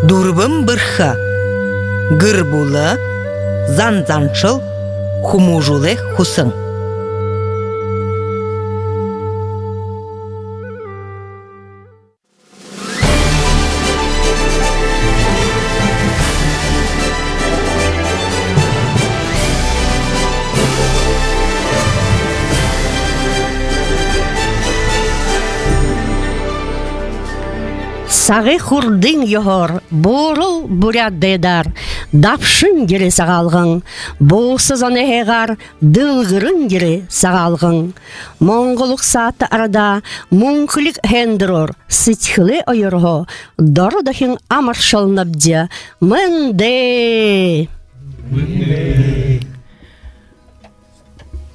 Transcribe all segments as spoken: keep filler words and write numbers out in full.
Дүрбэн бэрхэ. Гэр бүлэ, зан заншал, хүмүүжүүлэй хүсэн. Сагай хурдын ёһоор буурал буряад дайдаар дабшан ерээ Сагаалган, бууса зоной һайгаар дэлгэрэн ерээ Сагаалган. Монгол угсаата арадаа мүнхэлиг һайндэрөөр сэдьхэлэй оёорһоо доро дохин амаршалнабди. Мэндэ!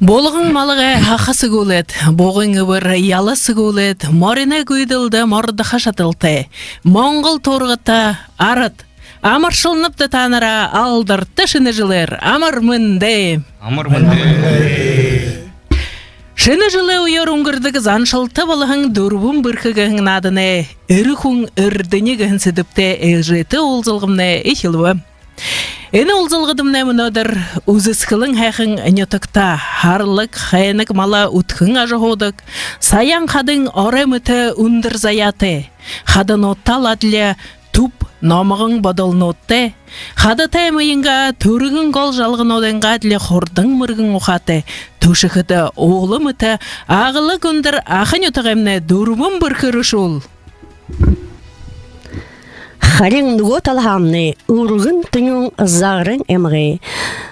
Булган малагай һаха сэгүүлээд, бугын эбэр яла сэгүүлээд, мориной гүйдэлдэ мордохо шадалтай монгол туургата арад, амаршалнабди таанараа алдарта шэнэ жэлээр. Амар мэндэ! Амар мэндэ! Шэнэ жэлэй үеэр үнгэрдэг заншалта болоһон «Дүрбэн бэрхэ» гэһэн нааданай «Эрэ хүн эрдэни» гэһэн сэдэбтэй ээлжээтэ уулзалгамнай эхилбэ. Энэ уулзалгадамнай мүнөөдэр үзэсхэлэн һайхан нютагта һарлаг, хайнаг мала үдхэн ажаһуудаг, Саяан хадын орой мэтэ үндэр заяатай, хадануудтаал адли түб номгон бодолнуудтай, хадатай эмэеынгээ түргэн гол жалгануудайнгаа адли хурдан мэргэн ухаатай, түшэхэдэ уула мэтэ аглаг үндэр аха нютагаймнай Дүрбэн бэрхэ эрэшүүл. Харин нүгөө талаһаамнай үргэн тэнюун Загарайн аймагай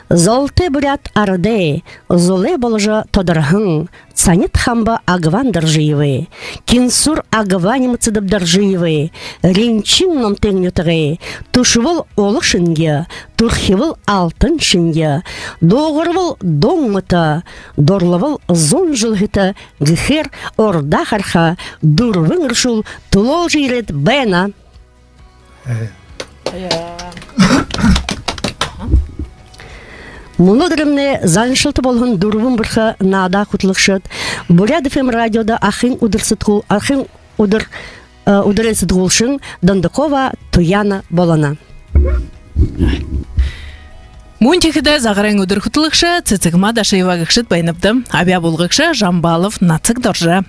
золтой буряад арадай зулай боложо тодорһон Цанид хамба Агван Доржиевай, Кенсур Агва Нимцыдов-Доржиевай, Ринчин Номтын нютагай түшэбэл улуу шэнги, түрхибэл алтан шэнги, дуугарбал дуун мэтэ, дурлабал зуун жэл һэеэ гэхээр урдаа хараха дүрбэн эрэшүүл түлөөлжэ ерээд байна. Мүнөөдэрмнай заншалта болоһон «Дүрбэн бэрхэ» наадаа хүтэлэгшэд Буряад ФМ радиодо ахын үдэр сэтгүүл-, ахын үдэр, э, үдэрэй сэтгүүлшэн Дондокова Туяна болоно. Мүн тиихэдэ Загарайн үдэр хүтэлэгшэ Цэцэгма Дашиева гэгшэд байнабди. Абяа буулгагша Жамбалов Нацагдоржо.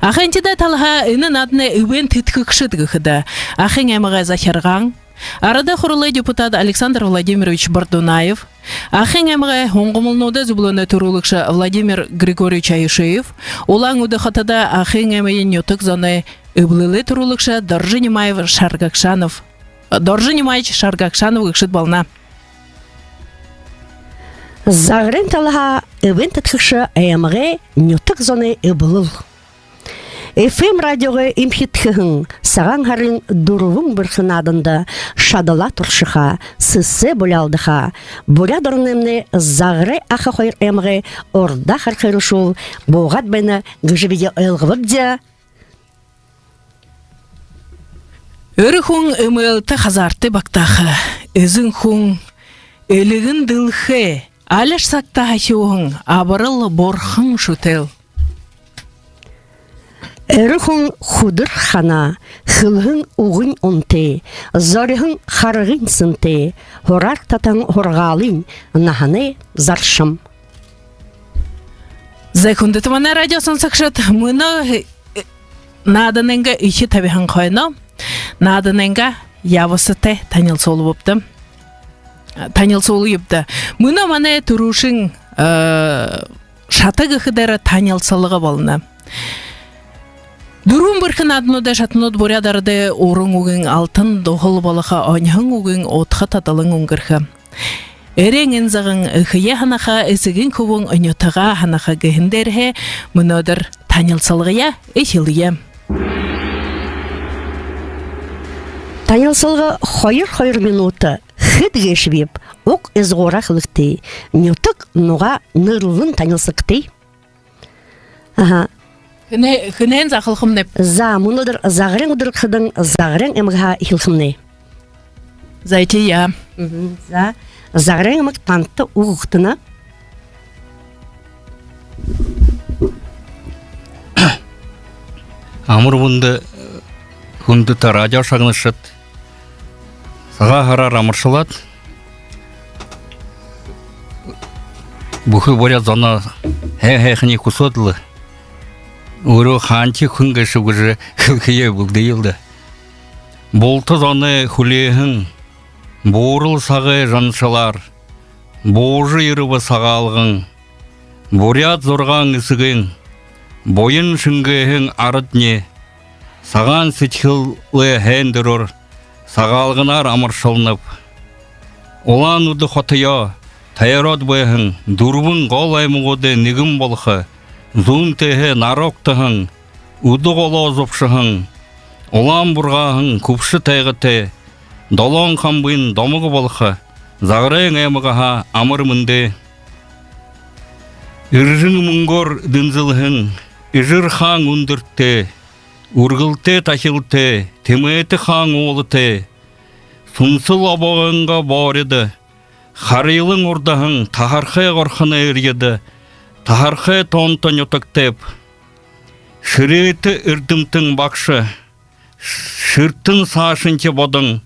Ахын тиихэдэ талаһаа энэ нааданай эбээн тэдхэгшэд гэхэдэ, Ахын аймагай захиргаан, Арадай Хуралай депутат Александр Владимирович Бордунаев, Ахын аймагай һунгамалнуудай зүблөөнэй түрүүлэгшэ Владимир Григорьевич Аюшеев, Улаан-Үдэ хотодо Ахын аймагай нютаг зоной эблэлэй түрүүлэгшэ Доржо Нимаев Шаргагшанов, Доржо Нимаевич Шаргагшанов гэгшэд болоно. Загарайн талаһаа эбээн тэдхэгшэ аймагай нютаг зоной эблэл. ФМ радиогой эмхидхэһэн Сагаан һарын «Дүрбэн бэрхэ» нааданда шадалаа туршаха, сэсээ буляалдаха, Буряад ороноймнай Загарай аха хоёр аймагай урдаа хараха эрэшүүл буугаад байна гэжэ бидэ ойлгобобди. Эрэ хүн эмээлтэ хазаартай багтааха. Эзэн хүн элигэн дэлхэй, алишье сагта һахюуһан абарал бурхан шүтээл. Эрэ хүн хүдэр хана, хэлэһэн үгэнь үнэтэй, зориһон харгынь сэнтэй, һураар татаһан һургаалынь наһанай заршам. Зай, хүндэтэ манай радио соносогшод, мүнөө, э, нааданайнгаа эхи табиһан хойно, нааданайнгаа ябасатай танилсуулбабди. Танилсуулбабди. Мүнөө манай түрүүшын, э, шата гэхэдэ, танилсалга болоно. «Дүрбэн бэрхэ» наадануудай шатанууд буряад арадай уран үгын алтан дуһал болохо, оньһон үгын удха тадалан үнгэрхэ. Эреэн эн заган эхые һанаха, эсэгын хүбүүн нютагаа һанаха гэһэн дээрэһээ мүнөөдэр танилсалгаяа эхилэе. Танилсалга хоёр, хоёр минута. Хэд гээшэбиб, уг изагуураа хэлэгты. Нютаг нугаа нэрлэн танилсагты. Аха. Хэнэй, хэнэйнь захалхамнайб? За, мүнөөдэр Загарайн үдэр гэхэдэнь, Загарайн аймагһаа эхилхэмнай. Зай, тиигээ. Мгм, за. Загарайн аймаг, танда үгэ үгтэнэ. Амар мэндэ, хүндэтэ радио шагнагшад. Сагаан һараар амаршалаад, бүхы буряад зоноо һайн һайханиие хүсөөд лэ, өөрөө хаанахи хүн гээшэб гэжэ хэлэхэеэ бэлдэел даа. Булта зоной хүлеэһэн буурал сагай жаншалаар буужа ерэбэ Сагаалган. Буряад зургаан эсэгын буян шэнгээһэн арадни Сагаан сэдьхэлэй һайндэрөөр Сагаалганаар амаршалнаб. Улаан-Үдэ хотоёо тойроод байһан дүрбэн гол аймагуудай нэгэн болохо, зүүн тээһээ нара угтаһан, Үдэ голоо зубшаһан, улаан бургааһан хүбшэ тайгатай Долоон хамбын домог болохо Загарайн аймагһаа амар мэндэ. Эржэн мүнгөөр дэнзэлһэн Эжэр хаан үндэртэй, үргэлтэй тахилтай, тэмээтэй хаан уулатай, Сүнсэл обогойнгоо бооридо харилан урдаһан Таһархай горхоной эрьедэ Таһархай тоонто нютагтайб. Шэрээтэ эрдэмтэн багша Шэртэн Саашантнай бодон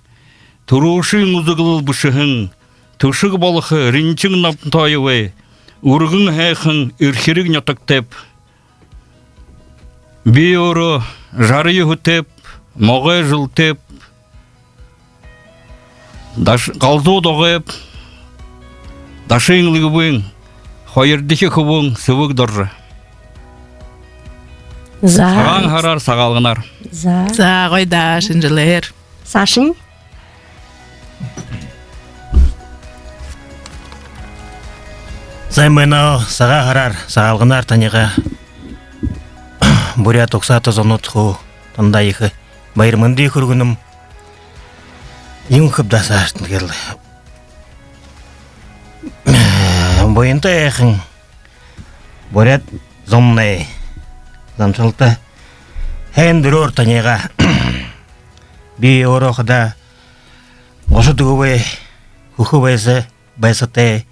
түрүүшын үзэглэл бэшэһэн түшэг болохо Ринчин Намтоевай үргэн һайхан Эрхирэг нютагтайб. Би өөрөө жаран юһэтэйб, могой жэлтэйб, Даш-, Галзуу Догойб, Дашын Лэгбын хоёрдохи хүбүүн Сэбэг Доржо. За. Сагаан һараар, Сагаалганаар. За. За, гоё даа, шэнэ жэлээр. Саашань. Сайн байна. Сагаан һараар, Сагаалганаар таниие буряад угсаата зонууд хуу танда ехэ баяр мэндые хүргэнэм. Юун хэб даа, саашань гээд лэ. Буянтай һайхан буряад зомнай заншалта һайндэрөөр таниие. Би өөрөө хадаа гушаад үгы бай, хүхэ байса, байсатай,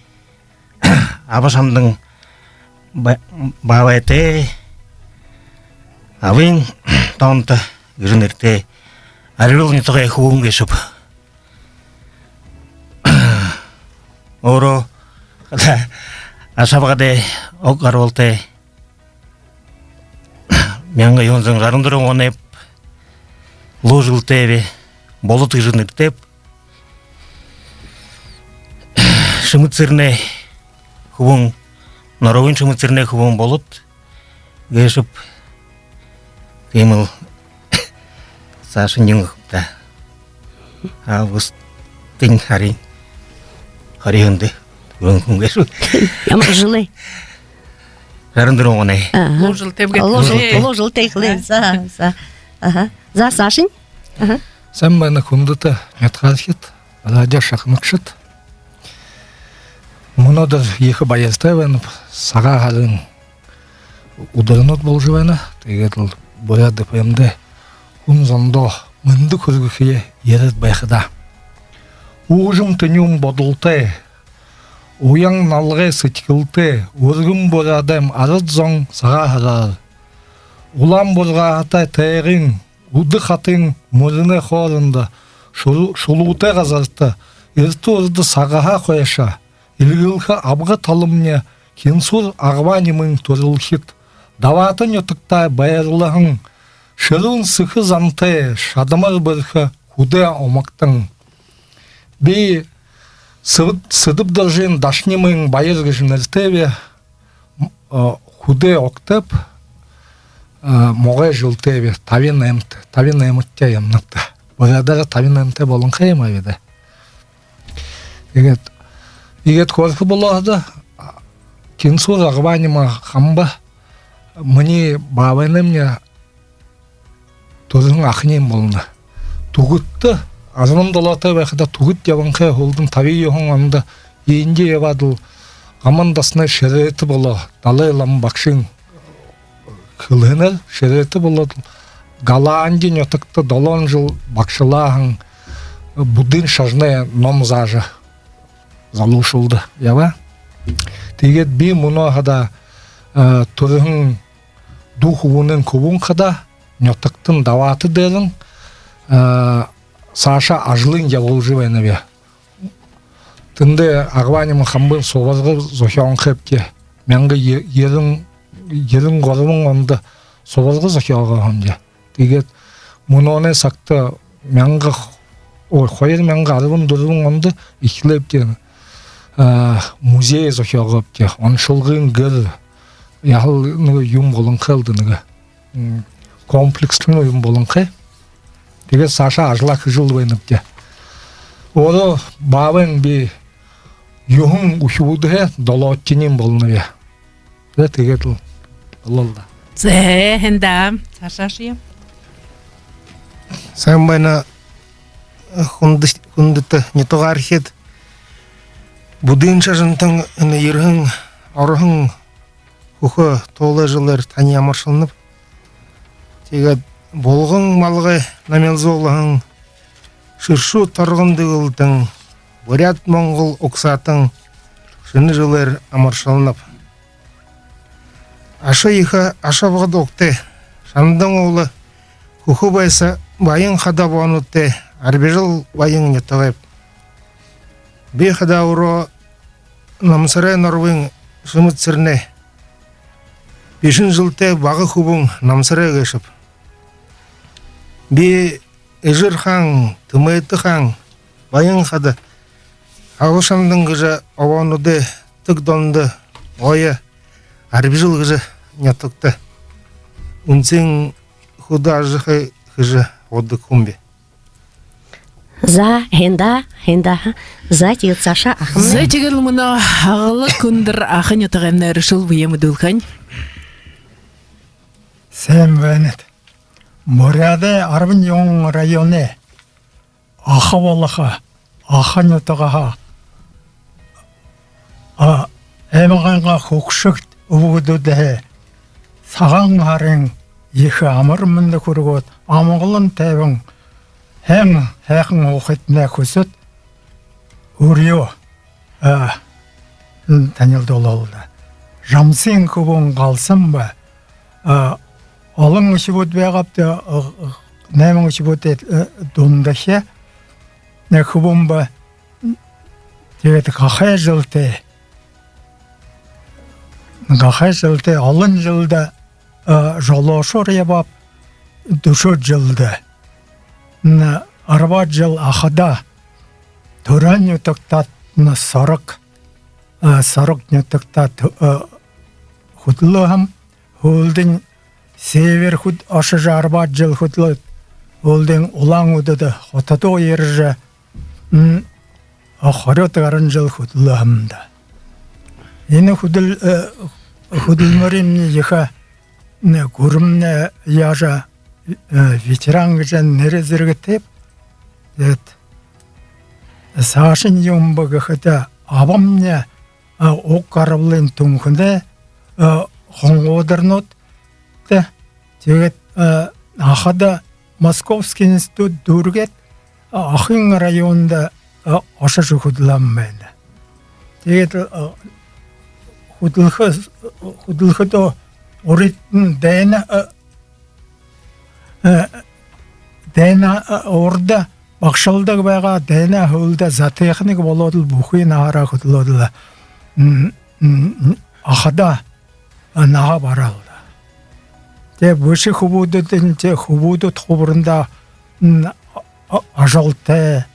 аба шамдан ба-, баабайтай, абын тоонто гэжэ нэрэтэй Арюун нютагай хүбүүн гээшэб. Өөрөө хадаа аша абгайдай уг гарбалтай, мянга юһэн зуун жаран дүрбэн оной луу жэлтэйб, Болод гэжэ нэрэтэйб. Шэмэд Сэрэнэй хүбүүн, Норовын Шэмэд Сэрэнэй хүбүүн Болод гээшэб. Тиимэл, саашань юун хэб даа. Августын һарын хорин юһэндэ үреэн хүн гээшэб. Ямар жэлэй? Жаран дүрбэн оной. Аха. Луу жэлтэйб гээд. Луу жэл-, луу жэлтэй хэлээ. За, за. Аха. За, саашань. Аха. Сайн байна, хүндэтэ нютагаархид, радио шагнагшад. Мүнөөдэр ехэ баяртай байнаб. Сагаан һарын үдэрнүүд боложо байна. Тиигээд лэ Буряад ФМ-дэ хүн зондоо мэндэ хүргэхые ерээд байхадаа. Уужам тэнюун бодолтой, уян налгай сэдьхэлтэй, үргэн буряадайм арад зон Сагаан һараар. Улаан бургааһатай тайгын, Үдэ хатын мүрэнэй хоорондо, шул-, шулуутай газарта, эртэ урда сагһаа хойшо эльгэлхэ абга таламни Кенсур Агба-Нимын түрэлхид, Дабаата нютагта байрлаһан шэрүүн сэхэ зантай, шадамар бэрхэ хүдөө омогтон. Би Сэбэд-, Сэдэб-Доржын Дашанимын Баяр гэжэ нэрэтэйб, м-, а, хүдөө огтойб, а, могой жэлтэйб, табин наймтай, табин наймтай юм над. Буряадаараа табин наймтай болонхой юм ааб даа. Тиигээд, иигээд хөөрхэ болоо һаа, Кенсур Агба-Нима хамба минии баабаймни түрэһэн аханиинь болоно. Түбэдтэ, арбан долоотой байхадаа Түбэд ябанхай һүүлдэнь табин юһэн ондо Индида ябаад лэ, гаман дасанай шэрээтэ болоо, Далай лама багшын хэлэһэнээр шэрээтэ болоод лэ, Голландиин нютагта долоон жэл багшалаа һэн, буддын шажанай ном заажа, залуушуулда ябаа. Тиигээд би мүнөө хадаа, э, түрэһэн дүү хүбүүнэйм хүбүүн хадаа нютагтань Дабаата дээрэнь, э, саашаа ажалынь ябуулжа байнаб. Тэндэ Агвааним хамбын субарга зохёонхойбди. Мянга е-, ерэн, ерэн гурбан ондо субарга зохёогоо һэмди. Тиигээд мүнөөнэй сагта мянга, ой, хоёр мянга арбан дүрбэн ондо эхилээбди, а, музей зохёогообди. Оншолгын гэр, яһала нэгэ юм болонхой л даа, нэгэ, м, комплекслэн юм болонхой. Тиигээд саашаа ажалаа хэжэл байнабди. Өөрөө баабайн би юһэн үхибүүдһээ долоодохинь болоноб. Зэ, тиигээд лэ болоо л даа. Зэ, һайн даа. Саашаа ши юм. Сайн байна, хүндэ-, хүндэтэ нютагаархид. Буддын шажантан энэ ерэһэн, ороһон хүхэ туулай жэлээр таниие амаршалнаб. Тиигээд булган малгай намилзуулһан, шэршүү торгон дэгэлтэн, буряад-монгол угсаатан шэнэ жэлээр амаршалнаб. Аша ехэ, аша абгад угтай, шандан уула хүхэ байса баян хада обоонуудтай Арбижал баян нютагайб. Би хадаа өөрөө Намсарай Норбын Шэмэд Сэрэнэй бишэн жэлтэй бага хүбүүн Намсарай гээшэб. Би Эжэр хаан, Тэмээтэ хаан, Баян хада, Ала шандан гэжэ обоонуудай тэг дондо гоё Арбижал гэжэ нютагта үндсэн хүдөө ажахы хэжэ удаг хүм би. За, һайн даа, һайн даа. За, тиигээд саашаа ахамнай. За, тиигээд лэ мүнөө Аглаг Үндэр Аха нютагаймнай эрэшүүл бэеэ мэдүүлхэнь. Сайн байнат. Буряадай арбан юһэн районой Аха болохо, Аха нютагһаа, а, аймагайнгаа хүгшэд үбгэдүүдһээ Сагаан һарын ехэ амар мэндэ хүргөөд, амгалан тайбан, һайн һайхан һуухыетнай хүсөөд, үреэ, а, танилдуулаа л даа. Жамсын хүбүүн Галсан ба, а, олон үхибүүд байгаабди, а, найман үхибүүдэй, а, дундахи, а, хүбүүн ба. Тиигээд гахай жэлтэй, гахай жэлтэй, олон жэлдэ, а, жолоошоор ябааб, дүшөөд жэлдэ. Н-, арбаад жэл Ахада, түрэл нютагтаа, н-, сорог, а, сорог нютагтаа, а, хүдэлөө һэм. Һүүлдэнь север хүд-, ошожо арбаад жэл хүдэлөөд, һүүлдэнь Улаан-Үдэдэ хотодо ерэжэ, м, а, хорёод гаран жэл хүдэлөө һэм даа. Энэ хүдэл-, э, хүдэлмэрынь ехэ, н-, гүрэмнай яажа, э, ветеран гэжэ нэрэ зэргэтэйб. Тиигээд саашань юун бэ гэхэдэ, абамни, а, уг гарбалын Түнхэнэй, а, хонгуудорнууд, тэ. Тиигээд, а, Ахада Московский институт дүүргээд, а, Ахын районда, а, ошожо хүдэлөө һэм байна. Тиигээд, а, хүдэлхэ-, хүдэлхэдөө уридань дайнай, а, э, дайнай, э, урда багшалдаг байгаа, дайнай һүүлдэ зоотехник болоод лэ, бүхы наһаараа хүдэлөөд лэ, м, м, Ахада, э, наһа бараа л даа. Тэ, бэшэ хүбүүдынь, тэ, хүбүүд хубаранда, м, а-, а-, ажалтай,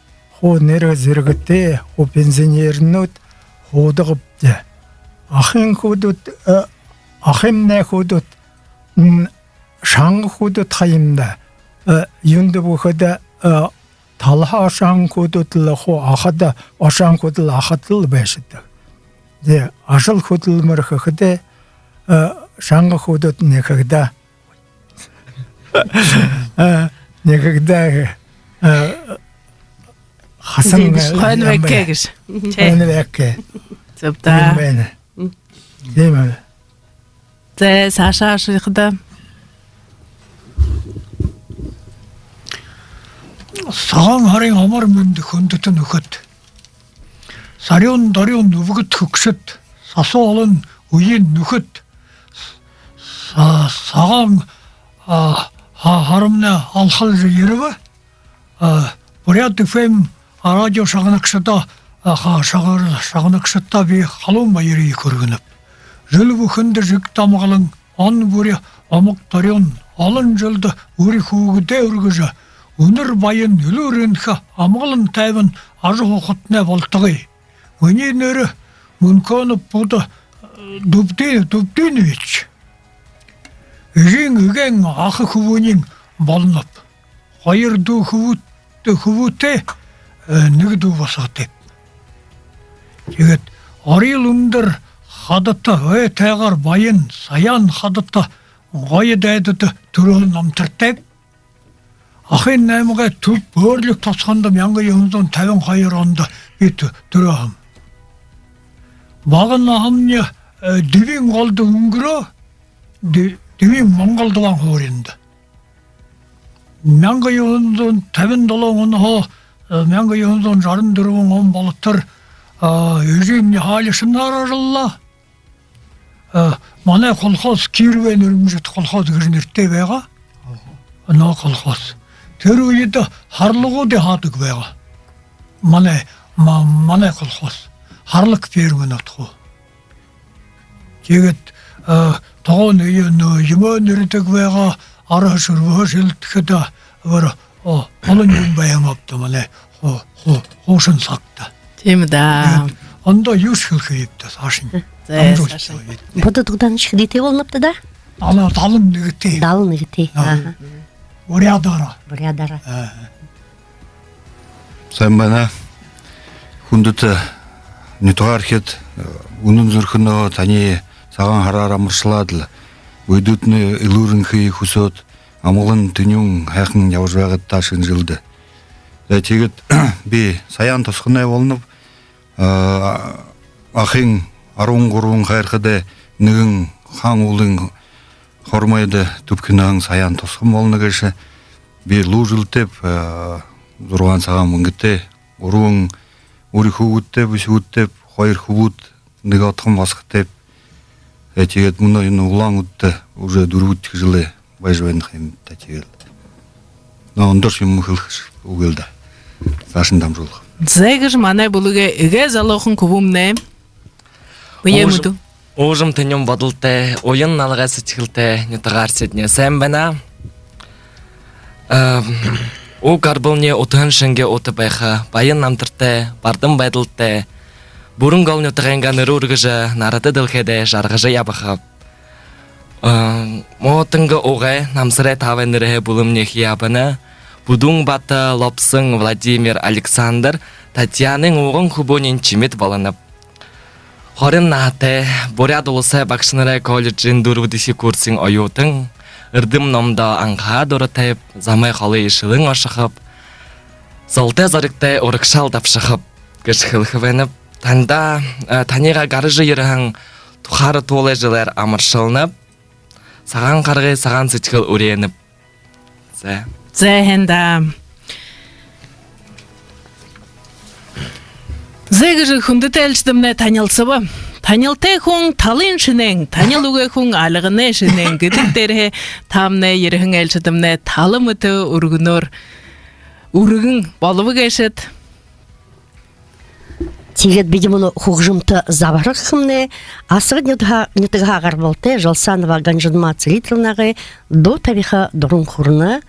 хуу нэрэ зэргэтэй, хуу пенсионернүүд һуудаг бди. Ахын хүбүүд, э, ахымнай хүбүүд, м, шанга хүбүүд ха юм даа. Э, юундэб гэхэдэ, э, талаһаа ошоһон хүбүүд лэ хуу Ахада, ошоһон хүбүүд лэ Ахада л байшадаг. Тэ, ажал хүдэлмэри хэхэдээ, э, шанга хүбүүд нэхэгдээ. Э, нэхэгдээ, э, хасан, зэдэ, э, хойно юм байхаа байна. Гэжэ. Хойно байхаа. Зүб даа. Тиимэ байна. М. Тиимэ. Зэ, саашаа ошохо даа. Сагаан һарын амар мэндэ, хүндэтэ нүхэд. Сарюун дорюун үбгэд хүгшэд, сасуу олон үеын нүхэд. Са-, сагаан, а, ха-, һарамнай алхалжа ерэбэ. А, Буряад ФМ радио шагнагшадта, а, ха-, шагар-, шагнагшадта би халуун баярые хүргэнэб. Жэл бүхэндэ жэгдэ амгалан, он бүри омог дорюун, олон жэлдэ үри хүүгэдээ үргэжэ, үнэр баян, элүүр энхэ, амгалан тайбан ажаһуухатнай болтогой. Минии нэрэ Мүнхэнов Будда, э, Дубди-, Дубдинович. Эжын эгээн аха хүбүүниинь болоноб. Хоёр дүү хүбүүт-, хүбүүтэй, э, нэгэ дүү басагатайб. Тиигээд орьёл үндэр хадата, ой тайгаар баян, саяан хадата, гоё дайдада түрөө намтартайб. Ахын наймагай түб Бөөрлиг тосхондо мянга юһэн зуун табин хоёр ондо би тө-, түрөөһэм. Бага наһамни, э, Дэбиин голдо үнгэрөө, Дэ-, Дэбиин Монголдо баһа һууринда. Мянга юһэн зуун табин долоон онһоо, э, мянга юһэн зуун жаран дүрбэн он болотор, э, эжымни һаалишанаар ажаллаа. Э, манай колхоз Кировай нэрэмжэтэ колхоз гэжэ нэрэтэй байгаа. Ага. Нөө колхоз. Тэрэ үедэ һарлагуудые һаадаг байгаа. Манай, ма-, манай колхоз. Һарлаг фермэнүүд хуу. Тиигээд, э, тогоон үе нөө юумэ нэрэдэг байгаа, арһа шүрбэһэ шэлэхэдэ, э, бэр О, олон юм байһан ааб даа, манай ху-, ху-, хуушан сагта. Тиимэ даа. Тиигээд ондоо юушье хэлэхэб даа, саашань. За, амжуулт саашань. Буда Дугданович, хэдытэй болонобта даа? Далан, далан нэгэтэй. Далан нэгэтэй. Аа. Аха. Буряадаараа. Буряадаараа. Аа. Сайн байна. Хүндэтэ нютагаархид, үнэн зүрхэнһөө таниие Сагаан һараар амаршалаад лэ, үхибүүдтнай элүүр энхые хүсөөд, амгалан тэнюун һайхан ябажа байгыт даа шэнэ жэлдэ. За, тиигээд би Саяан тосхоной болоноб, а, ахын арбан гурбан хайрхадай нэгэн Хаан уулын хормойдо түбхинэһэн Саяан тосхон болоно гээшэ. Би луу жэлтэйб, а, зургаан сагаан мэнгэтэй, гурбан үри хүүгэдтэйб, үхибүүдтэйб, хоёр хүбүүд, нэгэ одхон басагатайб. Э, тиигээд мүнөө энэ Улаан-Үдэдэ уже дүрбэдэхи жэлээ байжа байна юм даа, тиигээл. Но ондоошье юумэ хэлэхэшье үгы л даа. Саашань дамжуулха. За, гэжэ манай бүлэгэй эгээ залуухан хүбүүмнай. Бэеэ мэдүүлыт. Уужам тэнюун бодолтой, уян налгай сэдьхэлтэй нютагаархидни сайн байна. Эм, уг гарбални утаһан шэнги ута байха, баян намтартай, бардам байдалтай, бүрэн гол нютагайнгаа нэрэ үргэжэ, нарата дэлхэйдэ жаргажа ябаха. Эм, Муутанга угай, Намсарай таабай нэрэһээ бүлэмни хии абана. Бүдүүн Бата, Лобсон, Владимир, Александр, Татьянын уган хүбүүниинь Чимит болоноб. Хорин наһатай, Буряад Уласай багшанарай колледжын дүрбэдэхи курсын оюутан, эрдэм номдо анхаа дуратайб, замай холые шэлэн ошохоб, золтой зоригтой урагшаал дабшахаб гэжэ хэлэхэ байнаб. Танда, э, таниие гаража ерэһэн Тухаараа туулай жэлээр амаршалнаб. Сагаан харгы, сагаан сэдьхэл үреэнэб. За. За, һайн даа. За, гэжэ хүндэтэ айлшадамнай танилсаба. Танилтай хүн талын шэнээн, танил үгы хүн альганай шэнээн гэдэг дээрэһээ таамнай ерэһэн айлшадамнай тала мэтэ үргэнөөр үргэн болобо гээшэт. Тиигээд бидэ мүнөө хүгжэмтэ забһархамнай. Асагад нютагһаа, нютагһаа гарбалтай Жалсанова Ганжадма Целитровнагай дуу табиха дуран хүрэнэ.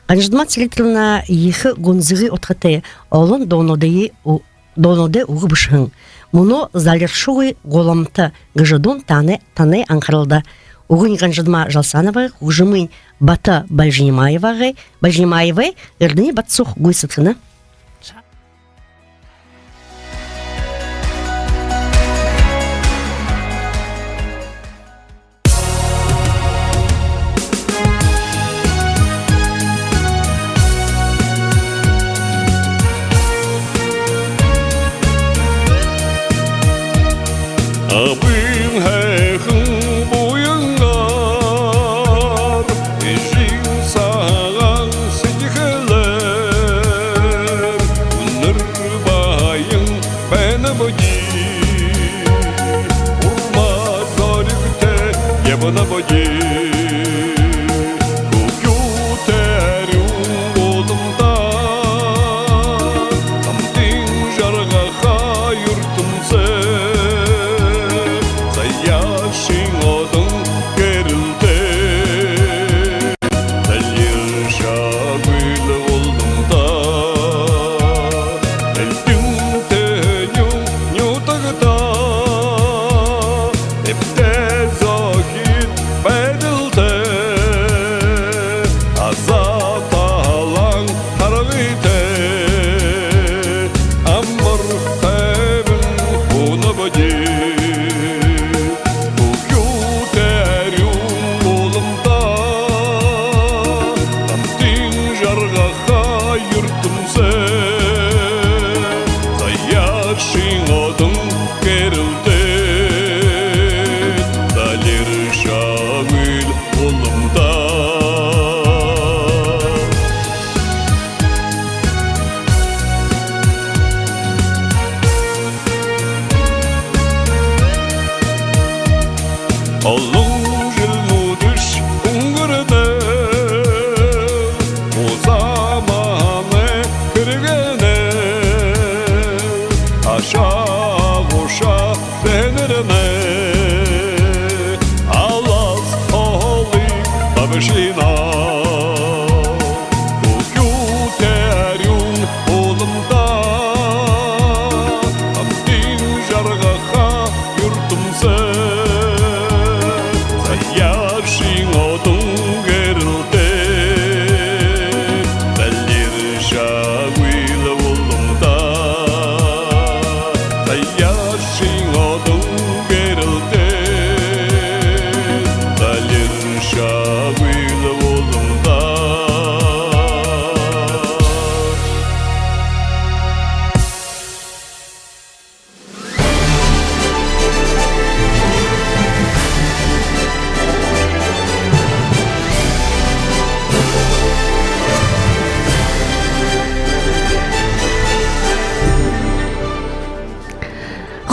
Ганжадма Целитровна ехэ гүнзэгы удхатай, олон дуунуудые у-, дуунуудай үгэ бэшэһэн. Мүнөө «Залиршагүй гуламта» гэжэ дуун танай, танай анхаралда. Үгэнь Ганжадма Жалсановагай, хүгжэмынь Бата Бальжинимаевагай, Бальжинимаевай. Эрдэни Батсух гүйсэдхэнэ. Абын һайхан буянгаар, эжын сагаан сэдьхэлээр.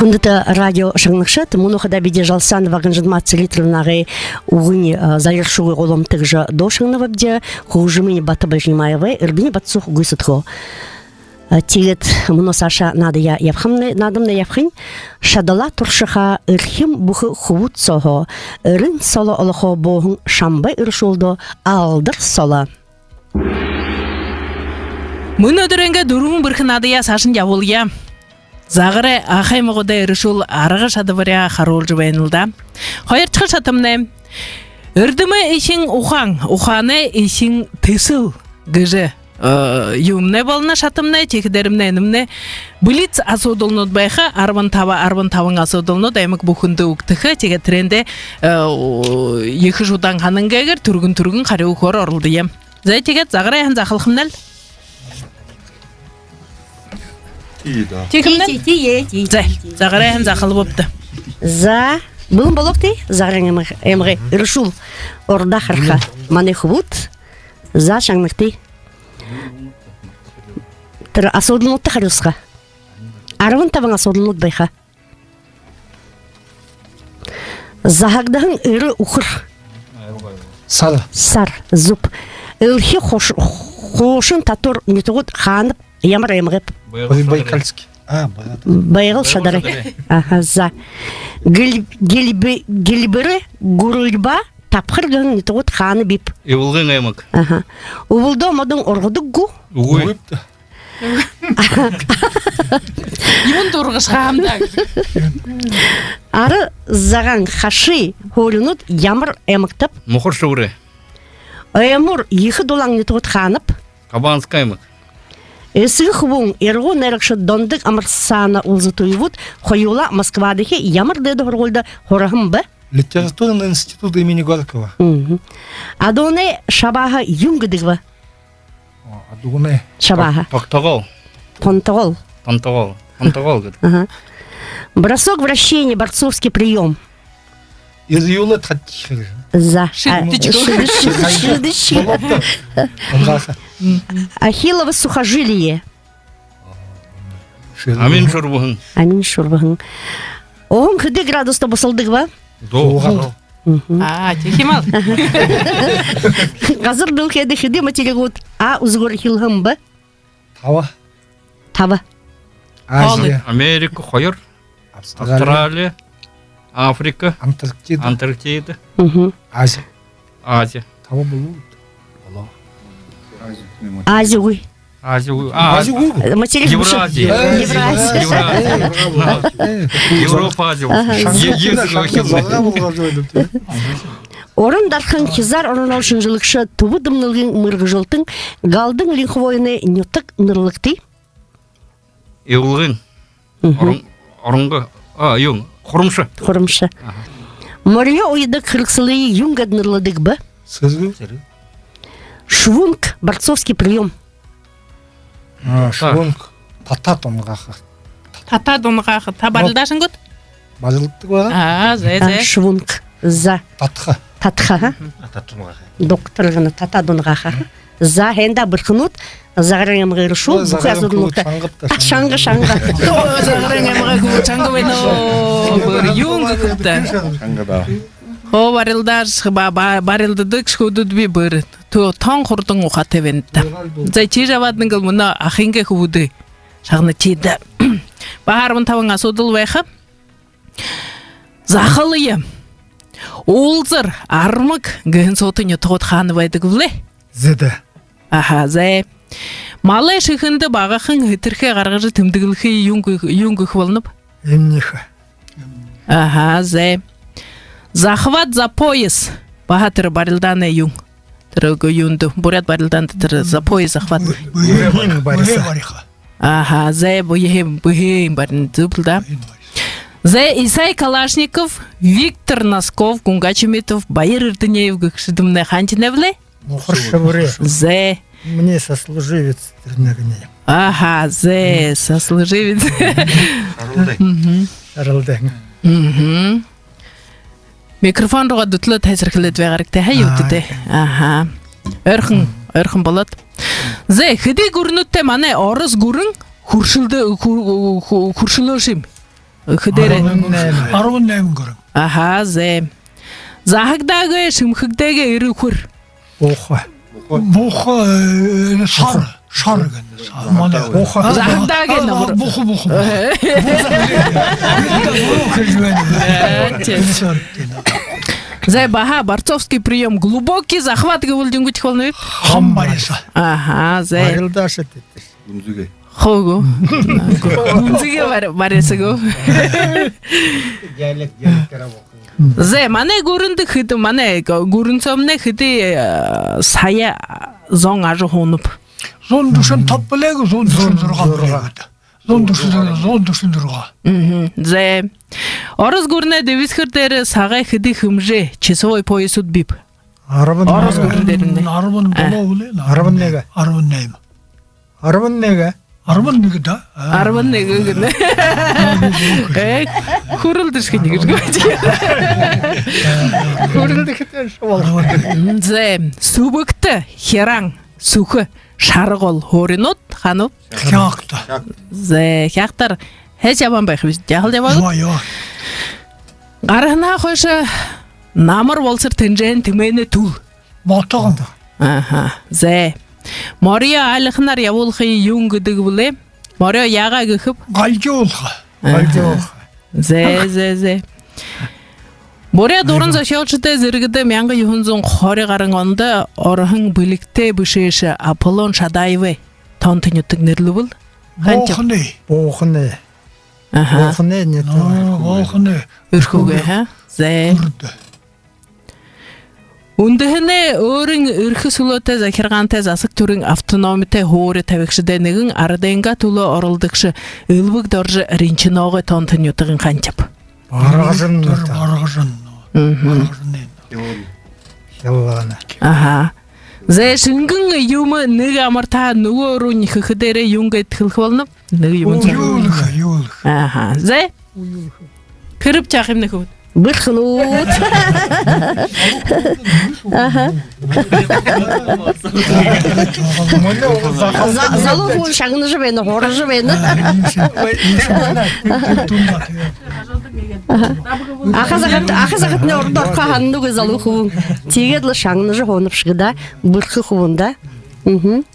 Хүндэтэ радио шагнагшад, мүнөө хадаа бидэ Жалсанова Ганжадма Целитровнагай «Үгын, а, залиршагүй гуламта» гэжэ дуу шагнабабди. Хүгжэмынь Бата Бальжинимаевай, эрдэни Батсух гүйсэдхөө. А, тиигээд мүнөө саашаа наадаяа ябахамнай, наадамнай ябахань: «Шадалаа туршаха эрхим бүхэ хүбүүд сооһоо, эрын соло олохо бооһон Шамбай эрэшүүлдэ алдар соло». Мүнөөдэрэйнгээ дүрбэн бэрхэ наадаяа саашань ябуулая. Загарай ахай могой эрэшүүл арга шадабаряа харуулжа байна лэ даа. Хоёрдохи шатамнай. Эрдэмэй эхин ухаан, ухаанай эхин тэсэл гэжэ, э, юумнай болоно шатамнай, тиихэдээрэмнай энэмнай блиц асуудалнууд байха, арбан таба, арбан табан асуудалнууд аймаг бүхэндэ үгтэхэ, тиигээд тэрээндээ, э, ехэ удаан һанангүйгөөр түргэн түргэн харюу үгэхөөр оролдоё. За, тиигээд Загарайһаань захалхамнай. Тии даа. Тиихэмнай? Тии, тии, тии, тии, За, тии, тии. Загарайһаань захалбабди. За, бэлэн болоогты, Загарайн аймаг-, аймагай эрэшүүл урдаа хараха манай хүбүүд. За, шагнагты. Тэрэ асуудалнуудта харюусаха. Арбан табан асуудалнууд байха. Заһагдаһан эрэ үхэр. Сар. Сар, зүб. Элхи хууш-, хуушан татуур нютагууд хаанаб, ямар аймагайб? Байгалай шадарай. Байкальский. А, Байга-, Байгал шадарай. Байгалай шадарай. Аха, за. Гэл-, гэлбэ-, гэлбэрэ гүрэлбэ табхар гэһэн нютагууд хаанабиб? Ивалгын аймаг. Аха. Үбэлдөө модон ургадаг гү? Үгы. Үгы. Юундэ ургашаха юм даа. Ара загаан хашын һууринууд ямар аймагтаб? Мухар-Шэбэрэй. Аймуур ехэ дулаан нютагууд хаанаб? Кабанская аймаг. Эсэгэ хүбүүн, ирагуу найрагшад Дондог Амарсаана Улзытуевууд хоюулаа Москвадахи ямар дээдэ һургуулида һураһан бэ? Литературный институт имени Горького. Мгм. Адуунай шабааһа юун гэдэг бэ? О, адуунай. Шабааһа. Тог-, тогтогол. Тонтогол. Тонтогол. Тонтогол гэдэг. Аха. Бросок вращения, борцовский приём. Из юулэд хат-, За. Шэдэшэхэ. А, шэдэшэхэ. Шэдэшэхэ. Болообди. Ахиллово сухожилие. Шэдэшэхэ. Амин шурбаһан. Амин шурбаһан. Уһан хэды градуста бусалдаг бэ? Зуугаад. Мгм. А, тиихэ юм аал. Газар дэлхэйдэ хэды материгууд А үзэгөөр эхилһэн бэ? Таба. Таба. Азия. Америка хоёр. Австралия. Австралия. Африка. Антарктида. Антарктида. Мгм. Азия. Азия. Таба болоо. Болоо. Азия үгы. Азия үгы. А, Азия үгы. Материк бэшэ. Евразия. Евразия. Евразия. Европа, Азия. Аха. Е-, е-, Шанга, шанга болгожо байдаг. Уран дархан хизаар ороноор шэнжэлэгшэ түбэд эмнэлгын мэргэжэлтэн Галдан Линховоиной нютаг нэрлэгты. Ивалгын. Мгм. Орон-, Оронго, а, юун, Хурамша. Хурамша. Аха. Мориёо уядаг хэрэгсэлые юун гээд нэрлэдэг бэ? Сэсэг. Сэсэг. Швунг, борцовский приём. А, швунг. Татаад унгааха. Татаад унгааха. Та барилдаашан гүт? Барилдадаг байгаа. А, зэ, а, зэ. Швунг. За. Татаха. Татаха, а? А, татаад унгааха. Доктор гэнэ, татаад унгааха. За, һайн даа, бэрхэнүүд, Загарайн аймагай эрэшүүл. Ой, бүхы Загарайн асуудалнуудта. Шанга, шанга. Загарайн аймагай хүбүүд шанга байна. Юун гэхэбта? Шанга даа. Хоо, барилдааша, ба-, ба-, барилдадаг хүбүүд бии бэр. Тон хурдан ухаатай байна даа. За, тиижэ абаад нэгэл мүнөө ахынгаа хүбүүдые шагнаа тиидэ. Баһа арбан табан асуудал байха. Захалая. Уулзар, Армаг гэһэн суута нютагууд хаана байдаг бэлэй? Зэдэ. Аха, зэ. Малай шэхэндэ багахан хэтэрхэй гаргажа тэмдэглэхые юун гэхэ, юун гэхэ болоноб? Эмнихэ. Аха, зэ. Захват за пояс. Баһа тэрэ барилдаанай юун? Тэрэ үгы юундэ? Буряад барилдаанда тэрэ за пояс захват. Бэеэ бариха. Аха, зэ, бэеэ, бэеэ барина, зүб лэ даа. Зэ, Исай Калашников, Виктор Носков, Гунга Чимитов, Баяр Эрдынеев гэхэ шэдэмнай хаанахинай бэлэй? Мухар-Шэбэреэ. Зэ. Мне сослуживец тэрэнэй гэнэ. Аха, зэ, сослуживец. Харалдай. Мгм. Харалдай. Мгм. Микрофон руугаа дүтэлөөд, һайсар хэлээд байгаарагты, һаа, юундэ. Аа, тээ. Аха. Ойрхон, ойрхон болоод. Зэ, хэды гүрэнүүдтэй манай Ород гүрэн хүршэлдөө, хү-, хү-, хүршэлөөшэм? Хэдээрээ? Арбан найман. Арбан найман гүрэн. Аха, зэ. Заһагдаагүй, шэмхэгдээгүй эрэ үхэр. Буха. Буха, э, шар, шар гэнэ, шар. Манай буха. Заһагдаагүй, а, набар. Буха, буха, буха. Буха гэжэ байна. Э, тиимэ. Шар гэнэ. Зэ, баһа, борцовский приём, глубокий захват гэбэл юун гэжэ хэлэнэ бэ? Хам бариса. Аха, зэ. Барилдаа шатыт. Гүнзэгы. Хоо гү? Гүнзэгы бар-, бариса гү? Диалект, диалект. Зэ, манай гүрэндэ хэды, манай гүрэн соомнай хэды, э, сая зон ажаһуунаб? Зуун дүшэн табан бэлэй гү, зуун дүшэн зургаан бэлэй гү? Зуун дүшэн, зуун дүшэн зургаан. Мгм. Зэ. Ород гүрэнэй дэбисхэр дээрэ сагай хэды хэмжээ, часовой поясууд бии бэ? Арбан. Ород гүрэн дээрэмнай. Арбан долоо бэлэй. Арбан нэгэ. Арбан найман. Арбан нэгэ. Арбан нэгэ даа. А. Арбан нэгэ гэнэ. Э, хүрэлдэшэхэ гэжэ гү? Хүрэлдэхэдэ шуу бол. Зэ, сүбэгтэ хираан, сүхэ шара гол һууринууд хаанаб? Хяагта. Зэ, Хяагтаар хэшье ябаһан байха бэшэ. Яахал ябаа гүт? Ябаа, ябаа. Гараһанһаа хойшо намар болосор тэнжээһэн тэмээнэй түл. Ботогон. Аха, зэ. Мориёо аалиханаар ябуулхые юун гэдэг бэлэй? Мориёо яагаа гэхэб? Галжуулха. Аха. Галжуулха. Зэ, зэ, зэ. Буряад уран зохёолшодой зэргэдэ мянга юһэн зуун хори гаран ондо ороһон бэлигтэй бэшээшэ Аполлон Шадаевай тоонто нютаг нэрлэбэл? Хаанахиб? Буухны. Буухны. Аха. Буухны нютаг. Нөө, Буухны. Эрхүүгэй, ха? Зэ. Хүрдэ. Үндэһэнэй өөрын эрхэ сүлөөтэй захиргаантай засаг түрын автономитой һуури табигшадай нэгэн, арадайнгаа түлөө оролдогшо Элбэг Доржо Ринчиногой тоонто нютагынь хаанахиб? Баргажан. Баргажан. Мгм. Баргажан. Хилгана. Аха. Зэ, шэнгэн юумэ нэгэ амартаһаа нүгөө руунь хэхэдээрээ юун гээд хэлэхэ болоноб? Нэгэ юумэ. Юулэхэ, юулэхэ. Аха. Зэ? Юулэхэ. Хэрбээ шагнахамнай хүбүүд. Бэрхэнүүд. Аха. За-, залуу хүн шагнажа байна, һуража байна. Аха захад, аха захаднай урда орохо һананагүй залуу хүн. Тиигээд лэ шагнажа һуунабши даа, бэрхэ хүн даа. Мгм.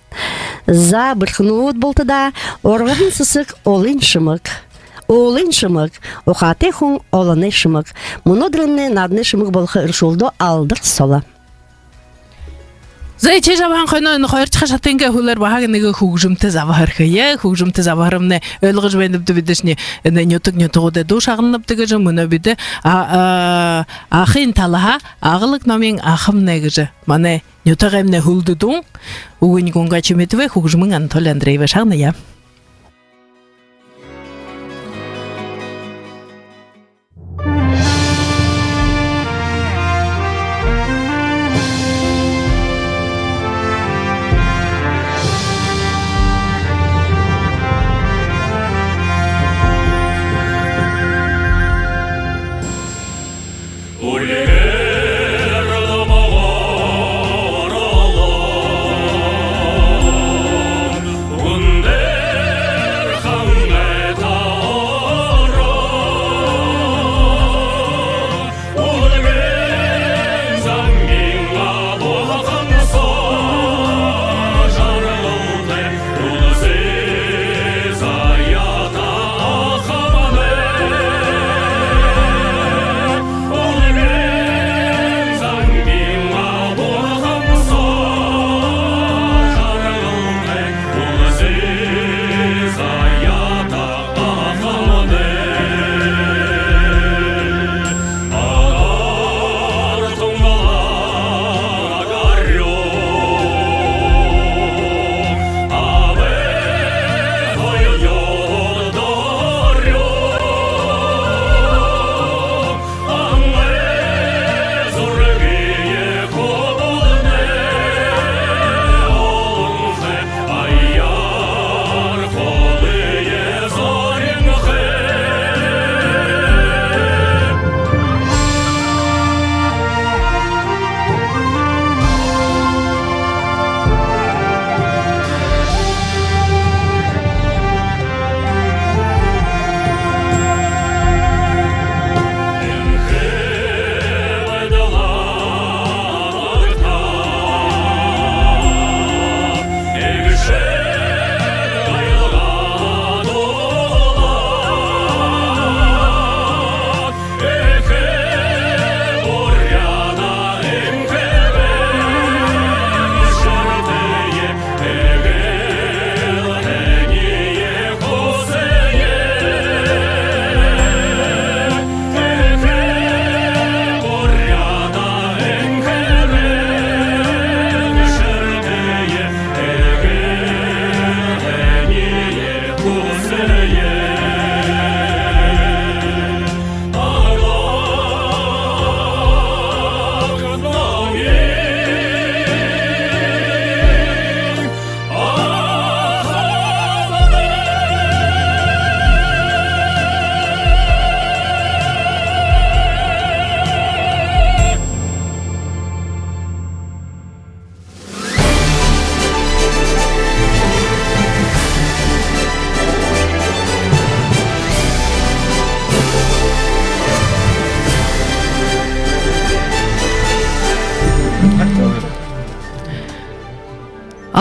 За, бэрхэнүүд болтодоо, ургаһан сэсэг улын шэмэг. Улын шэмэг, ухаатай хүн олоной шэмэг. Мүнөөдэрэймнай нааданай шэмэг болохо эршүүлдөө алдар соло. Зэ, тиижэ абаһан хойноо энэ хоёрдохи шатынгаа һүүлээр баһа нэгэ хүгжэмтэ забһархая. Хүгжэмтэ забһарамнай ойлгожо байнабди бидэшни, энэ нютаг нютагуудай дуу шагнанабди гэжэ. Мүнөө бидэ, а, а, Ахын талаһаа «Аглаг номин ахамнай» гэжэ манай нютагаймнай хүлдэ дуун. Үгыень Гунга Чимитовэй, хүгжэмынь Анатолий Андреевэй. Шагная.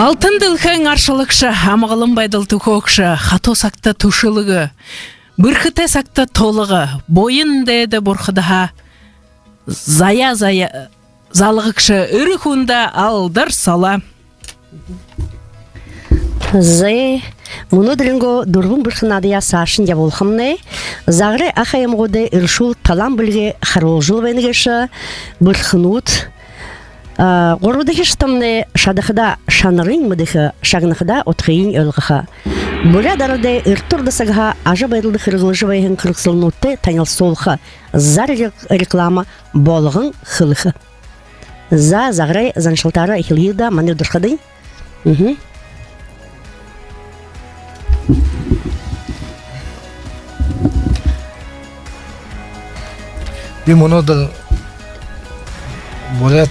Алтан дэлхэйн аршалагша, амгалан байдал түхөөгшэ, хатуу сагта түшэлгэ, бэрхэтэй сагта тулга, буян дээдэ бурхадһаа заяа, заяа залгагша эрэ хүндэ алдар соло. Зай, мүнөөдэрэйнгөө «Дүрбэн бэрхэ» наадаяа саашань ябуулхамнай. Загарай ах аймагуудай эрэшүүл талаан бэлигээ харуулжал байна гээшэ. Бэрхэнүүд. А, гурбадахи шатамнай «Шадахада шанарынь мэдэхэ, шагнахада удхыень ойлгохо». Буряад арадай эртэ урда сагһаа ажабайдалда хэрэглэжэ байһан хэрэгсэлнүүдтэй танилсуулха. Зар рек-, реклама болгон хэлэхэ. За, загарай, заншалтаараа эхилэе даа, манай удирхадань. Мгм. Би мүнөөдэр буряад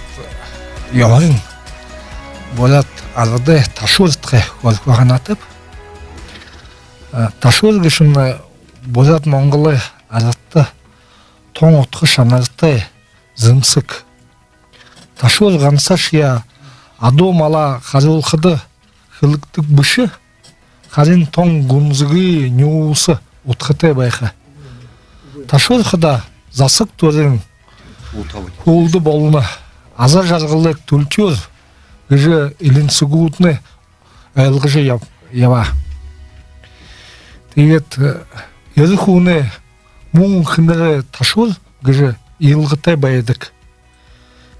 ёһорой, буряад арадай ташуур тухай хөөрөхөө һанаатайб. А, ташуур гээшэмнай буряад-монголой арадта тон удха шанартай зэмсэг. Ташуур гансашье адуу малаа харюулхада хэлэгдэг бэшэ, харин тон гүнзэгы, нюуса удхатай байха. Ташуур хадаа засаг түрын һүүлдэ болоно, аза жаргалай түлхюур гэжэ элинсэгүүднай ойлгожо яб-, ябаа. Тиигээд, э, эрэ хүнэй мүн хэнэрээ ташуур гэжэ илгатай байдаг.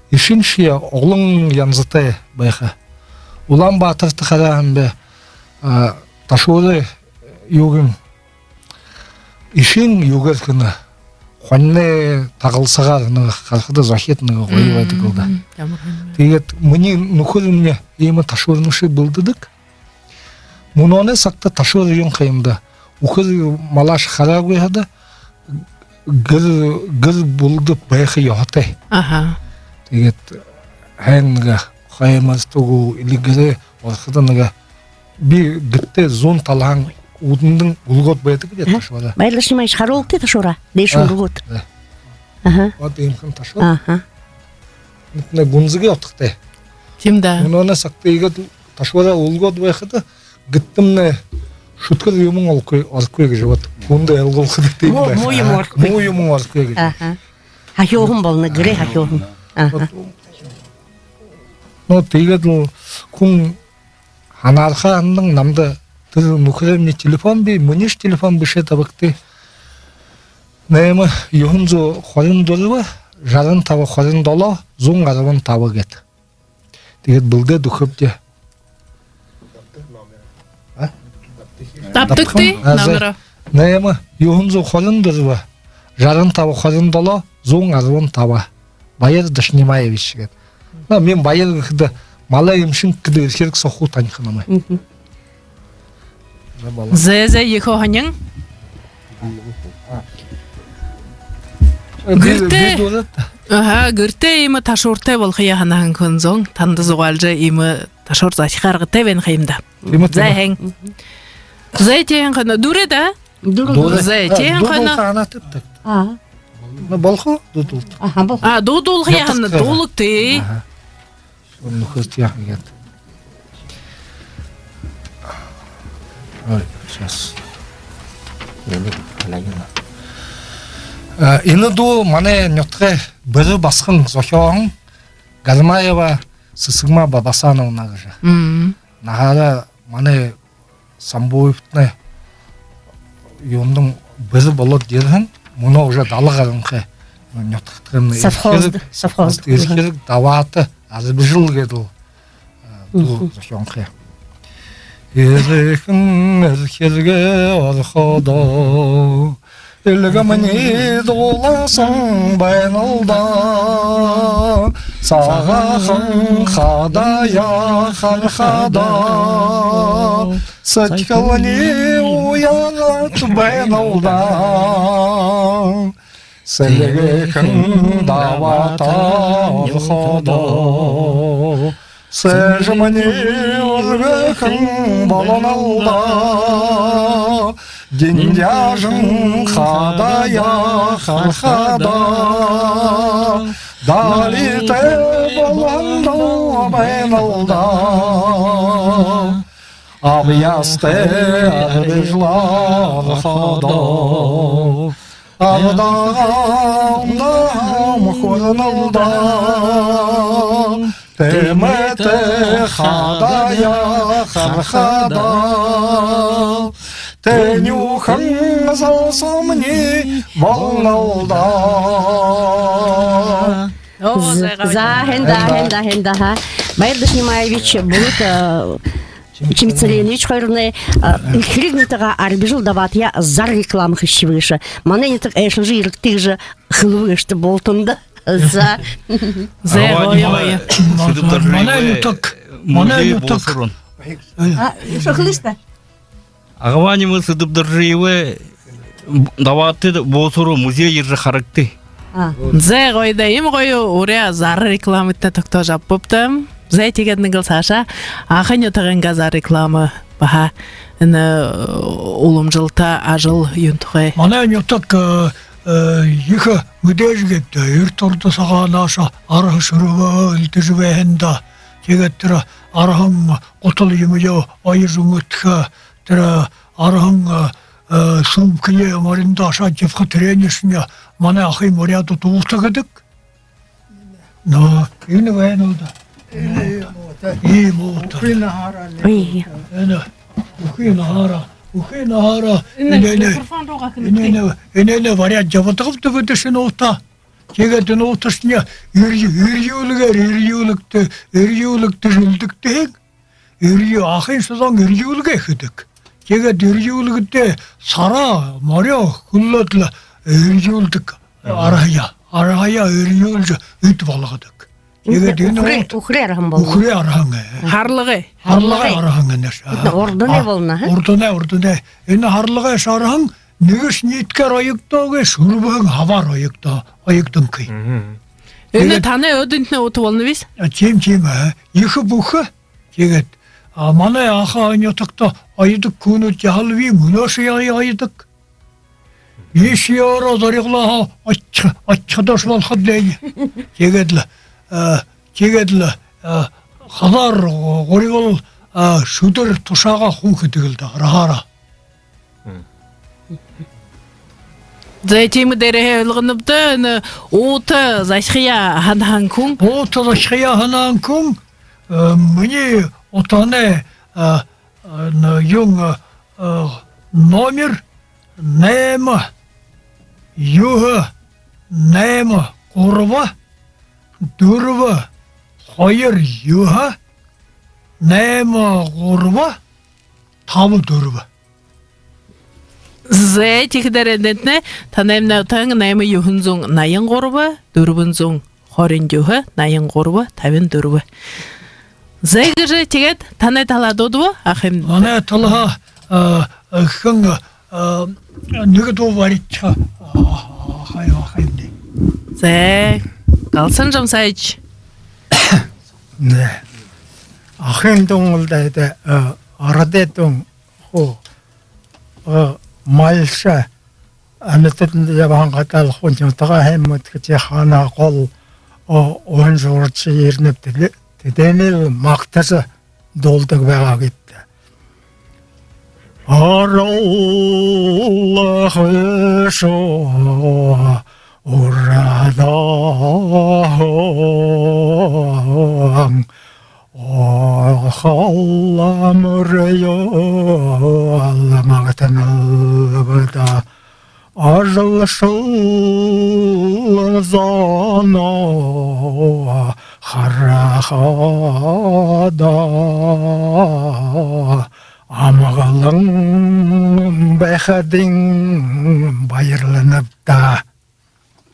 Эшэньшье олон янзатай байха. Улаан-Баатарта хараа һаамби, а, ташуурай юугэнь эшэн юугээр хэнэ, хонинай тагалсагаар нэгэ харахада зохид нэгэ гоё байдаг лэ даа. Мм, ямар хонин бэ? Тиигээд минии нүхэрни иимэ ташуурнуудые бэлдэдэг. Мүнөөнэй сагта ташуур юун ха юм даа. Үхэр малааш хараагүй хада гэр, гэр бүлэдэ байха ёһотой. Аха. Тиигээд хэн нэгэ хойморто гү, или гэрээ орохода нэгэ би гэртээ зүүн талаһаа үүдэндэнь үлгөөд байдаг даа ташуураа. Баярлашни, мааш харуулагты ташуураа. Дээшэнь үлгөөд. Аха. Вот иимэхэн ташуур. Аха. Нэ гүнзэгы удхатай. Тиимэ даа. Мүнөөнэй сагта иигээд ташуураа үлгөөд байхада гэртэмнай шүдхэр юумэн орохгүй, орохгүй гэжэ, вот хүндэ ойлгуулхада тиимэ. Муу, муу юумэн орохгүй. Муу юумэн орохгүй гэжэ. Аха. Һахюуһан болоно, гэрэй һахюуһан. Аха. Вот. Ну, тиигээд лэ хүн һанаархаһан намда тэрэ нүхэрэймни телефон бии, миниишье телефон бэшээд абагты. Найма юһэн зуун хорин дүрбэ, жаран таба, хорин долоо, зуун арбан таба гээд. Тиигээд бэлдээд үгэхэбди. А? Дабтагты номероо. Найма юһэн зуун хорин дүрбэ, жаран таба, хорин долоо, зуун арбан таба. Баяр Дашинимаевич гээд. Ну, мин Баяр гэхэдэ, малай эмшэн гэхэдэ, эрхирэг сохуу таниха намай. Мгм. Зэ, зэ, ехэ һонин. Гэртээ, аха, гэртээ иимэ ташууртай болохоёо һанаһан хүн зон танда зугаалжа, иимэ ташуур заһаха аргатай байна ха юм даа. Тиимэ, тиимэ. Зэ, хэн. Зэ, тиихэдэ дүрэ даа. Дүрэ. Зэ, тиихэдэ. Дуу дуулаха һанаатайбта? А. Ну, болохо, дуу дуулахада. Аха, болохо. А, дуу дуулаха яахан, дуулагты. Аха. Нүхэртөө яахан гээд. Ой, сейчас. Э, энэ дуу манай нютагай Бэрэ басаган зохёоһон, Гармаева Сэсэгма Бабасановна гэжэ. Мм. Наһаараа манай Самбуевтанай юундань бэрэ болоод ерэһэн, мүнөө уже далаад гаранхай нютагтамнай. Совхоздо, эрхирэг, совхоздо. Эрхирэг Дабаата Арбижил гээд лэ, э, дуу зохёонхой. Эрхирэг, эрхирэг орходоо, эльгэмни дуулаһан байнал даа. Сагаахан хадаа харахада, сэдьхэлни уяраад байнал даа. Сэлгеэхэн Дабаата орходоо, сээжэмни үргэхэн болонол даа. Дендяажан хадаа харахада, далитай болондоо байнал даа. Абьяастай арбижалаа хадаа, ардаанда хамхуналда. Тэмээтэй хадаа харахада, тэнюухэн зол сомни болоно лэ даа. О, за, за, һайн даа, һайн даа, һайн даа, һаа. Баяр Дашинимаевич, Булыт, э, Чимитцыренович хоёрнай, э, Эхириг нютагаа арбижалда абаад, яа, зар реклама хэжэ бэшэ. Манай нютаг айлшалжа ерэгты гэжэ хэлэбэ гээшэ бултанда. За. За, Агаванима, гоё, гоё. Сэдэб Доржиевай, манай нютаг, манай нютаг. Буусаран. А, ещё хэлыш даа. Агаванима, Сэдэб Доржиевай дабаатайда буусаруу, музей ерэжэ харагты. А. За, гоё даа, иимэ гоё уряа зар рекламатнай тогтоожо абабабди. За, тиигээд нэгэл саашаа Ахын нютагайнгаа зар реклама баһа энэ, э, уламжалалта ажал юун тухай? Манай нютаг, э, э, ехэ мэдээжэ гээд, эртэ урда сагаанаашье арһа шэрбэ элдэжэ байһан даа. Тиигээд тэрэ арһан гутал юумэеэ оёжо үмдэхэ, тэрэ арһан, э, э, сүүмхые мориндо ашаад ябаха, тэрээнэйшни манай Ахын буряадууд уута гэдэг. Но, энэ байна лэ даа. Иимэ уута. Иимэ уута. Үй. Энэ, үхын наһаараа, үхын наһаараа. Энэ, энэ, энэ, энэ бариад ябадаг лэ даа бидэ шэнэ уута. Тиигээд энэ ууташни эрью-, эрьюулгээр, эрьюулэгдэ-, эрьюулэгдэжэ элдэгдэ һэн. Эрью-, Ахын шулуун эрьюулгээ хэдэг. Тиигээд эрьюулгэдээ сараа, морёо хүллөөд лэ эрьюулдэг арһаяа. Арһаяа эрьюулжэ эд болгодог. Тиигээд энэ үхэрэй, уут-, үхэрэй арһан болоно. Үхэрэй арһан, э. Харлагай. Харлагай арһан энэш. Эдэ урданай болоно, ха? Урданай, урданай. Энэ харлагайш арһан нэгэшье ниидэгээр оёгдоогүй, шэрбэһэн һабаар оёгдоо-, оёгдонхой. Мгм. Энэ тиигээд танай өөдэнтнай уута болоно бэшэ? А, тиимэ, тиимэ, а. Ехэ бүхэ. Тиигээд, а, манай Ахын нютагта оёдог хүнүүд яһала бии, мүнөөшье оё-, оёдог. Бишье ороо зориглоо һаа, оёх-, оёходоош болохо даа. Тиигээд лэ, а, тиигээд лэ, а, хадаар гурибал, а, шүдэр тушаагаа хүн хэдэг лэ даа, арһаараа. Мм. За, тиимэ дээрэһээ ойлгонобди, энэ уута захяа һанаһан хүн. Уута захяа һанаһан хүн, э, минии утаһанай, э, э, н-, юун, э, э, номер: найма, юһэ, найма, гурба, дүрбэ, хоёр, юһэ, найма, гурба, таба, дүрбэ. За, тиихэдээ эндэтнай танаймнай утаһан: найма юһэн зуун наян гурба, дүрбэн зуун хорин юһэ, наян гурба, табин дүрбэ. За, гэжэ, тиигээд танай талаа дуу дуу, Ахын. Манай талаһаа, а, хэн, а, нэгэ дуу барижа, а, хай, хай, нэ. За, Галсан Жамсаевич. Нэ. Ахын дуун лэ даа, а, арадай дуун. Хуу, э, малша, амитаданда ябаһан хадаа лэ хуу нютагаа һайн мэдэхэ, тии хаанаа гол, о, уһан шууржа ерэнэб, тэдэ-, тэдэнээ лэ магтажа дуулдаг байгаа гээд. Арал хэшэ урадаһан, охол мүрөөл магтанабди. Ажалшан зоноо харахада, амгалан байхадань баярланабди.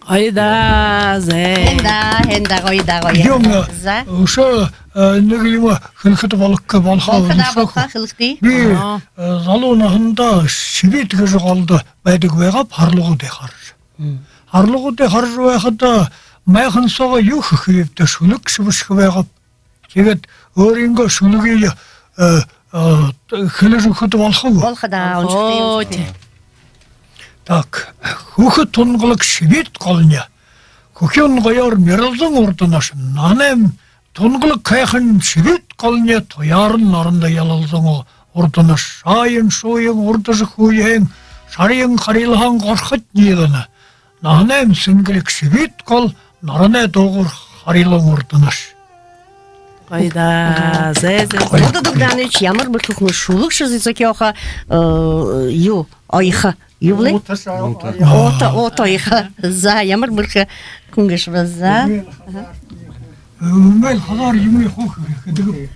Гоё даа, зэ. Һайн даа, һайн даа, гоё даа, гоё. Юм, за. Үшөө, э, нэгэ юумэ хэлэхэдэ болохо, болохо. Болохо даа, болохо, хэлэгты. Би, аа, э, залуу наһандаа шэбид гэжэ голдо байдаг байгааб, харлагуудые хаража. Мм. Харлагуудые хаража байхада, майхан соогоо юу хэхэбиб даа, шүлэг шэбшэхэ байгааб. Тиигээд өөрынгөө шүлэгые, э, э, хэлэжэ үгэхэдэ болохо гү? Болохо даа, уншагты юм. Оо, тии. Так, хүхэ тунгалаг шэбид голынь хүхюун гоёор мэрэлзэн урданаш, нанайм тунгалаг һайхан шэбид голынь туяаран норондо ялалзан урданаш. Шааян шууян урдажа хүйһэн, шараян харилһан горход ниилэнэ. Наһанайм сэнгэлиг сэбэд гол, наранай доогуур харилан урданаш. Гоё даа. Зэ, зэ. Гоё. Урда Дугданович, ямар бэрхэ хүн, шүлэгшэ, зохёохо, э, юу, оёхо. Юу бэлэй? Уута, уута. Уута, уута оёхо. За, ямар бэрхэ хүн гээшэб. За. Үмэл хазаар юумэ хуу хэдэг.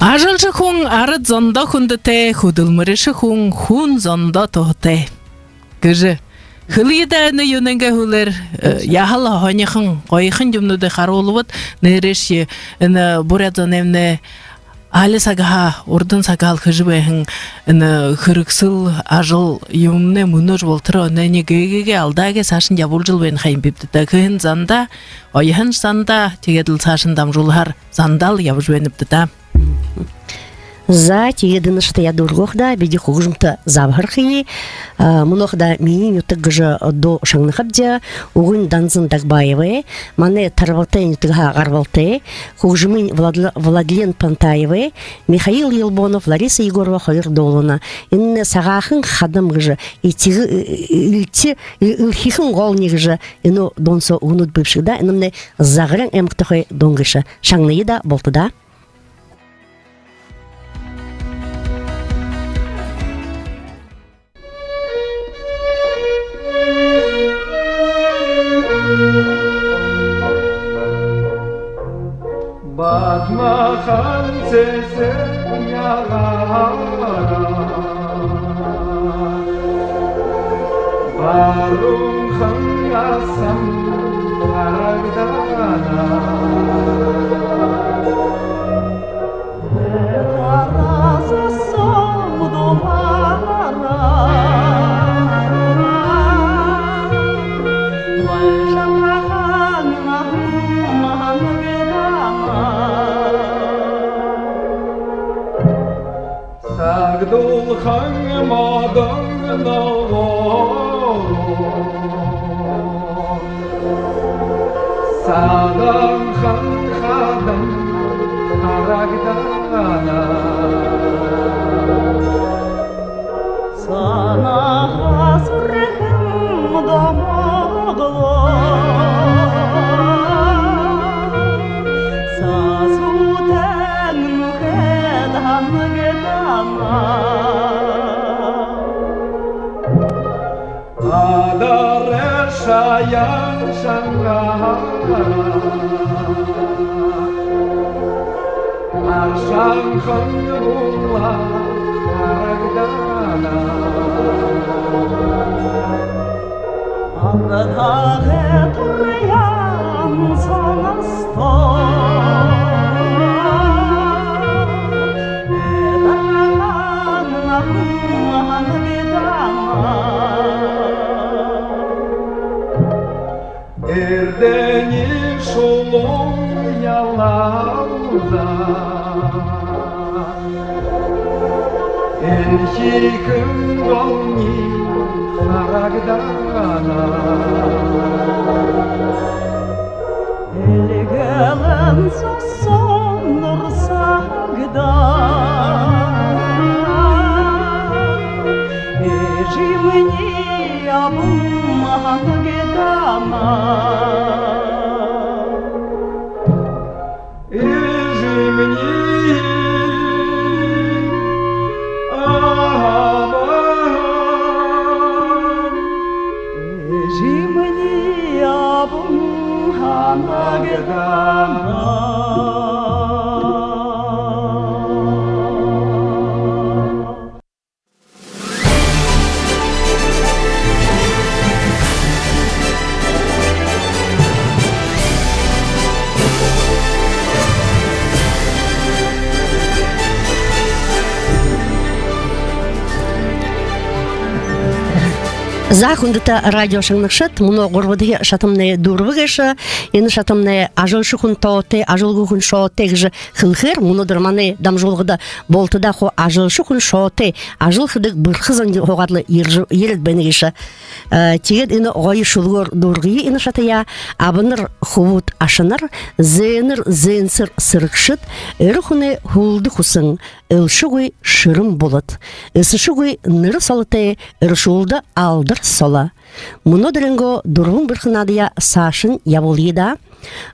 Ажалша хүн арад зондо хүндэтэй, хүдэлмэришэ хүн хүн зондо туһатай гэжэ хэлэе даа. Энэ юунэйнгээ һүүлээр, э, яһала һонихон, гоёхон юумэнүүдые харуулбат. Нээрээшье, энэ буряад зоноймнай али сагһаа, урдын сагһаал хэжэ байһан энэ хэрэгсэл, ажал юумэнэй мүнөөшье болотор, энээниие гээгээ алдаагүй саашань ябуулжал байна ха юм бибди даа. Хэһэн зандаа, оёһон зандаа, тиигээд лэ саашань дамжуулһаар зандаал ябажа байнабди даа. За, тиигээд энэшье ядуургах даа, бидэ хүгжэмтэ забһархые. А, мүнөө хадаа «Минии нютаг» гэжэ дуу шагнахабди. Үгэнь Данзан Дагбаевай, манай Тарбагатай нютагһаа гарбалтай. Хүгжэмынь Владл-, Владлен Пантаевай, Михаил Елбонов, Лариса Егорова хоёр дуулана. Энэ «Сагаахан хадам» гэжэ, этигэ, э, э, элти, э, элхихэн гол нэгэ гэжэ энэ дуун соо үгэнүүд бэшэ даа. Энэмнай Загарайн аймагтахы дуун гээшэ. Шагная даа, булта даа. Бадмахан сэсэг нягараа, баруунхан асан харагдана. Сагдуулхан модон ногоон, сагаанхан хадам харагдана. Санаагаа сүрхэн домоглоо, сасуутай нүхэд һанагдана. Адаарай шаяан шангаар, аршаанхан булаг харагдана. Андатагай туряан соонсто, эдэрхэн намхан һанагдана. Эрдэни шулуун ялалза, энхихэн голни харагдана. Эльгэлэн соонь нурсагдаа, эжымни абамни һанагдана. Эжымни абамни, эжымни абамни һанагдана. За, хүндэтэ радио шагнагшад, мүнөө гурбадахи шатамнай дүүрбэ гээшэ. Энэ шатамнай «Ажалша хүн тоотой, ажалгүй хүн шоотой» гэжэ хэлэхээр, мүнөөдэр манай дамжуулгада бултадаа хуу ажалша хүн шоотой, ажал хэдэг бэрхэ зон һуугаад лэ ерээд байна гээшэ. Э, тиигээд энэ гоё шүлэгөөр дүүргэе энэ шатаяа. Абанар хүбүүд ашанар, зээнэр зээнсэр сэрэгшэд, эрэ хүнэй һүлдэ хүсэн, элшэгүй шэрэн булад, эсэшэгүй нэрэ солотой, эрэшүүлдэ алдар соло. Мүнөөдэрэйнгөө дүрбэн бэрхэ наадаяа саашань ябуулая даа.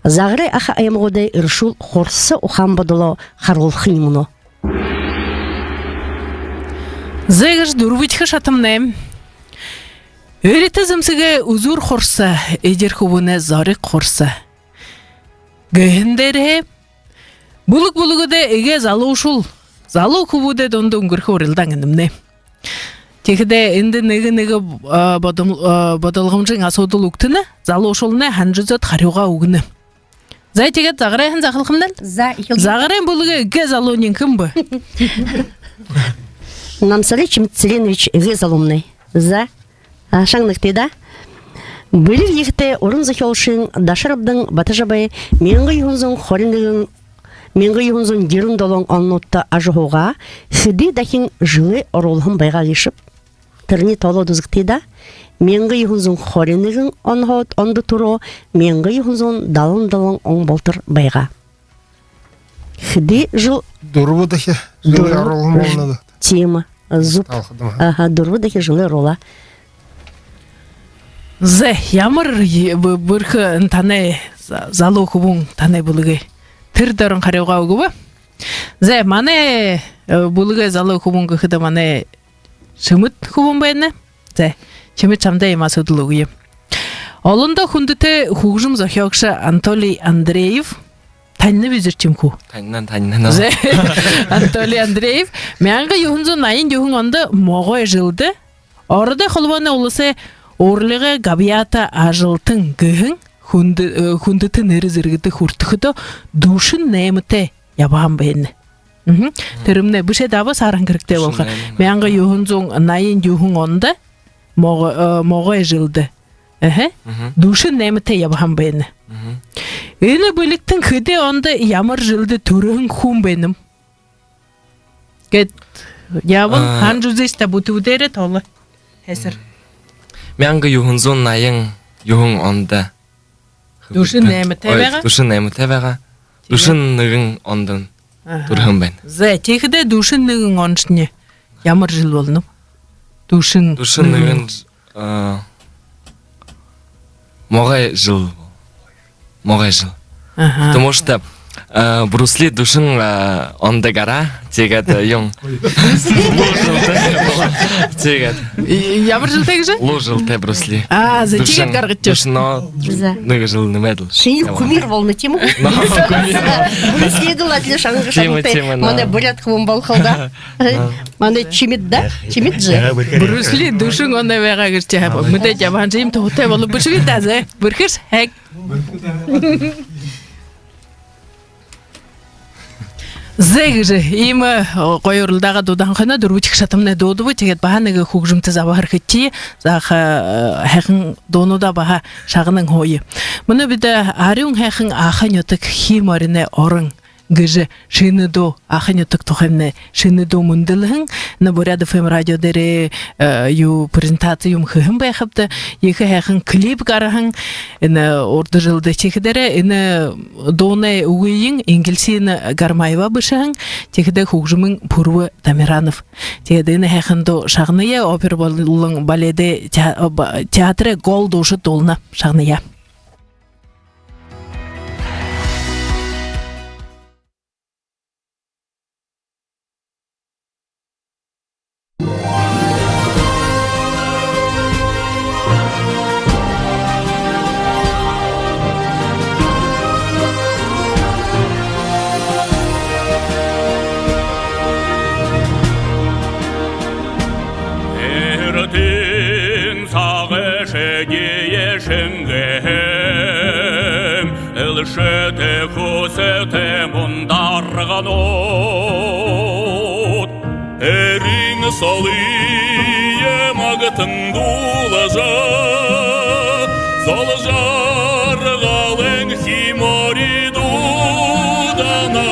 Загарай аха аймагуудай эрэшүүл хурса ухаан бодолоо харуулхань мүнөө. Зэ, гэжэ дүрбэдэхи шатамнай. Эритэ зэмсэгэй үзүүр хурса, эдир хүбүүнэй зориг хурса гэһэн дээрэһээ, бүлэг бүлгэдээ эгээ залуушуул, залуу хүбүүдэй дунда үнгэрхэ урилдаан энэмнай. Тиихэдээ эндэ нэгэ нэгэ, а, бодол-, а, бодолгомжын асуудал үгтэнэ, залуушуулнай һанажа үзөөд харюугаа үгэнэ. За, тиигээд Загарайһаа захалхамнай. За, эхилгэе. Загарайн бүлэгэй эгээ залуунинь хэн бэ? Намсарай Чимитцыренович эгээ залуумнай. За, а, шагнагты даа. Бэлиг ехэтэй уран зохёолшын Дашарабдан Батожабай мянга юһэн зуун хорин нэгэн, мянга юһэн зуун ерэн долоон онуудта ажаһуугаа хэды дахин жэлээ оруулһан байгаа гээшэб? Тэрэниие тоолоод үзэгты даа. Мянга юһэн зуун хорин нэгэн онһоо, ондо түрөө мянга юһэн зуун далан долоон он болотор байгаа. Хэды жэл? Дүрбэ дахин жэлээ оруулһан болоно даа. Тиимэ. Зүб. Аха, дүрбэ дахин жэлээ оруулаа. Зэ, ямар е-, бэ-, бэрхэ энэ танай за-, залуу хүбүүн танай бүлэгэй? Тэрэ дороо харюугаа үгэбэ. Зэ, манай, э, бүлэгэй залуу хүбүүн гэхэдэ манай Чимит хүбүүн байна. Зэ, Чимит, шамда иимэ асуудал үгэе. Олондо хүндэтэй хүгжэм зохёогшо Анатолий Андреев. Танинаб бэзэр, Чимит хүү? Танинаб, танинаб. Зэ, Анатолий Андреев мянга юһэн зуун наян юһэн ондо Могой жэлдэ Ородой Холбооной Уласай уралигай габьяата ажалтан гэһэн хүндэ-, э, хүндэтэ нэрэ зэргэдэ хүртэхэдөө дүшэн найматай ябаһан байна. Мгм. Тэрэмнай бэшээд абаа, саарһан хэрэгтэй болохо. Дүшэн найматай. Мянга юһэн зуун наян юһэн ондо Мого-, э, Могой жэлдэ. Эһэ. Мгм. Дүшэн найматай ябаһан байна. Мгм. Энэ бэлигтэн хэды ондо, ямар жэлдэ түрэһэн хүн байнаб? Гээд ябан, а, һанажа үзыш даа, бүтүү дээрээ тооло. Һайсар. Мянга юһэн зуун наян юһэн ондо. Дүшэн найматай байгаа. Ой, дүшэн найматай байгаа. Тиимэ. Дүшэн нэгэн ондо, аха, түрэһэн байна. Зэ, тиихэдээ дүшэн нэгэн оншни ямар жэл болоноб? Дүшэн, дүшэн нэгэн, а, Могой жэл. Могой жэл. Аха. Потому что, а, Брюс Ли дүшэн, а, ондо гараа, тиигээд, а, юм. Луу жэлтэй. Тиигээд. И-, ямар жэлтэй гэжэ? Луу жэлтэй Брюс Ли. А, зэ, тиигээд гаргажа. Дүшэн, дүшэн, но, зэ, нэгэ жэл нэмээд лэ. Шинии кумир болоно, тиимэ гү? Но, кумир. Брюс Литэй адли шанга шангатай. Тиимэ, тиимэ, но. Манай буряад хүн болохол даа. Манай Чимит даа? Чимит же. Брюс Ли дүшэн ондо байгаа гэжэ ши хабаа. Мэдээжэ ябаһан жэ, иимэ туһатай болоо бэшэ гү даа, зэ. Бэрхэш һайхан. Зэ, гэжэ иимэ, э, гоё урилдаагаа дуудаһан хойноо дүрбэдэхи шатамнай дуудаба. Тиигээд баһа нэгэ хүгжэмтэ заба харахыт. Зааха, э, һайхан дуунуудаа баһа шагнан һууя. Мүнөө бидэ арюун һайхан Аха нютаг, Хии мориной орон гэжэ шэнэ дуу, Аха нютаг тухаймнай шэнэ дуу мүндэлһэн, энэ Буряад ФМ радио дээрээ, э, юу, презентаци юм хэһэн байхабди, ехэ һайхан клип гараһан, энэ урда жэлдэ. Тиихэдээрээ энэ дуунай үгыень Ингэлсина Гармаева бэшэһэн, тиихэдээ хүгжэмынь Пүрбэ Тамиранов. Тиигээд энэ һайхан дуу шагная, опера болон баледэй те-, ба-, театрай гол дуушад дуулана, шагная. Эртын сагай шэдиэ шэнгэһэн, элшэтэй хүсэтэй мундарганууд. Эрын солые маг Тандуулажа, зол жаргалын химори дуудана.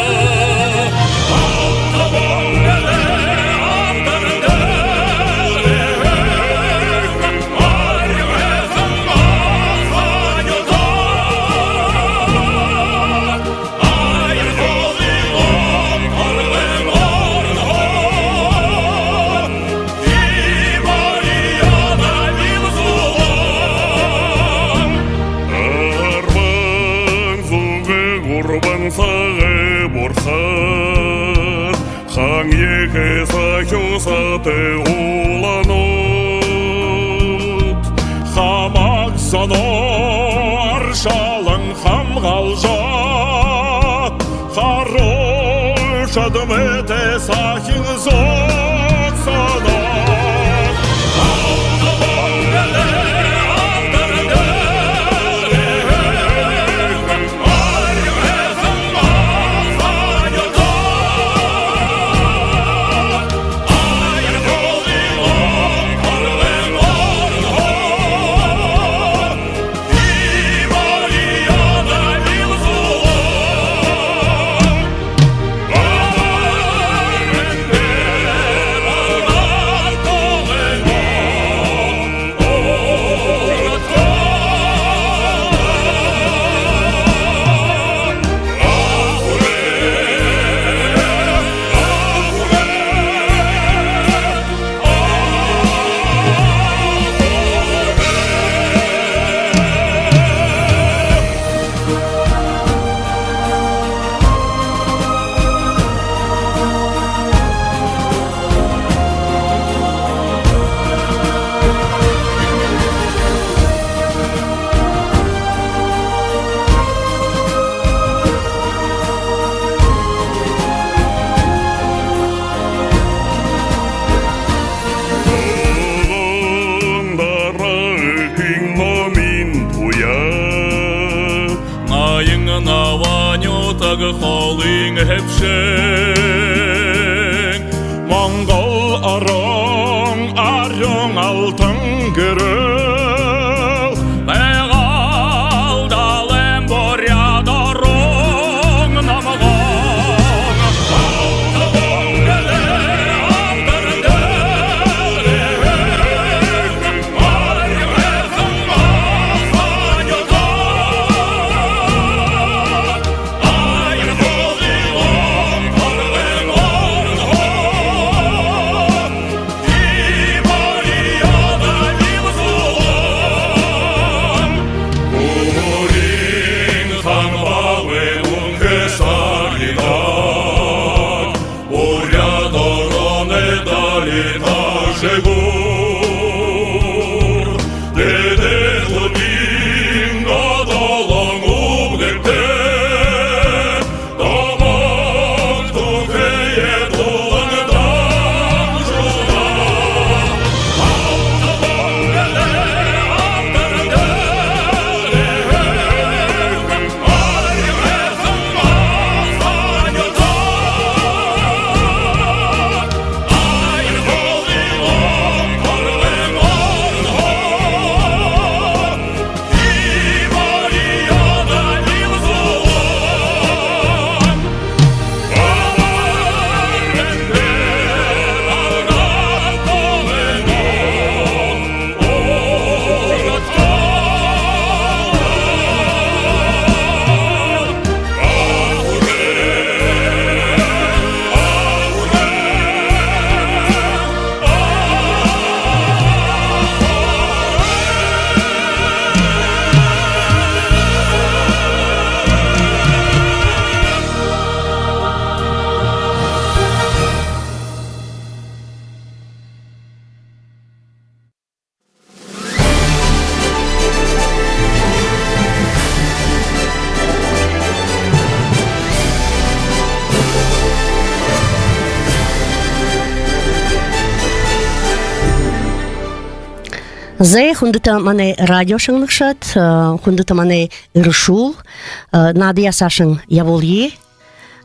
Арбан зуун гурбан сагай бурхан, хаан ехэ сахюусатай уланууд, хамаг зоноо аршалан хамгаалжа, харуушад мэтэ сахин зогсоно. Дараагийн номин туяа. Наян Наваа нютаг холын хэбшэн. Монгол орон арюун алтан гэрэл. Байгаал далайн Буряад орон номгон. Буряад ороной далита шэгүүр, Дээдын Түбиин одолон үбгэгтэй, домог түүхэеэ дулаан дамжуулна. Зай, хүндэтэ манай радио шагнагшад, э, хүндэтэ манай эрэшүүл, э, наадаяа саашань ябуулъя.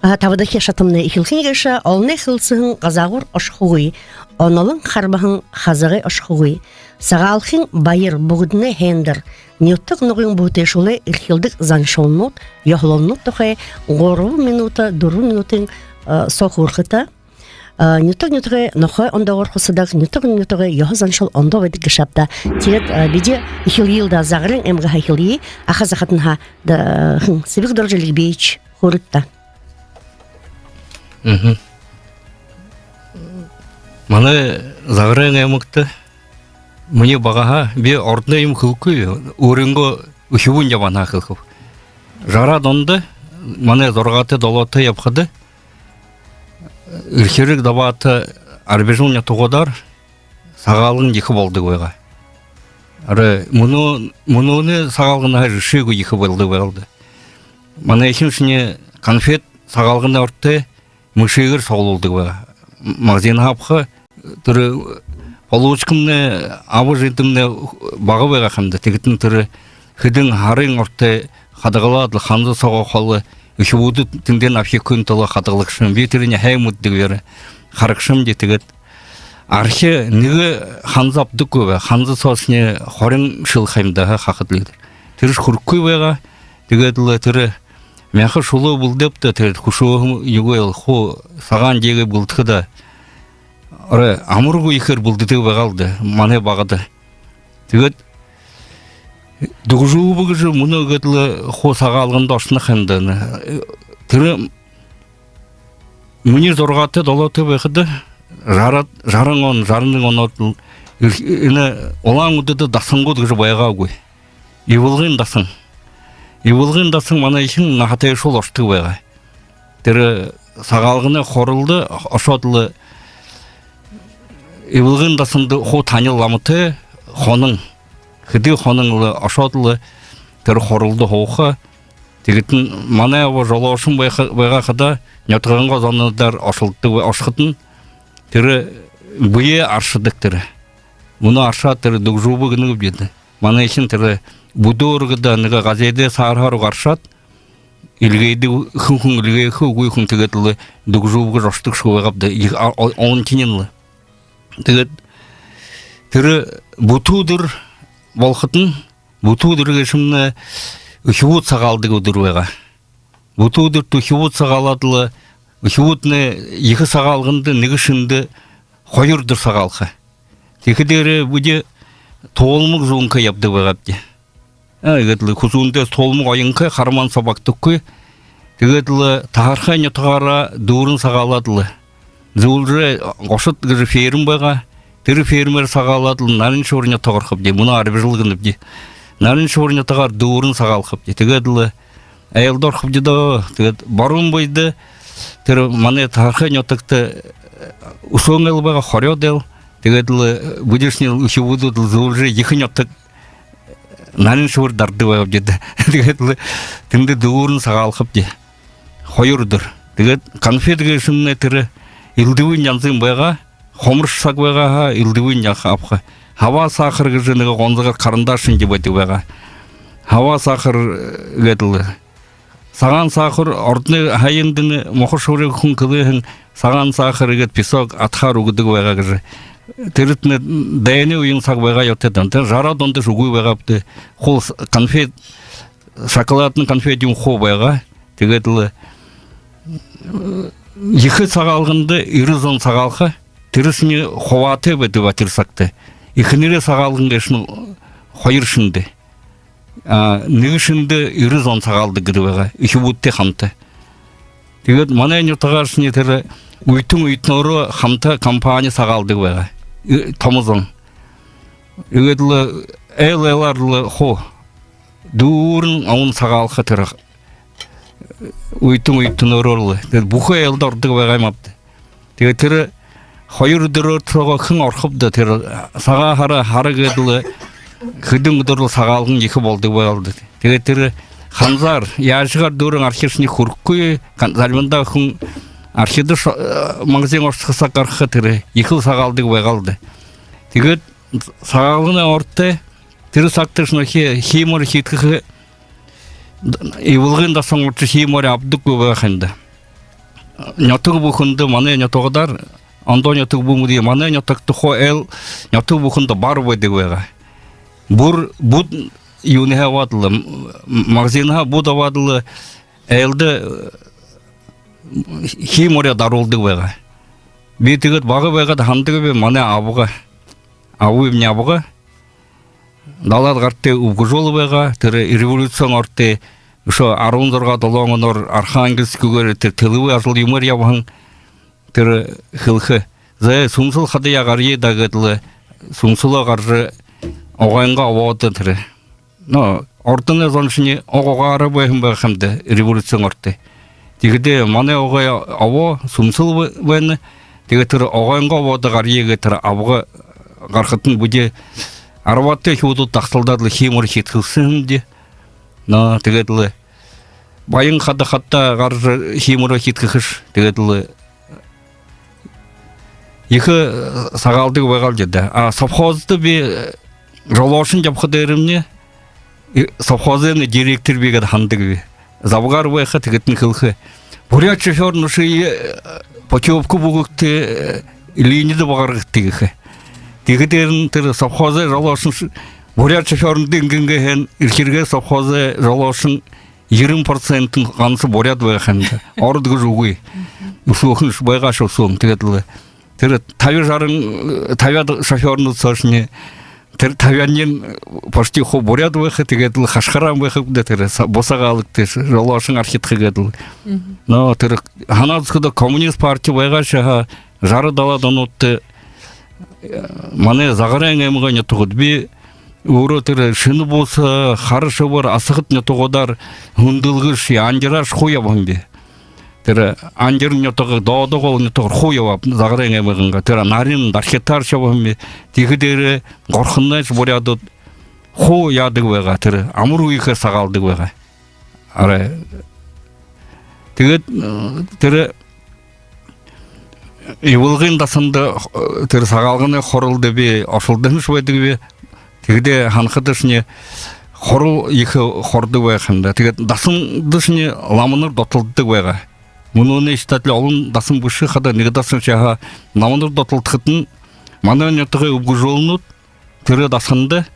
А, табадахи шатамнай эхилхэнь гээшэ: олоной хэлсэһэн газаагуур ошохогүй, онолон харбаһан хазагай ошохогүй. Сагаалхын баяр бүгэдэнэй һайндэр, нютаг нугын бүтэшүүлэй эрхилдэг заншалнууд, ёһололнууд тухай гурбан минута, дүрбэн минутын, э, соо хөөрэхэдэ, э, нютаг нютагай нохой ондоогоор хусадаг, нютаг нютагай ёһо заншал ондоо байдаг гээшэ ааб даа. Тиигээд, э, бидэ эхилэел даа, Загарайн аймагһаа эхилэе, аха захатанһаа, да, хэн, Сэбэгдоржо Лигбеевич, хөөрыт даа. Мгм. Манай Загарайн аймагта минии багаһаа, би ородой юумэ хэлэхэгүй, өөрынгөө үхибүүн ябаанһаа хэлэхэб. Жараад ондо манай зургаатай, долоотой ябахада, Эрхирэг, Дабаата, Арбижан нютагуудаар сагаалган ехэ болодог байгаа. Арай мүнөө, мүнөөнэй сагаалганһаа жэшээгүй ехэ болодог байгаал даа. Манайхин шэнэ конфет сагаалганай орондо мышыгаар суглуулдаг байгаа. Магазинһаа абаха, тэрэ получкамнай, абажа эдэмнай бага байгаа ха юм даа. Тиигээд тэрэ хэдэн һарын орондо хадагалаад лэ, ханза соогоо холо үхибүүдые тэндэнь абахагүйн тула хадагалагша һэм. Би тэрэниие һайн мэдэдэг, бэрхэ харагша һэм даа. Тиигээд архи нэгэ ханза абадаггүй байгаа. Ханза соошни хорин шэл ха юм даа, хахад литр. Тэрэшни хүрэхэгүй байгаа. Тиигээд лэ тэрэ мяха шүлөө бэлдээбди, тэрэ хүшөөһэн юугээ, хуу сагаан дээгээ бэлдэхэдэ, арай амаргүй ехээр бэлдэдэг байгаал даа манай багада. Тиигээд Дүгжүүбэ гэжэ мүнөө гээд лэ хуу сагаалганда ошоно ха юм даа. Тэрэ минии зургаатай, долоотой байхада, жараад, жаран он, жаран нэгэн онуудта лэ энэ Улаан-Үдэдэ дасангууд гэжэ байгаагүй. Ивалгын дасан. Ивалгын дасан манайхин наһатайшуул ошодог байгаа. Тэрэ сагаалганай хуралда ошоод лэ, Ивалгын дасанда хуу танил ламатай, хонон, хэды хонон лэ ошоод лэ, тэрэ хуралда һууха. Тиигээд лэ манай аба жолоошон байха-, байгаа хадаа нютагайнгаа зонуудаар ошолдодог бай-, ошоходонь тэрэ бэеэ аршадаг тэрэ. Мүнөө аршаад, тэрэ Дүгжүүбэ гэнэ гүбди даа. Манайхин тэрэ бүдөөр гээд нэгэ газетэй саарһаар аршаад, эльгээдэг, хэн хүн эльгээхэ, үгы хүн, тиигээд лэ Дүгжүүбэ гэжэ ошодог шуу байгааб даа, ехэ, а, о-, олон тэнин лэ. Тиигээд тэрэ Бүтүү үдэр болоходонь, Бүтүү үдэр гээшэмнай үхибүүд сагаалдаг үдэр байгаа. Бүтүү үдэртэ үхибүүд сагаалаад лэ, үхибүүднай ехэ сагаалганда нэгэ шэндэ хоёр үдэр сагаалха. Тиихэдээрээ бидэ туулмаг зүүнхэй ябадаг байгаабди. А, иигээд лэ хүзүүндээ туулмаг оёнхой, хармаан соо багтахагүй. Тиигээд лэ Таһархай нютагаараа дүүрэн сагаалаад лэ, Зүүлжээ, Гошод гэжэ ферм байгаа. Тэрэ фермээр сагаалаад лэ Нарин-Шэбэр нютаг орохобди. Мүнөө Арбижал гэнэбди. Нарин-Шэбэр нютагаар дүүрэн сагаалхабди. Тиигээд лэ айлда орохобди даа. Тиигээд баруун бэедэ тэрэ манай Таһархай нютагта Үсөөн айл байгаа, Хорёод айл. Тиигээд лэ бидэшни үхибүүд лэ Зүүлжээ, ехэ нютаг, Нарин-Шэбэр дарадаг байгаабди даа. Тиигээд лэ тэндэ дүүрэн сагаалхабди. Хоёр үдэр. Тиигээд конфет гээшэмнай тэрэ элдэбын янзын байгаа. Хомор саг байгаа һаа, элдэбын янза абаха. Хабаа саахар гэжэ нэгэ гонзогор карандаш шэнги байдаг байгаа. Хабаа саахар, э, гээд лэ. Сагаан саахар, ородой һайндань муха шуурай хүн хэлээ һэн, сагаан саахар гээд песок адхаар үгэдэг байгаа гэжэ. Тэрэтнай дайнай үеын саг байгаа ёһотой даа. Тэрэ жараад ондошье үгы байгаабди. Хуу с-, конфет, шоколадна конфет юумэ хуу байгаа. Тиигээд лэ ехэ сагаалганда ерэн зон сагаалха. Тэрэшни хубаатай байдаг ба тэрэ сагта. Эхэнэрэй сагаалган гээшэнь хоёр шэндэ. А, нэгэ шэндэ ерэн зон сагаалдаг гэдэг байгаа, үхибүүдтэй хамта. Тиигээд манай нютагааршни тэрэ үетэн үетэнөөрөө хамта компани сагаалдаг байгаа. Э, томо зон. Иигээд лэ айл айлаар лэ хуу дүүрэн олон сагаалха тэрэ үетэн үетэнөөрөө лэ. Тиигээд бүхы айлда ородог байгаа юм аабди. Тиигээд тэрэ хоёр үдэрөөр соогоо хэн орохоб даа, тэрэ Сагаан һара, һара гээд лэ хэдэн үдэр лэ сагаалган ехэ болодог байгаал даа. Тиигээд тэрэ ханзаар, яажагаар дүүрэн архишни, хүрэхэгүй, кан-, заримдаа хүн архида шо-, э, магазин ошохо саг гараха, тэрэ ехэл сагаалдаг байгаал даа. Тиигээд сагаалганай орондо тэрэ сагташни хи-, хии мори хиидхэхэ, Ивалгын дасан ошожо хии мори абадаггүй байгаа ха юм даа. Нютаг бүхэндэ манай нютагуудаар, ондоо нютаг бү мэдээ, манай нютагта хуу айл нютаг бүхэндэ бар байдаг байгаа. Бүри бүд юунһээ абаад лэ, м-, магазинһаа бүд абаад лэ, айлда, э, хии морёо даруулдаг байгаа. Би тиигээд бага байгаад һанадагби, манай абга, абгымни абга далаад гартай үбгэжүүл байгаа. Тэрэ революциин орой үшөө арбан зургаа долоон оноор Архангельскүүгээр тэрэ тыловой ажал юумээр ябаһан. Тэрэ хэлэхэ: «Зай, Сүмсэл хадаа гарая даа», — гээд лэ, Сүмсэлөө гаража, Огойнгоо обоодо тэрэ. Но ордоной зон шни Ог-Угаараа байһан байха юм даа революциин орой. Тиихэдээ манай Огой обоо Сүмсэл бай-, байна. Тиигээд тэрэ Огойнгоо обоодо гарая гээд тэрэ абга гарахадань, бидэ арбаатай хүбүүд дагсалдаад лэ хии морёо хиидхэһэн юм даа. Но тиигээд лэ Баян хада хадаа гаража хии морёо хиидхэхэш. Тиигээд лэ ехэ, э, сагаалдаг байгаал даа. А совхоздо би, э, жолоошон ябаха дээрэмни, э, совхозойнь директор би гээд һанадагби. Забгаар байха, тиигээд лэ хэлэхэ: «Буряад шофёрнуудые, э, путёвка бүгэгты, э, линидэ багаргагты», — гэхэ. Тиихэдээрнь тэрэ совхозой жолоошон ш-, буряад шофёрнуудые энгэнгээ һэн, Эрхиргэй совхозой жолоошон ерэн процентнь ганса буряад байха юм даа. Ород гэжэ үгы. Үсөөхэн ш-, байгааш үсөөн. Тиигээд лэ тэрэ табяад жаран, табяад шофёрнууд соошни, тэрэ табяадынь почти хуу буряад байха, тиигээд лэ хашхаран байха даа, тэрэ са-, бусагаалаг тииш, жолоошон архидха гээд лэ. Но тэрэ һанаад үзэхэдэ, коммунист парти байгаашье һаа, жарад далаад онуудта, э, манай Загарайн аймагай нютагууд, би өөрөө тэрэ Шэнэ Буса, Хара Шэбэр, Асагад нютагуудаар хүндэлгэш, андираш хуу ябаһан би. Тэрэ Андир нютаг, Доодо Гол нютаг хуу ябааб, Загарайн аймагайнгаа. Тэрэ Нарин, Дархитааршье ябаһан би. Тиихэдээрээ Горхоной буряадууд хуу яадаг байгаа, тэрэ амар ехээр сагаалдаг байгаа. Арай. Тиигээд, э, тэрэ Ивалгын дасанда, э, тэрэ Сагаалганай хуралда би оролдоһон ш-, байдагби. Тиихэдээ һанахадашни, хурал ехэ хурдаг байха юм даа. Тиигээд дасандашни ламанар дотолдодог байгаа. Мүнөөнэй считать лэ олон дасан бэшэ хадаа, нэгэ дасан шье һаа ламанар дотолдохотнай, манай нютагай үбгэжүүлнүүд тэрэ дасанда,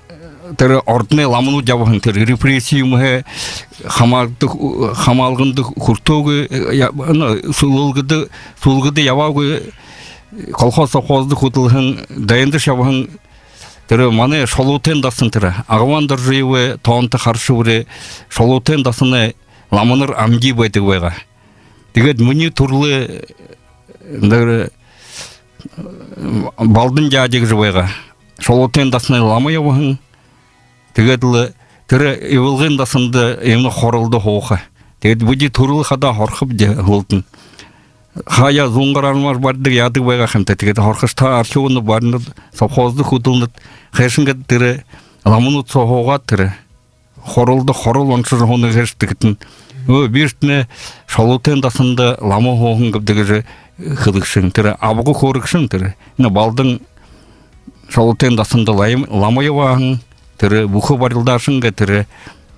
э, тэрэ ордоной ламанар ябаһан, тэрэ репресси юумэһээ хамаалдаг, хамаалганда хүртөөгүй, э, я-, ну, сүлэлгэдэ, сүлэлгэдэ ябаагүй, колхоз, совхоздо хүдэлһэн, дайндашье ябаһан. Тэрэ манай Шулуутайн дасан, тэрэ Агван Доржиевай тоонто Хара Шэбэрэй Шулуутайн дасанай ламанар амиды байдаг байгаа. Тиигээд минии түрэлэй, э, нэрэ, э, Балдан дядя гэжэ байгаа. Шулуутайн дасанай лама ябаһан. Тиигээд лэ тэрэ Ивалгын дасанда, энэ хуралда һууха. Тиигээд бидэ түрэл хадаа һурахабди һүүлдэнь. Хаяа зуун гаран армаар баридаг, яадаг байгаа ха юм даа. Тиигээд һурахаш: «Та архивнууд баринат, совхоздо хүдэлнэт, хайшан гээд тэрэ ламанууд соо һуугаад, тэрэ хуралда хурал уншажа һуунаб гээшэб», — гэхэдэнь: «Өө, би шни Шулуутайн дасанда лама һууһан гээб даа», — гэжэ хэлэгшэн. Тэрэ абга хөөрэгшэн, тэрэ. Энэ Балдан Шулуутайн дасанда лам-, лама ябаһан, тэрэ бүхэ барилдаашан гээ, тэрэ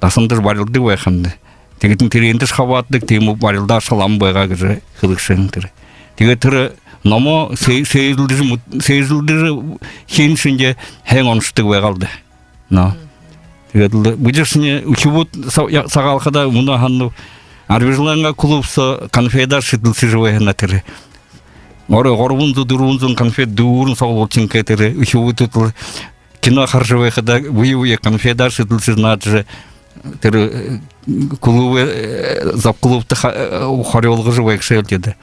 дасандашье барилдаг байха юм даа. Тиихэдэнь тэрээндэ хабаададаг, тиимэ барилдаашан лама байгаа гэжэ хэлэгшэн, тэрэ. Тиигээд тэрэ номоо сэ-, сээжэлдэжэ, сээжэлдэжэ, хин шэнги һайн уншадаг байгаал даа. Но. Тиигээд лэ бидэ шни үхибүүд са-, я-, сагаалхадаа, мүнөө һананаб, арбижалайнгаа клуб соо конфедаар шэдэлсэжэ байһан тэрэ. Орой гурбан зуу, дүрбэн зуун конфет дүүрэн суглуулжа, тиигээд тэрэ үхибүүд лэ кино хаража байхадаа, бэе бэеэ конфедаар шэдэлсэжэ наадажа, тэрэ, э, клуб, э, завклубта ха-, э, хорюулгажа байгша л даа.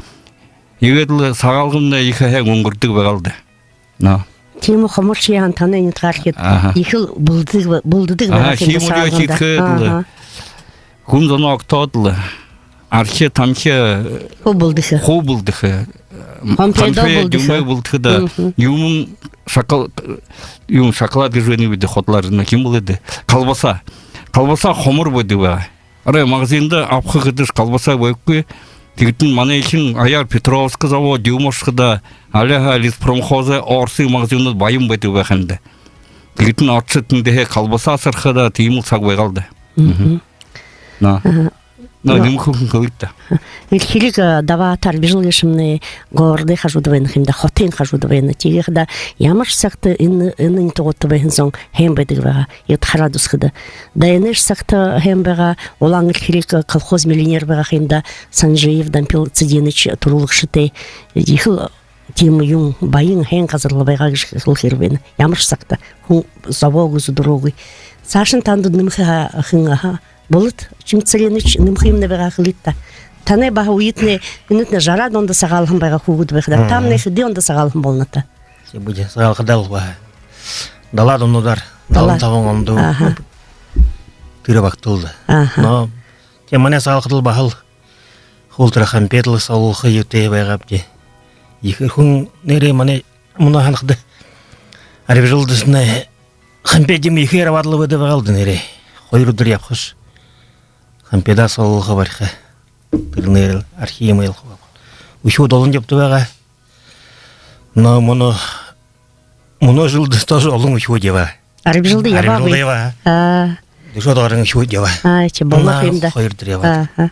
Иигээд лэ Сагаалганмнай ехэ һайн үнгэрдэг байгаал даа. Но. Тиимэ хомор шье һаа, танай нютагаархид ехэл бэлдэ-, бэлдэдэг байгаа ха юм даа Сагаалганда. Аха. Хүн зоноо огтоод лэ, архи, тамхи, э, хуу бэлдэхэ. Хуу бэлдэхэ. Конфет бэлдэхэ. Юумэ бэлдэхэ даа. Юумэн шокол-, юумэн шоколад гэжэ байнабди, худалаар, но, юумэ бэлдэ. Колбаса. Колбаса хомор байдаг байгаа. Арай магазинда абаха гэдэшье колбаса байхагүй. Тиихэдэнь манай эхин аяар Петровскэ завод юумэ ошоходоо, али һаа Леспромхозой оросой магазинууд баян байдаг байха юм даа. Тиихэдэнь ошожо тэндэһээ колбаса асарха даа, тиимэл саг байгаал даа. Но. Аха. Но, но нэмэхэ юумэ хэлыт даа. Элхирэг, э, Дабаатар, Арбижал гээшэмнай городой хажууда байна ха юм даа, хотын хажууда байна. Тиигэхэдэ ямар сагта энэ, энэ нютагуудта байһан зон һайн байдаг байгаа. Иигээд хараад үзэхэдэ. Дайнай сагта һайн байгаа, Улаан Элхирэг, э, колхоз миллионер байгаа ха юм даа, Санжиев Дампил Цыденович түрүүлэгшэтэй. Ехэл тиимэ юун, баян һайн газар лэ байгаа гэжэ хэлэхээр байна. Ямар сагта. Хүн зобоогүй, зүдэрөөгүй. Саашань танда нэмэхэ ха-, хэн, аха. Болот Чимит-Цыренович, нэмэхэ юумэнэй байгаа хэлыт даа. Танай баһа үетнай, энэтнай жараад ондо сагаалһан байгаа хүүгэд байха даа. Мгм. Таамнай хэды ондо сагаалһан болоно та? Тиимэ, би сагаалхадаа лэ баһа далаад онуудаар, далаад. Далан табан ондо. Аха. Тэрэ багтаал даа. Аха. Но, тиимэ, манай сагаалхадаа лэ баһал хуу тэрэ хампеэд лэ соолуулха юутэй байгаабди. Ехэ хүн нээрээ манай мүнөө һанахада Арбижалда һанаа хампеэд юумэ ехээр абаад лэ байдаг байгаал даа нээрээ. Хоёр үдэр ябахаш. Хампеэдээ соолуулха бариха. Тэрэнээр архи юумэ ябуулха. Үхибүүд олон ябадаг байгаа. Но мүнөө, мүнөө жэлдэ тоже олон үхибүүд ябаа. Арбижалда ябаа. Арбижалда ябаа. Аа. Дүшөөд гаран үхибүүд ябаа. Аа, тии, болоо юм даа. Хоёр үдэр ябаа. Аха.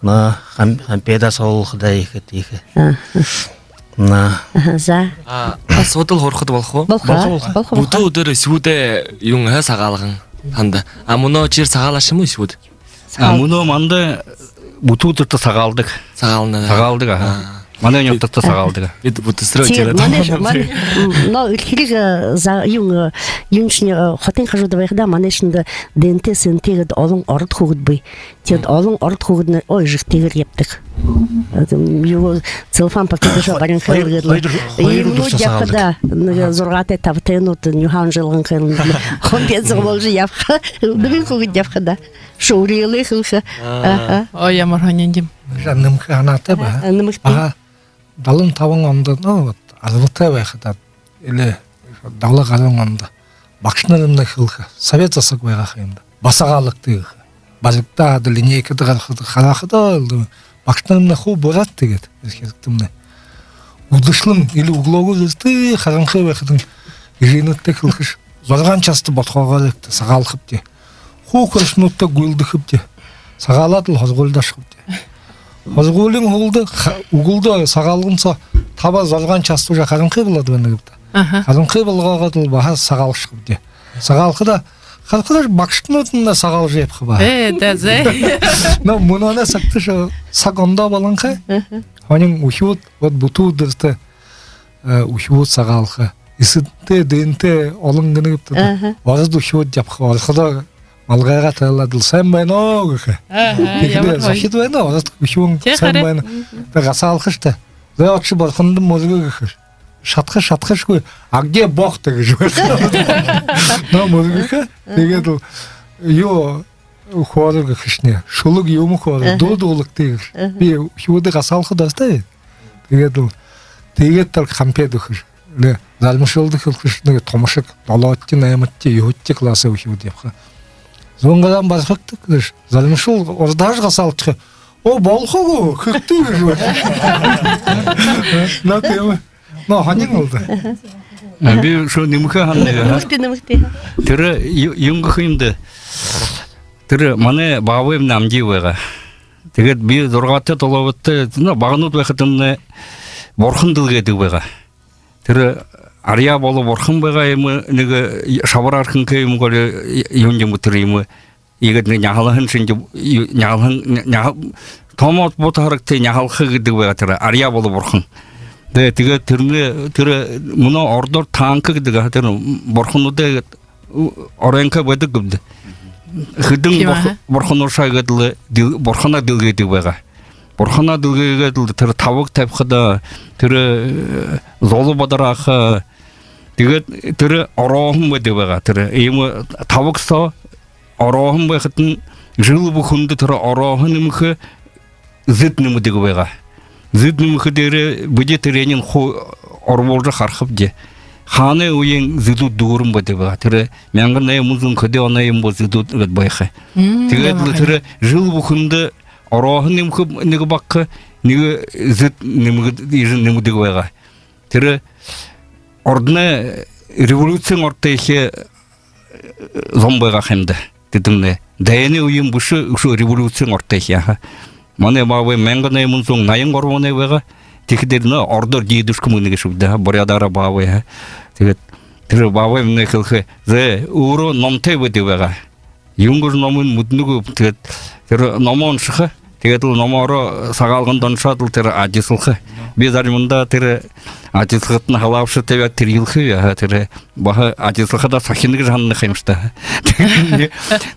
Но хам-, хампеэдээ соолуулхада ехэ, ехэ. Аха. Но. Аха, за. А, асуудал һурахада болохо гү? Болохо. Болохо, болохо. Болохо, болохо. Бүтүү үдэр үхибүүдээ юун, һаа, сагаалган танда. А мүнөө ши сагаалааш юм гү үхибүүд? А, мүнөө манда бүтүү үдэртэ сагаалдаг. Сагаална, да? Сагаалдаг, аха. А. Манай нютагта сагаалдаг. Бидэ бүтээсэрээ. Тии, тиигээд манай, манай, м, но Элхирэг, э, за, юун, э, юуншни, э, хотын хажууда байхада, манайшни даа Дэнтэй, Сэнтэй гээд олон ород хүүгэд бии. Тиигээд олон ород хүүгэднай, ой, жэгтэйгээр ябадаг. Э, м, юу, целлофан пакет дэшөө барин хэл гээд лэ. Хоёр, хоёр, хоёр үдэр ябаха даа. Нэгэ зургаатай, табатайнууд нюһаа унжалган хэл. Хон бязаг болжо ябаха. Үдэрэй хүүгэд ябаха даа. Шуурилы хэлхэ. Аха. Ой, ямар һонин юм. Жа нэмэхэ һанаатай баһа. Аха, нэмэхэ. Баһа далан табан ондо, но, вот, арбатай байхада, или дала гаран ондо багшанарнай хэлэхэ. Совет засаг байгаа ха юм даа. Басагаалыт гэхэ. Баригдаа һаа, линейкада гарахада, харахада, багшанарнай хуу буряад тиигээд, эрхэ хэрэгтэмнай. Үдэшэлэн или үглөөгүүр эртэ харанхы байхадань, эжынүүдтэ хэлэхэш. Зургаан часта бодхоогоорогты, сагаалхабди. Хуу хүрэшэнүүдтэ гүйлдэхэбди. Сагаалаад лэ һургуулида ошохобди. Һургуулиин һүүлдэ ха-, үглөөдэ сагаалган соо таба, зургаан часта уже харанхы болоод байна гээбди. Аха. Харанхы болгоод лэ баһа сагаалшахабди. Сагаалхада, харахадаш, багшанарнай сагаалжа ябаха баһа. Э, да, зэ. Но мүнөөнэй сагташье саг ондоо болонхой. Аха. Һонин үхибүүд, вот, бүтүү үдэртэ, э, үхибүүд сагаалха. Эсэдтэй, дэнтэй олон гэнэ гээбди даа. Аха. Ород үхибүүд ябаха. Ороходоо малгайгаа тайлаад лэ: «Сайн байна уу?» гэхэ. Аха, тиихэдэ ямар гоё. Зохид байна, ород үхибүүн: «Сайн байна». Тээ, гасаалхаш даа. «Зэ, ошо, бурхандань мүргэ» гэхэш. Шадахаш, шадахашгүй: «А где Бог-то?» гэжэ. Но мүргэхэ. Тиигээд лэ юу хөөрэ гэхэшни. Шүлэг юумэ хөөрэ. Аха. Дуу дуулагты гэхэш. Аха. Би үхибүүдые гасаалха дуртай. Тиигээд лэ, тиигээд тэрэ хампеэд үгэхэш. Лэ, Залимшуулда хэлэхэш, нэгэ томошог, долоодохи, наймадахи, юһэдэхи классай үхибүүд ябаха. Зүүн гараа бархигты гэхэш. Залимшуул урдаһааш гасаалхаха. «О, болохо гү, хэгты» гэжэ. Но тиимэ. Но һонин лэ даа. А, би үшөө нэмэхэ һанаа. Нэмэгты, нэмэгты. Тэрэ ю-, юун гэхэ юм даа. Тэрэ манай баабаймнай Амдиев байгаа. Тиигээд би зургаатай, долоодохи, но, баганууд байхадамнай бурхан дэлгээдэг байгаа. Тэрэ арьяа боло бурхан байгаа юм, нэгэ шабараар хэнхэй юм гү, али юун юм тэрэ юм. Иигээд нэгэ няһалһан шэнги, ю-, няһалһан, ня-, няһал-, томо бута харагты, няһалха гэдэг байгаа тэрэ, арьяа боло бурхан. Тээ, тиигээд тэрэнэй, тэрэ мүнөө ородоор танк гэдэг, а, тэрэ бурхануудай, у-, оройнхой байдаг гээбди. Хэдэн бурх-, бурхануудшье гээд лэ дэл-, бурханаа дэлгээдэг байгаа. Бурханаа дэлгээгээд лэ тэрэ табаг табихада, тэрэ, э, зулаа бадарааха, тиигээд тэрэ орооһон байдаг байгаа. Тэрэ иимэ табаг соо орооһон байхадань, жэл бүхэндэ тэрэ орооһон нэмэхэ, зэд нэмэдэг байгаа. Зэд нэмэхэ дээрээ бидэ тэрэниие хуу орбуулжа харахабди. Хаанай үеын зэдүүд дүүрэн байдаг байгаа. Тэрэ мянган найман зуун хэды оной юм бэ, зэдүүд гээд байха. Мм, тиигээд лэ ямар тэрэ жэл бүхэндэ орооһон нэмэхэ нэгэ багаха, нэгэ зэд нэмэгэ-, нэмэдэг байгаа. Тэрэ ородой революциин ородой ехэ зон байгаа ха юм даа тэдэмнай. Дайнай үеын бэшэ, үшөө революциин оротойхи, аха. Манай баабай мянга найман зуун наян гурбан оной байгаа. Тиихэдэ, ну, ородоор дедушка мэнэ гээшэ бшуу даа, буряадаараа баабай, аха. Тиигээд тэрэ баабаймнай хэлэхэ, зэ, өөрөө номтой байдаг байгаа. Юун гэжэ номынь мэдэнэгүйб, тиигээд тэрэ номоо уншаха. Тиигээд лэ номоороо Сагаалганда уншаад лэ тэрэ адислаха. Би заримдаа тэрэ адислахадань халаабшаа табяад тэрьелхэб, аха, тэрэ баһа адислахадаа сохино гэжэ һанана ха юм шта.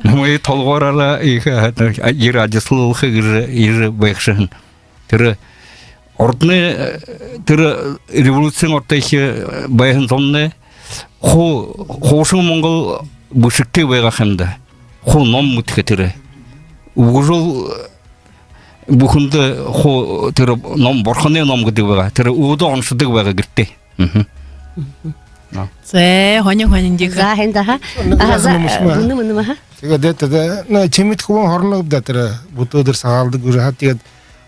Намайе толгоороо ехэ, аха, тэрэ ерэ адислуулха гэжэ, ерэ байгша һэн. Тэрэ ороднай, э, тэрэ революциин оротойхи, э, байһан зомнай хуу, хуушан монгол бэшэгтэй байгаа ха юм даа. Хуу ном мэдэхэ тэрэ. Үбгэжэл, э, бүхэндэ хуу тэрэ ном, бурханай ном гэдэг байгаа. Тэрэ өөдөө уншадаг байгаа гэртээ. Мгм. Зэ, һонин, һонин даа. За, һайн даа, аха. Аха, за, мүнөө, мүнөө, аха. Тиигээд тэрэ, ну, Чимит хүбүүн һуранаб даа, тэрэ бүтүү үдэр сагаалдаг гэжэ, аха. Тиигээд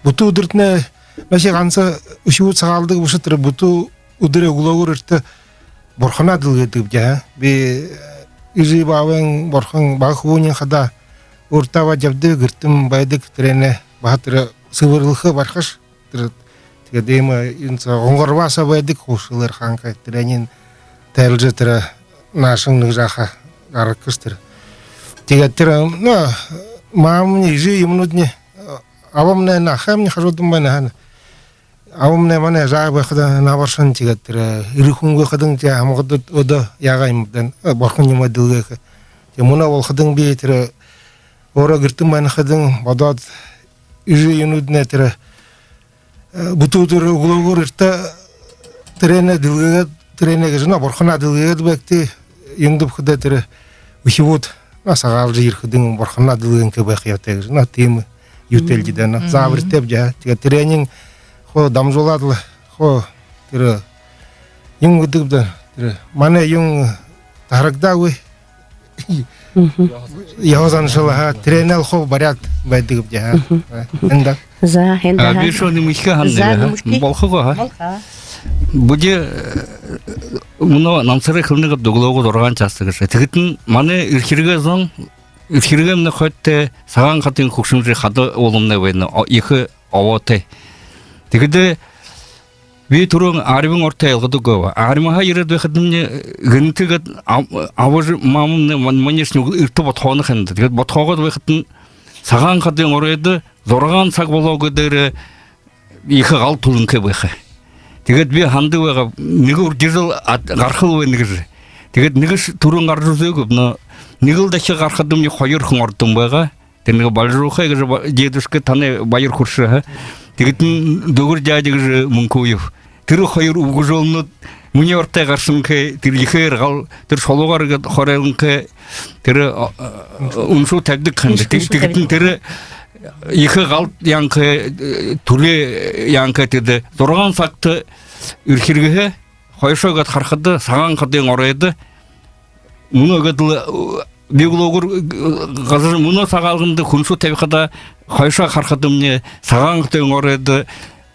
бүтүү үдэртнай, ну, ши ганса үхибүүд сагаалдаг бэшэ, тэрэ бүтүү үдэрэй үглөөгүүр эртэ бурханаа дэлгээдэгбди, аха. Би, э, эжы баабайн бурхан, бага хүбүүниинь хадаа урдаа абаад ябадаг, гэртэнь байдаг, тэрэнээ баһа тэрэ сэбэрлэхэ барихаш. Тэрэ, тиигээд иимэ, энэ соо гонгарбааса байдаг, хуушалаар хаанхай, тэрэниие тайлажа, тэрэ наашань нэгэ жаахан гаргахаш тэрэ. Тиигээд тэрэ, ну, мамамни, эжы юумэнүүдни, абамни, ахамни хажуудань байна, аха. Абамни манай жаа байхада набаршан, тиигээд тэрэ эрэ хүнгүй хадань, тиигээд һамгад одоо яагаа юм даа, бурхан юумэ дэлгээхэ. Тиигээд мүнөө болоходонь би тэрэ өөрөө гэртэнь байна хадань бодоод, эжы юумэнүүднай тэрэ, э, бүтүү үдэр үглөөгүүр эртэ тэрэнээ дэлгээгээд, тэрэнээ гэжэ, ну, бурханаа дэлгээгээд байгты, юундэб гэхэдэ, тэрэ үхибүүд, ну, сагаалжа ерэхэдэнь бурханаа дэлгээнхэй байха ёһотой гэжэ, ну, тиимэ юутэй лэ даа, ну, заабаритай бшуу даа. Тиигээд тэрэниие хуу дамжуулаад лэ, хуу тэрэ юун гэдэг бэ даа, тэрэ манай юун тарагдаагүй. Мгм. Ёһо заншал, аха, тэрэнээ лэ хуу бариад байдаг бшуу даа. Мгм. Э, һайн даа. За, һайн даа. А, би шони михэ һанаа. За, нэмэшэхэ. Болохо гү, аха? Болохо. Бидэ, э, мүнөө Намсарай хэлэнэ гээд, үглөөгүүр зургаан часа гэжэ. Тиихэдэнь манай Эрхиргэй зон, Эрхиргэймнай хойто Сагаан хадын хүгшэмжэ хада уулымнай байна, о-, ехэ обоотой. Тиихэдэ би түрүүн армиин оротой ойлгодоггүй байгааб. Армиһаа ерээд байхадамни, гэнтэ гээд аб-, абажа, мамамни ман-, манайшни эртэ бодхооно ха юм даа. Тиигээд бодхоогоод байхадань Сагаан хадын оройдо зургаан саг болоо гээ дээрээ ехэ гал түлэнхэй байха. Тиигээд би һанадаг байгааб, нэгэ үрдижэл ад-, гарахал байна гэжэ. Тиигээд нэгэшье түрүүн гаража үзөөгүйб, но нэгэл дахин гарахадамни хоёр хүн ородон байгаа. Тэрэ нэгэ Бальжуухай гэжэ ба-, дедушка, танай Баяр Хүршэ, аха. Тиихэдэнь Дэгүүр дядя гэжэ Мүнхүүев. Тэрэ хоёр үбгэжэлнүүд минии оротой гараһанхай, тэрэ ехээр гал, тэрэ шулуугаар гээд хорёолонхой, тэрэ, а, а, үншүү табидаг ха юм даа. Үншүү, тиихэдэнь үншүү табидаг. Тэрэ ехэ гал яаһанхай, э, түлеэ яаһанхай, тиигээд зургаан сагта Эрхиргэһээ хойшоо гээд харахада, Сагаан хадын оройдо мүнөө гээд лэ, э, би үглөөгүүр, э, газар, мүнөө Сагаалганда хүншүү табихада, хойшоо харахадамни, Сагаан хадын оройдо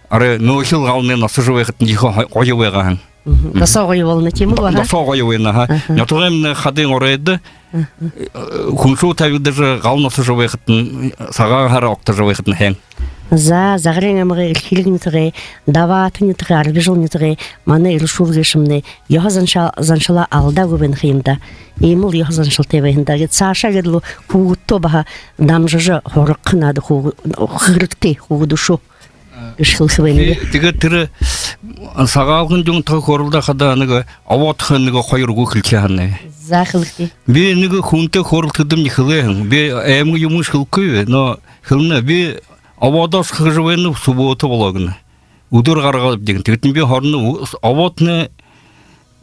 арай нөөхил галнай носожо байхадань ехэ хо-, гоё байгаа һэн. Мгм. Досоо гоё болоно, тиимэ гү, аха? Досоо гоё байна, аха. Аха. Нютагаймнай хадын оройдо, аха, э, хүншүү табигдажа, гал носожо байхадань, Сагаан һара огтожо байхадань һайн. За, Загарайн аймагай Эрхирэг нютагай, Дабаата нютагай, Арбижал нютагай манай эрэшүүл гээшэмнай ёһо занша-, заншалаа алдаагүй байна ха юм даа. Иимэл ёһо заншалтай байһан даа. Гээд саашаа гээд лэ хүүгэдтээ баһа дамжажа һургаха надо, хүүгэ-, хэрэгтэй хүүгэдүүдшни гэжэ хэлэхэ байнаб. Тиигээд тэрэ Сагаалган юун тухай хөөрэлдөө хадаа нэгэ обоо тухай нэгэ хоёр үгэ хэлэхэ һанаа. За, хэлэгты. Би нэгэ хүнтэй хөөрэлдэхэдэмни хэлээ һэн. Би аймаг юумэшье хэлэхэгүйб, но хэлэнэ. Би обоодо ошохо гэжэ байнаб, суббота болоо гэнэ. Үдэр гаргабабди гэнэ. Тиихэдэнь би һуранаб, обоотнай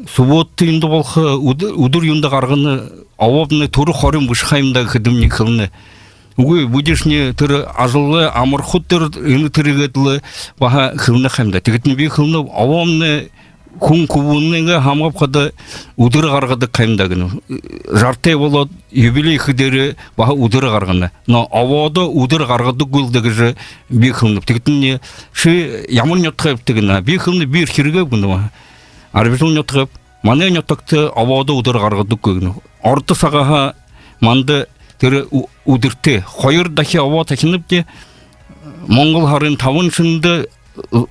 суббота юундэ болохо, үд-, үдэр юундэ гаргана, обоомнай түрэ хорин бэшэ ха юм даа гэхэдэмни хэлэнэ. Үгы, бидэшни тэрэ ажалай амархууд тэрэ, энэ тэрэ гээд лэ баһа хэлэнэ ха юм даа. Тиихэдэнь би хэлэнэ, обоомнай хүн хүбүүнэйнгээ һамгабхада үдэр гаргадаг ха юм даа гэнэ. Жартай болоод, юбилей хэхэдээрээ баһа үдэр гаргана. Но обоодо үдэр гаргадаггүй лэ даа гэжэ би хэлэнэб. Тиихэдэнь ши ямар нютагайбта гэнэ. Би хэлэнэ, би Эрхирэгэй гэнэб. Арбижал нютагайб. Манай нютагта обоодо үдэр гаргадаггүй гэнэ. Ородо сагһаа манда тэрэ ү-, үдэртөө хоёр дахин обоо тахинабди. Монгол һарын табан шэнидэ,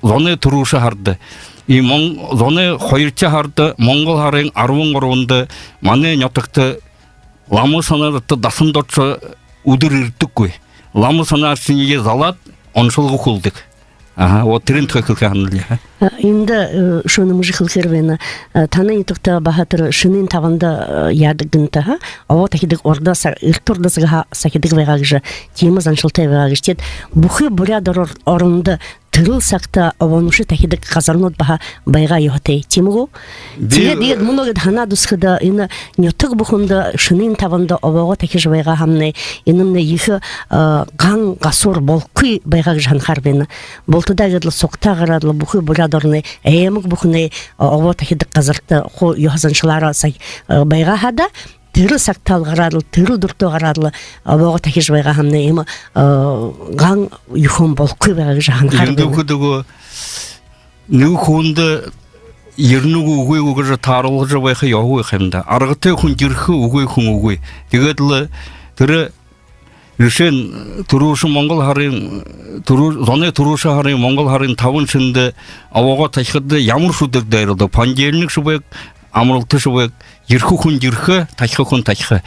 зоной түрүүшын һарада. И мон-, зоной хоёрдохи һарада, монгол һарын арбан гурбанда манай нютагта лама санаадта дасан доошоо үдэр ерэдэггүй. Лама санаашье залаад, оншолго хүлдэг. Аха, вот тэрэн тухай хэлэхэ һанал лэ. А, эндэ, э, шэнэ юумэ хэлэхэ хэрэгтэй байна. Э, танай нютагта баһа тэрэ шэнын табанда, э, яадаг гэнтэ, аха? Обоо тахидаг урда са-, эртэ урда сагһаа сахидаг байгаа гэжэ, тиимэ заншалтай байгаа гэжэ. Тиигээд бүхы Буряад орон-, орондо тэрэл сагта обоонуудые тахидаг газарнууд баһа байгаа ёһотой, тиимэ гү? Би- Тиигээд, тиигээд мүнөө гээд һанаад үзэхэдэ, энэ нютаг бүхэндэ шэнын табанда обоогоо тахижа байгаа һаамнай, энэмнай ехэ, э, ган гасуур болохогүй байгаа гэжэ һанахаар байна. Бултадаа гээд лэ сугтаа гараад лэ, бүхы Буряад ороной аймаг бүхэнэй, э, обоо тахидаг газарта хуу ёһо заншалаараа саг-, э, байгаа һаа даа, тэрэ сагтаа лэ гараад лэ, тэрэ үдэртөө гараад лэ, э, обоогоо тахижа байгаа һаамнай, иимэ, э, ган юумэн болохогүй байгаа гэжэ һанахаар байна. Юундэб гэхэдэ, нэгэ хүндэ ерэнэ гү, үгы гү гэжэ тааруулжа байха ёһогүй юм даа. Аргатай хүн ерэхэ, үгы хүн үгы. Тиигээд лэ тэрэ жэшээнь, түрүүшын монгол һарын, түрүү-, зоной түрүүшын һарын, монгол һарын табан шэнидэ обоогоо тахихада ямар шүдэр дайралдаг. Понедельник шэ байг, амаралтан шэ байг, ерэхэ хүн ерэхэ, тахиха хүн тахиха.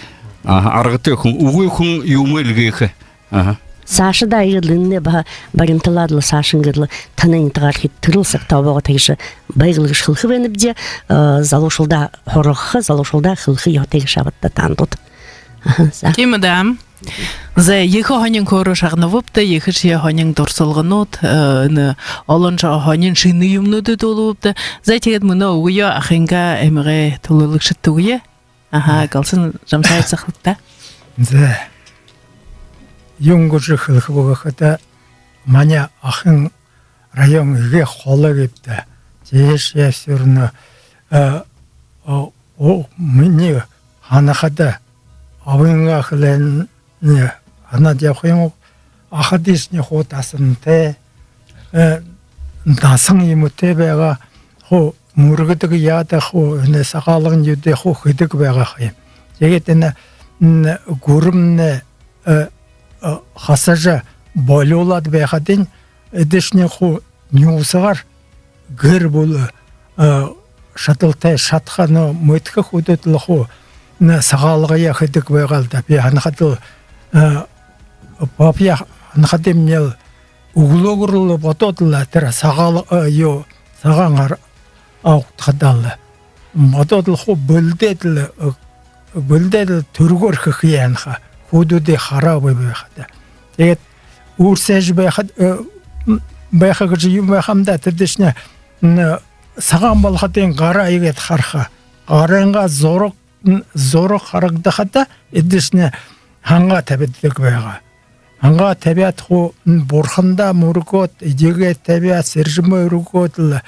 Аха, аргатай хүн, үгы хүн юумэ эльгээхэ. Аха. Саашадаа иигээд лэ энэнээ баһа баримталаад лэ, саашань гээд лэ танай нютагаархид тэрэл сагта обоогоо тахижа байг лэ гэжэ хэлэхэ байнабди, э, залуушуулда һургаха, залуушуулда хэлэхэ ёһотой гээшэ ааб даа таанадууд. Аха, за. Тиимэ даа. За, ехэ һонин хөөрөө шагнабабди, ехэшье һонин дурсалганууд, э, энэ олон шо-, һонин шэнэ юумэнүүдые дуулабабди. За, тиигээд мүнөө үгыеэ ахынгаа аймагай түлөөлэгшэдтэ үгэе. Аха, Галсан Жамсаевич, захалта. За. Юун гэжэ хэлэхэб гэхэдэ, манай Ахын район эгээ холо гээб даа. Тиигэжэ яа, всё равно, э, о, о, минии һанахада, абынгаа хэлэеэ һанаад ябаха юм гү, ахадынь хуу дасантай, э, дасан юумэтэй байгаа, хуу мүргэдэг, яадаг, хуу энэ сагаалган юумэ хуу хэдэг байгаа юм. Тиигээд энэ, м, гүрэмнай, э, э, хасажа болюулаад байхадань, эдэшни хуу нюусагаар гэр бүлэ, э, шадалтай, шадаха, но, мэдэхэ хүнүүд лэ хуу, н-, сагаалгаяа хэдэг байгаа л даа. Би һанахада лэ, э, баабайе һанахадамни лэ, үглөөгүүр лэ бодоод лэ тэрэ сагаал-, э, юу, сагаан ар-, аугтахадаа лэ. Бодоод лэ хуу бэлдээд лэ, э, бэлдээд лэ түргөөр хэхэ юм ха. Хүнүүдые хараагүй байхада. Тиигээд үүр сээжэ байхада, э, м, байха гэжэ юм байха юм даа, тэдэшни, м, сагаан болоходонь гараа иигээд хараха. Гарынгаа зураг, м, зураг харагдахада, эдэшни һангаа табидаг байгаа. Һангаа табяад хуу, м, бурхандаа мүргөөд, эдеэгээ табяад, сэржэмээ үргөөд лэ,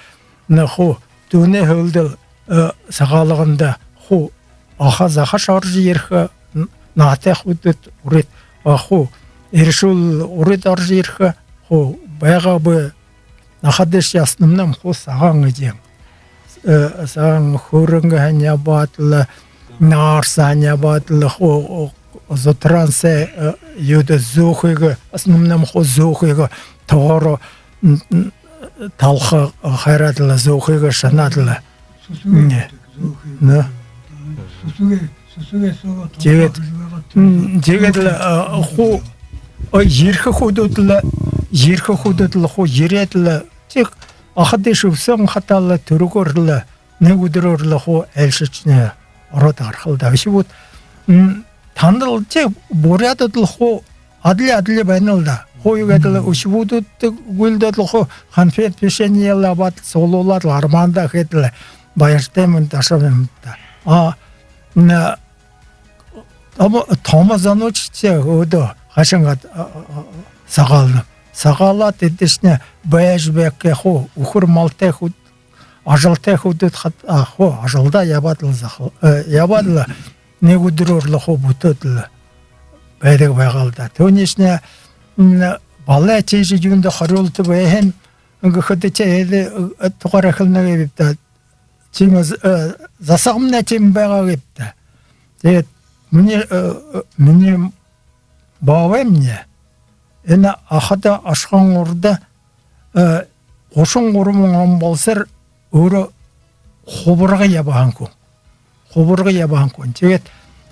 н-, хуу түүнэй һүүлдэл, э, сагаалганда хуу аха захаш орожо ерэхэ, н-, наһатай хүнүүд урид, а, хуу эрэшүүл урид орожо ерэхэ, хуу байгаа бэ, наһадашье основном хуу сагаан эдеэн. Э, сагаан хөөрэнгэһээнь ябаад лэ, наарсаһаань ябаад лэ, хуу зутараан сай, э, юундэ зөөхэй гээ, основном хуу зөөхэй гээ, тоогоороо, м, м, талха хайраад лэ, зөөхэй гээ шанаад лэ. Сүсэгээ. Не. Зөөхэй. Да. Сүсэгээ, сүсэгээ соогоо. Тиигээд, толгой хажуугаа, м, тиигээд лэ, э, хуу, э, ерэхэ хүнүүд лэ, ерэхэ хүнүүд лэ хуу ерээд лэ, тиигээд ахадынь үбһэн хадаа лэ, түргөөр лэ, нэгэ үдэрөөр лэ хуу айлшажа ороод гараха л даа. Үхибүүд, м, танал, тиигээд буряадууд лэ хуу адли, адли байна л даа. Хуу иигээд лэ үхибүүдүүдтэ гүйлдөөд лэ хуу конфет, печенье лэ абаад, суглуулаад лэ, арбаанда хээд лэ баяртай мүн дашаа юм даа. А, н-, томо, томо зонууд шэ, тиигээд өөдөө хашангаа, а, а, а, сагаална. Сагаалаад, эдэшни байжа байхагүй хуу, үхэр малтай хү-, ажалтай хүнүүд хадаа, а, хуу ажалдаа ябаад лэ захал-, э, ябаад лэ, нэгэ үдэрөөр лэ хуу бүтөөд лэ байдаг байгаа л даа. Түүншни, м, балай тиижэ юундэ хорюулта байһан гэхэдэ, тиигээд, э, тухайгаа хэлэнэ гээб даа. Тиимэ, э, засагамнай тиимэ байгаа гээб даа. Тиигээд минии, э, э, минии баабаймни. Энэ Ахада ошоһон урда, э, гушан гурбан он болосоор өөрөө хубарга ябаһан хүн. Хубарга ябаһан хүн. Тиигээд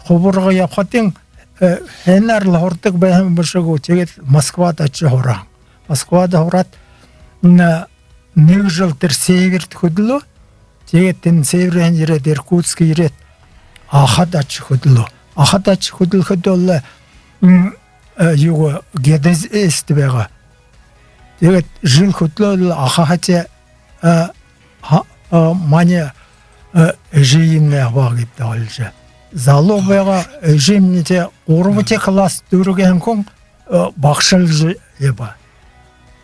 хубарга ябахадань, э, һайнаар лэ һурадаг байһан бэшэ гү. Тиигээд Москвада ошожо һураһан. Москвада һураад, м, нэгэ жэл тэрэ Севертэ хүдэлөө. Тиигээд тэндэ Северһээнь ерээд, Иркутск ерээд, Ахада ошожо хүдэлөө. Ахада ошожо хүдэлхэдөө лэ, м, э, юугээ, геодезист байгаа. Тиигээд жэл хүдэлөө лэ, Ахада ошожо, э, ха-, э, манай, э, эжымни абаа гээд даа олжо. Залуу байгаа, эжымни тэ гурбадахи класс дүүргэһэн хүн, э, багшалжа ябаа.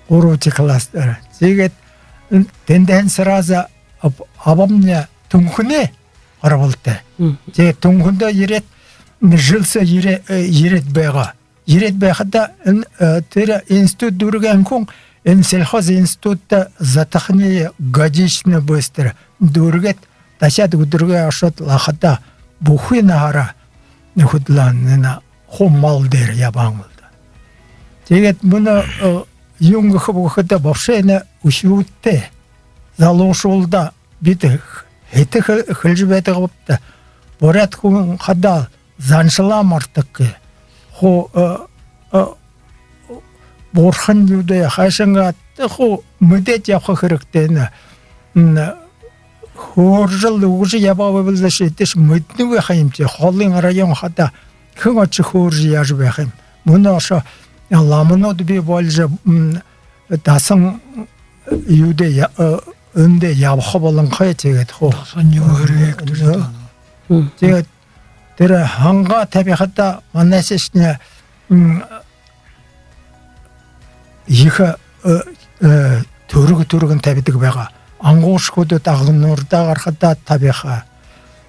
Гурбадахи класс дээрэ. Тиигээд, м, тэндэһээнь сразу аб-, абамни Түнхэнэй гарбалтай. Мгм. Тиигээд Түнхэндэ ерээд, м, жэл соо ерээ-, э, ерээд байгаа. Ерээд байхада энэ, э, тэрэ институт дүүргэһэн хүн энэ сельхозинститутта зоотехни годичный быстро дүүргээд, дахяад үдэргөө ошоод лэ Ахада бүхы наһаараа хүдэлһэн, энэ хуу мал дээрэ ябаһан бол даа. Тиигээд мүнөө, э, юун гэхэб гэхэдэ, вообще энэ үхибүүдтэ, залуушуулда бидэ хэ-, хэдэ хэ-, хэлэжэ байдаг бэбди даа. Буряад хүн хадаа заншалаа мартаггүй. Хуу, э, э, бурхан юу даа, хайшан гээд, хуу мэдээд ябаха хэрэгтэй энэ. М, хөөржэл үгэжэ ябаа бол даа, ши эдэшни мэдэнэ байха юм ши. Холын район хадаа хэн ошожо хөөржэ яажа байха юм. Мүнөө ошоо ламанууд бии болжо, м, дасан юу даа, я-, э, эндээ ябаха болонхой, тиигээд хуу. Дасан юм хэрэг, э, тиигээд тэрэ һангаа табихада манайшни, м, ехэ, э, э, түргэ-түргэн табидаг байгаа. Ангуушхууд Агнуурда гарахада табиха.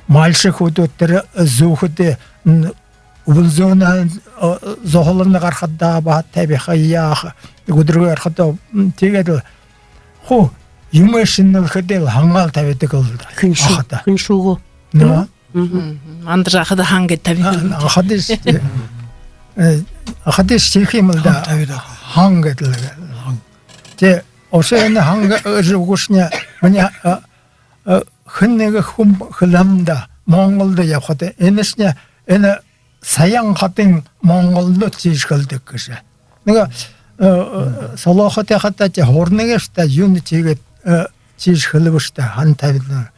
Малшахууд тэрэ, э, зүүхэдэ, м, Үбэлзөөнэй, э, зуһалан гарахада баһа табиха, яаха. Үдэргөө орходоо, м, тиигээд лэ хуу юумэ шэнэлхэдээ лэ һангаал табидаг лэ даа. Хэншүү-, Ахада. Хэншүүгөө. Нөө. Мгм. Мгм. Манда Ахада һан гээд табиха. А, Ахада ши. Э, Ахада ши тиихэ юм лэ даа. Һан табидаг. Һан гээд лэ. Һан. Тэ, ошоо энэ һан гэжэ үгэшни, минии, а, а, хэн нэгэ хүн хэлээ һэм даа. Монголдо ябахада. Энэшни, энэ Саян хадын монголнууд тиижэ хэлэдэг гэжэ. Нэгэ, э, э, солоохотой хадаа тэ һурана гээшэ даа, юун тиигээд, э, тиижэ хэлэбэшье даа, һан табина.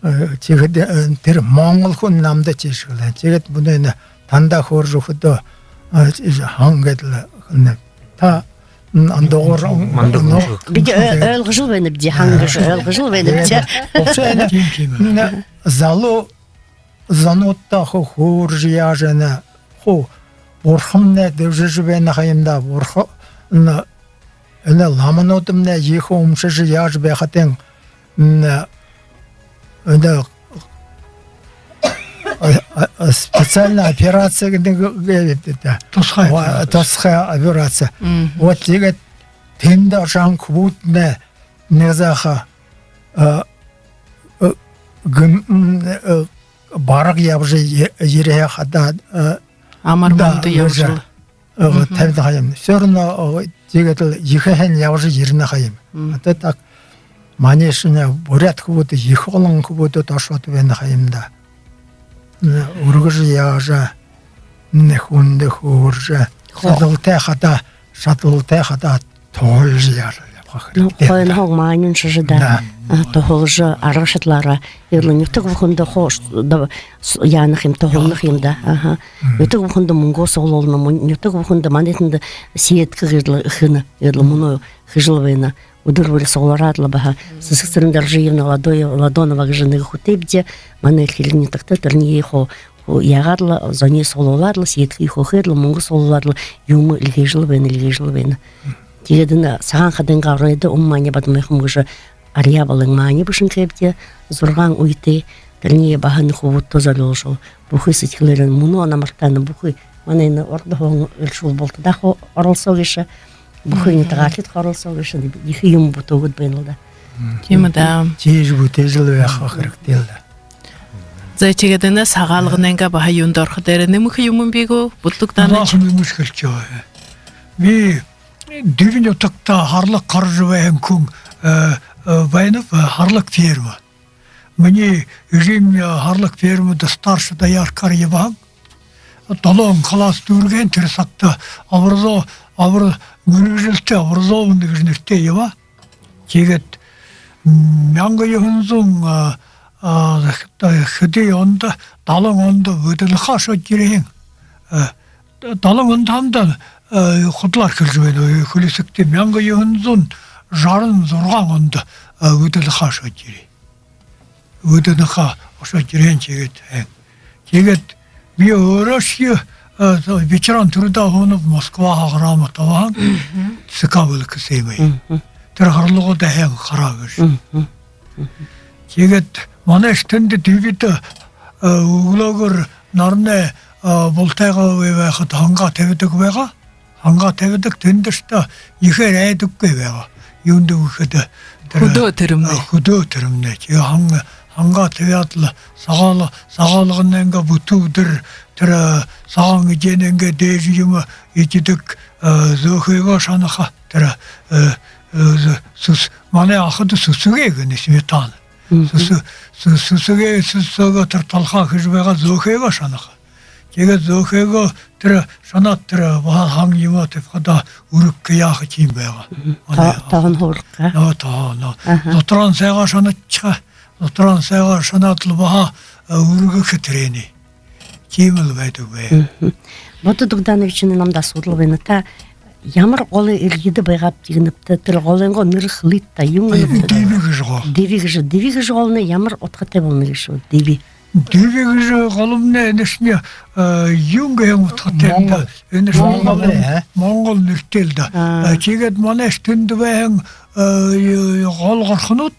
Э, тиихэдэ, э, тэрэ монгол хүн намда тиижэ хэлээ. Тиигээд мүнөө энэ танда хөөрэжэ үгэхэдөө, э, тиижэ һан гээд лэ хэлэнэ. Та, м, андуугаар, манда, ну, хүн. Бидэ, э, тиигээд ойлгожол байнабди, һан гэжэ ойлгожол байнабди. Тиигээд, вообще, энэ, тиимэ, тиимэ, м, залуу зонуудта хуу хөөрэжэ яажа байна, хуу бурхамнай дэбжэжэ байна ха юм даа, бурхан, энэ, энэ ламанууднай ехэ умшажа яажа байхадань, м, энэ, а, а, а, специальная операция гэдэг, гэдэг даа. Тусхай, ва-, операция. Тусхай операция. Мгм. Вот, тиигээд тэндэ ошоһон хүбүүднай нэгэ заахан, а, а, гэн-, м, а, бараг ябажа е-, ерэхэ хадаа, а, амар, да, манда ябажал, а, мгм, табина ха юм. Всё равно, а, тиигээд лэ ехэһээнь ябажа ерэнэ ха юм. Мгм. А тэ так, манайшни буряад хүбүүд, ехэ олон хүбүүд ошоод байна ха юм даа. М, үргэжэ яажа, м, хүндэ хөөрэжэ, хо-, шадалтай хадаа, шадалтай хадаа туһалжа яажа ябаха хэрэгтэй. Ну, хойноһоонь мааниншажа даа. Да. А, туһалжа, арга шадалаараа. Ерэл нютаг бүхэндэ хо-, да, с-, яанах юм, туһалнах юм даа. Аха. Мгм. Нютаг бүхэндэ мүнгөө суглуулна, мүн-, нютаг бүхэндэ, манай тэндэ сетка ерэл хэнэ, ерэл мүнөө хэжэл байна. Үдэр бүри суглараад лэ баһа. Сэсэг-Цырен Доржиевна Ладоева, Ладонова гэжэ нэгэ хүтээбди, манай Эрхилэг нютагта, тэрэниие хуу, хуу яагаад лэ, зониие суглуулаад лэ, сеткые хөөгээд лэ, мүнгэ суглуулаад лэ, юумэ эльгээжэл байна, эльгээжэл байна. Тиигээд энэ Сагаан хадынгаа оройдо Ума-Маани Бадмаехум гэжэ Арьяа Балын маани бэшэнхэйбди, зургаан үетэй, тэрэниие баһа энэ хүбүүдтэ зорюулжал, бүхы сэдьхэлээрээ, мүнөө намартаа энэ бүхы, манай энэ урда һуун элшүүл бултадаа хуу оролсоо гээшэ. Бүхы нютагаархидта хуу оролсоо гээшэ, ехэ юумэ бүтээгээд байна лэ даа. Тиимэ даа. Тиижэ бүтээжэл байха хэрэгтэй лэ даа. За, тиигээд энэ Сагаалганайнгаа баһа юундэ орохо дээрэ нэмэхэ юумэн бии гү, Будда Дугданович? Баһа нэмэжэ хэлэжэ байгаа. Би Дэбин нютагта һарлаг хаража байһан хүн, э, э, байнаб, э, һарлаг ферма. Минии эжымни, э, һарлаг фермада старший дояркаар ябаһан. Долоон класс дүүргэһэн тэрэ сагта образо-, обра-, мэргэжэлтэй, образованный гэжэ нэрэтэй ябаа. Тиигээд мянга юһэн зуун, а, а, хэды ондо, далан ондо Бэдэнэхэ ошоод ерэһэн. А, далан ондо һамда, а, худалаар хэлэжэ байна. Хэлисэгты, мянга юһэн зуун жаран зургаан ондо, а, Бэдэнэхэ ошоод ерээ. Бэдэнэхэ ошоод ерэһэн, тиигээд, э, тиигээд би өөрөөшье, э, ветеран труда һуунаб, Москваһаа грамота абаһан, Мгм. ЦК ВЛКСМ. Мгм. Тэрэ һарлагуудые һайн хараа гээшэ. Мгм. Тиигээд манайш тэндэ Дэбидэ, э, үглөөгүүр наранай, э, бултайгаа үгы байхада һангаа табидаг байгаа. Һангаа табидаг, тэндэшье ехээр айдаггүй байгаа. Юундэб гэхэдэ, тэрэ, Хүдөө тэрэмнай. А, хүдөө тэрэмнай. Тиигээ һан-, һангаа табяад лэ Сагаал-, Сагаалганайнгаа бүтүү үдэр тэрэ сагаан эдеэнэйнгээ дээжэ юумэ эдидэг, а, зөөхыгөө шанаха. Тэрэ, э, э, зү-, зүс-, манай ахада зүсэгээ гэнэ, сметана. Мгм. Зүсэ-, зү-, зүсэгээ, зүсэгээ тэрэ талхаа хэжэ байгаа, зөөхыгөө шанаха. Тиигээд зөөхыгөө тэрэ шанаад, тэрэ баһа һан юумэ табихада үргэхэ яаха тиимэ байгаа. Мгм. Манай Та-, тоһон хуургаха. Нөө, тоһон, нөө. Аха. Зутараан сайгаа шанадхаха. Зутараан сайгаа шанаад лэ баһа, э, үргэхэ тэрэнээ. Тиимэл байдаг бай. Мгм. Будда Дугданович, намда асуудал байна. Та ямар голой эрьедэ байгаабта гэнэбта, тэрэ голойнгоо нэрэ хэлыт даа, юун гэнэбта? Дэби гэжэ гол. Дэби гэжэ, Дэби гэжэ голынь ямар удхатай болоно гээшэб, Дэби? Дэби гэжэ голомнай энэшни, э, юун гэһэн удхатай юм даа. Монгол. Энэшни Монгол, монгол, э? Монгол нэрэтэй л даа. Аа. Э, тиигээд манайш тэндэ байһан, э, гол горхонууд,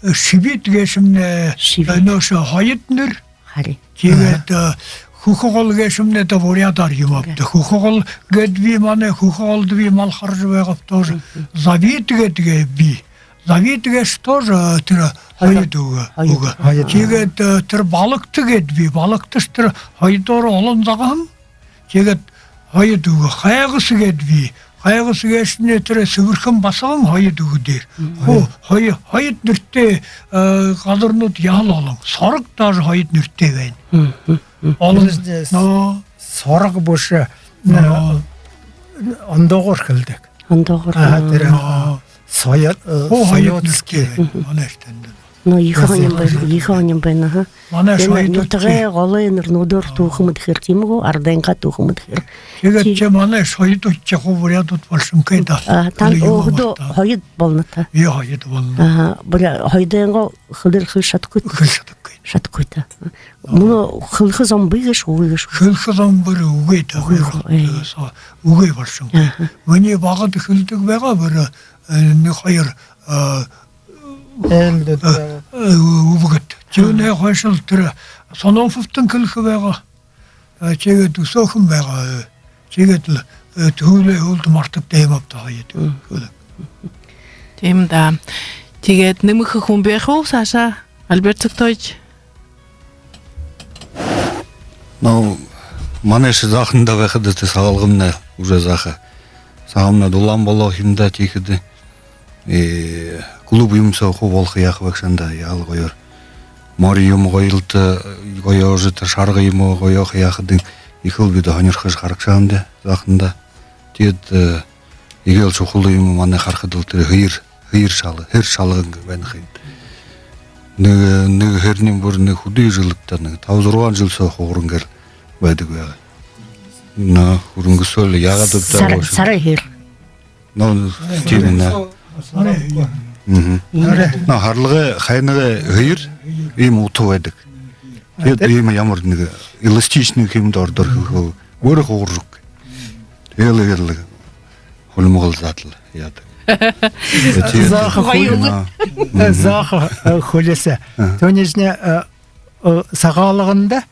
э, Шэбид гээшэмнай, Шэбид. Э, нөөшэ хоёрдохи нэрэ. Харин. Тиигээд, э, Хүхэ гол гээшэмнай даа буряадаар юм ааб даа. Ага. Хүхэ гол гээд бии, манай Хүхэ голдо би мал хаража байгааб тоже. Мгм. Завид гээд бии. Завид гээшэ тоже, э, тэрэ Хоёр. Хоёрдохи үгэ. Хоёр. Үгэ. Хоёр. Тиигээд, э, тэрэ Балагта гээд бии. Балагташье тэрэ хоёрдохи олон загаһан. Тиигээд хоёрдохи үгэ. Хайгаса гээд бии. Хайгаса гээшэмнай тэрэ сэбэрхэн басаган, хоёрдохи үгэ дээрэ. Мгм. Хуу, хоёр, хоёрдохи нэрэтэй, э, газарнууд яһала олон. Сорог даже хоёрдохи нэрэтэй байна. Мгм. Олон. Подожди, нөө. Сорог бэшэ, нөө. Э, ондоогоор хэлэдэг. Ондоогоор. Аха, тэрэ, нөө. Соё-, э, хуу хоёрдохи нэрэтэй байна. Соёдский. Мгм. Манай эштэн дэ. Нөө, ехэ һонин байна, ехэ һонин байна, аха. Манай энэ шойдууд нютагай голой нэрэнүүдээр түүхэ мэдэхээр, тиимэ гү, арадайнгаа түүхэ мэдэхээр. Тиигээд чи-, чи манай шойдууд чи хуу буряадууд болошонхой даа. А, тан өөһэдөө өөһэдөө хоёрдохи болоно та. Ээ, хоёрдохи болоно. Аха, буря-, хоёрдохинь гол хэлэхээр хэлэжэ шадахагүйт. Хэлэжэ шадахагүйт. Шадахагүйт. Мүнөө хэлэхэ зон бии гээшэ, үгы гээшэ? Хэлэхэ зон бүри үгы даа. Үгы гү, э. Э, со-, үгы болошонхой. Аха. Минии багада хэлэдэг байгаа бүри, э, нэгэ хоёр, э, Ээлдэ, э, э, үбгэд. Тиимэ. Аха. Хойшол тэрэ Сонооповтон хэлэхэ байгаа. Э, тиигээд үсөөхэн байгаа. Э, тиигээд лэ, э, һүүлэй һүүлдэ мартагдаһан юм ааб даа, хоёрдохи. Мгм. Тиимэ даа. Тиигээд нэмэхэ хүн байха гү саашаа, Альберт Цыктоевич? Ну, манайшье зааханда байхада тэрэ Сагаалганмнай уже зааха. Сагаалганмнай дулаан болоо юм даа, тиихэдэ. Э, клуб юумэ соо хуу болохо яаха байгша даа, яал гоёор. Мори юумэ гоёлто, гоёожо, тэрэ шарга юумэ гоёохо яахадань, ехэл бидэ һонирхожо харагша даа, зааханда. Тиигээд, э, эгээл шухала юумэ манай харахада лэ тэрэ һээр, һээр шала-, һээр шалган байна ха юм. Нэгэ, нэгэ һээрынь бүри нэгэ хэды жэл даа, нэгэ таба-зургаан жэл соо хугаран гэл байдаг байгаа. Но, хүрэнхэй соо лэ яагаад бэ даа, сара-, в общем. Сарай һээр. Но, тиимэ, но. Мгм. Но, һарлагай, хайнагай һээр иимэ ута байдаг. Тиигээд иимэ ямар нэгэ эластичный юм даа, ородоор хэлэхэдэ. Бүри хугаржа үгы. Тиигээл, тиигээл хулимгал заадлаа яадаг. Тиигээд зааха хуу-, хуу-, но. Мгм. Зааха, э, хулисаа. Аха. Тонежна, э, э, Сагаалганда,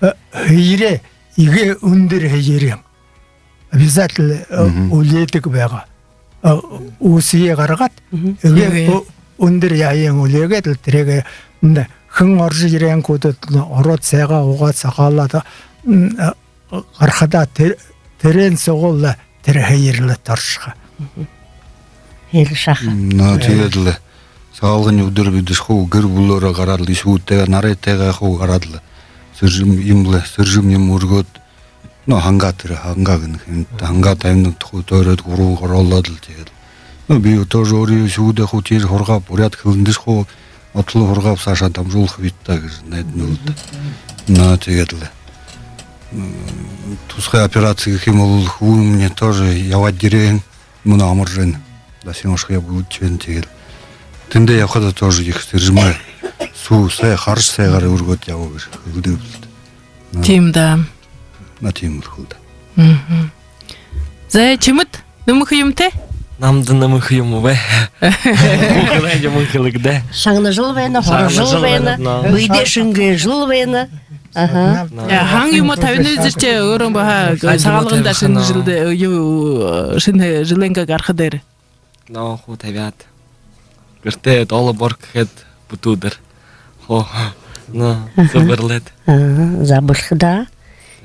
э, һээрээ, эгээ үндэр һээрээ. Обязательно, э, мгм, үлеэдэг байгаа. Э, үүсые гаргаад, мгм, эгээ, эгээ ү-, үндэр һээрээ үлеэгээд лэ, тэрээгээ, мда, хэн орожо ерэһэн хүнүүд ороод сайгаа уугаад сахалаад, м, гарахадаа тэрэ, тэрээн соогуул тэрэ һээр лэ торшохо. Һээр шаха. Но, тиигээд лэ сагаалгын үдэр бидэшье хуу гэр бүлөөрөө гараад лэ, үхибүүдтэйгээ, нарайтайгаа хуу гараад лэ, сэржэм юм лэ, сэржэм юм үргөөд, но, хангаа тэрэ, хангаа гэнэ юм, хангаа табинабди хуу, тойроод, гурбан гороолоод лэ тиигээд. Но, би тоже өөрынгөө үхибүүдээ хуу тиижэ һургааб, буряад хэлэндэшье хуу одолоо һургааб, саашаа дамжуулха бэд даа гэжэ найданаб лэ даа. Но, тиигээд лэ, м, тусхай операци гэхэ юм бол, хүбүүмни тоже ябаад ерээ һэн, мүнөө амаржа байна. Дасимушхая бүлэдшэн тиигээд лэ. Тэндэ ябахада тоже ехэ сэржэмээ, суу сай, харжа сайгаар үргөөд ябаа гэжэ хэлэдэг бэлэй даа. Но. Тиимэ даа. Но, тиимэ лэ хэл даа. Мгм. За, Чимэд, нэмэхэ юумэ? Намда нэмэхэ юумэ бэ? Бүхэнэй юумэн хэлэгдээ. Шагнажал байна, һуражал байна, но. Бэедээ шэнгээжэл байна. Аха. Но. Яа, һайн юумэ табина үзэш, өөрөө баһа сагаалганда, шэнэ жэлдэ, юу, шэнэ жэлэйнгээ гарахада ерээ. Но, хуу табяад. Гэртээ долоо борк хээд бүтүүдэр. Хуу, но, сэбэрлээд. Аха, за, бэрхэ даа.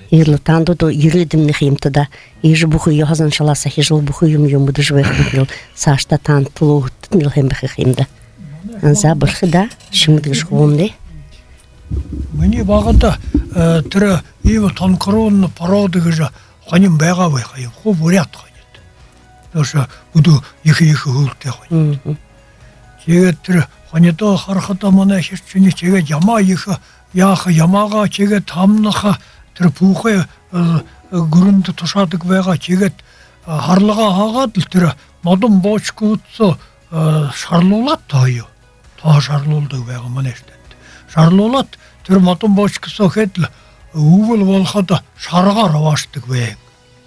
Иигээд лэ таанадууд ерээдүйн юумэн юм даа. Иигэжэ бүхы ёһо заншалаа сахижал, бүхы юумэ, юумэ мэдэжэ байхадатнай лэ, саашадаа таанадта лэ үгтэдэтнай лэ һайн байха юм даа. За, бэрхэ даа, Чимэд гэжэ хүбүүмни. Минии багада, э, тэрэ иимэ тонкорунна порода гэжэ хонин байгаа байха юм. Хуу буряад хонид. Тиигэжэ бүдүү ехэ-ехэ һүүлтэй хонид. Мгм. Тиигээд тэрэ хонидоо харахада, манай хиршэни, тиигээд ямаа ехэ яаха, ямаагаа тиигээд һамнаха, тэрэ пүүхэй, э, гүрэндэ тушаадаг байгаа. Тиигээд, э, һарлагаа һаагаад лэ, тэрэ модон бочкууд соо, э, шарлуулаад тоһоёо. Тоһо шарлуулдаг байгаа манай эртэмдэ. Шарлуулаад, тэрэ модон бочко соо хээд лэ, үбэл болоходо шаргаар абаашадаг байгаа.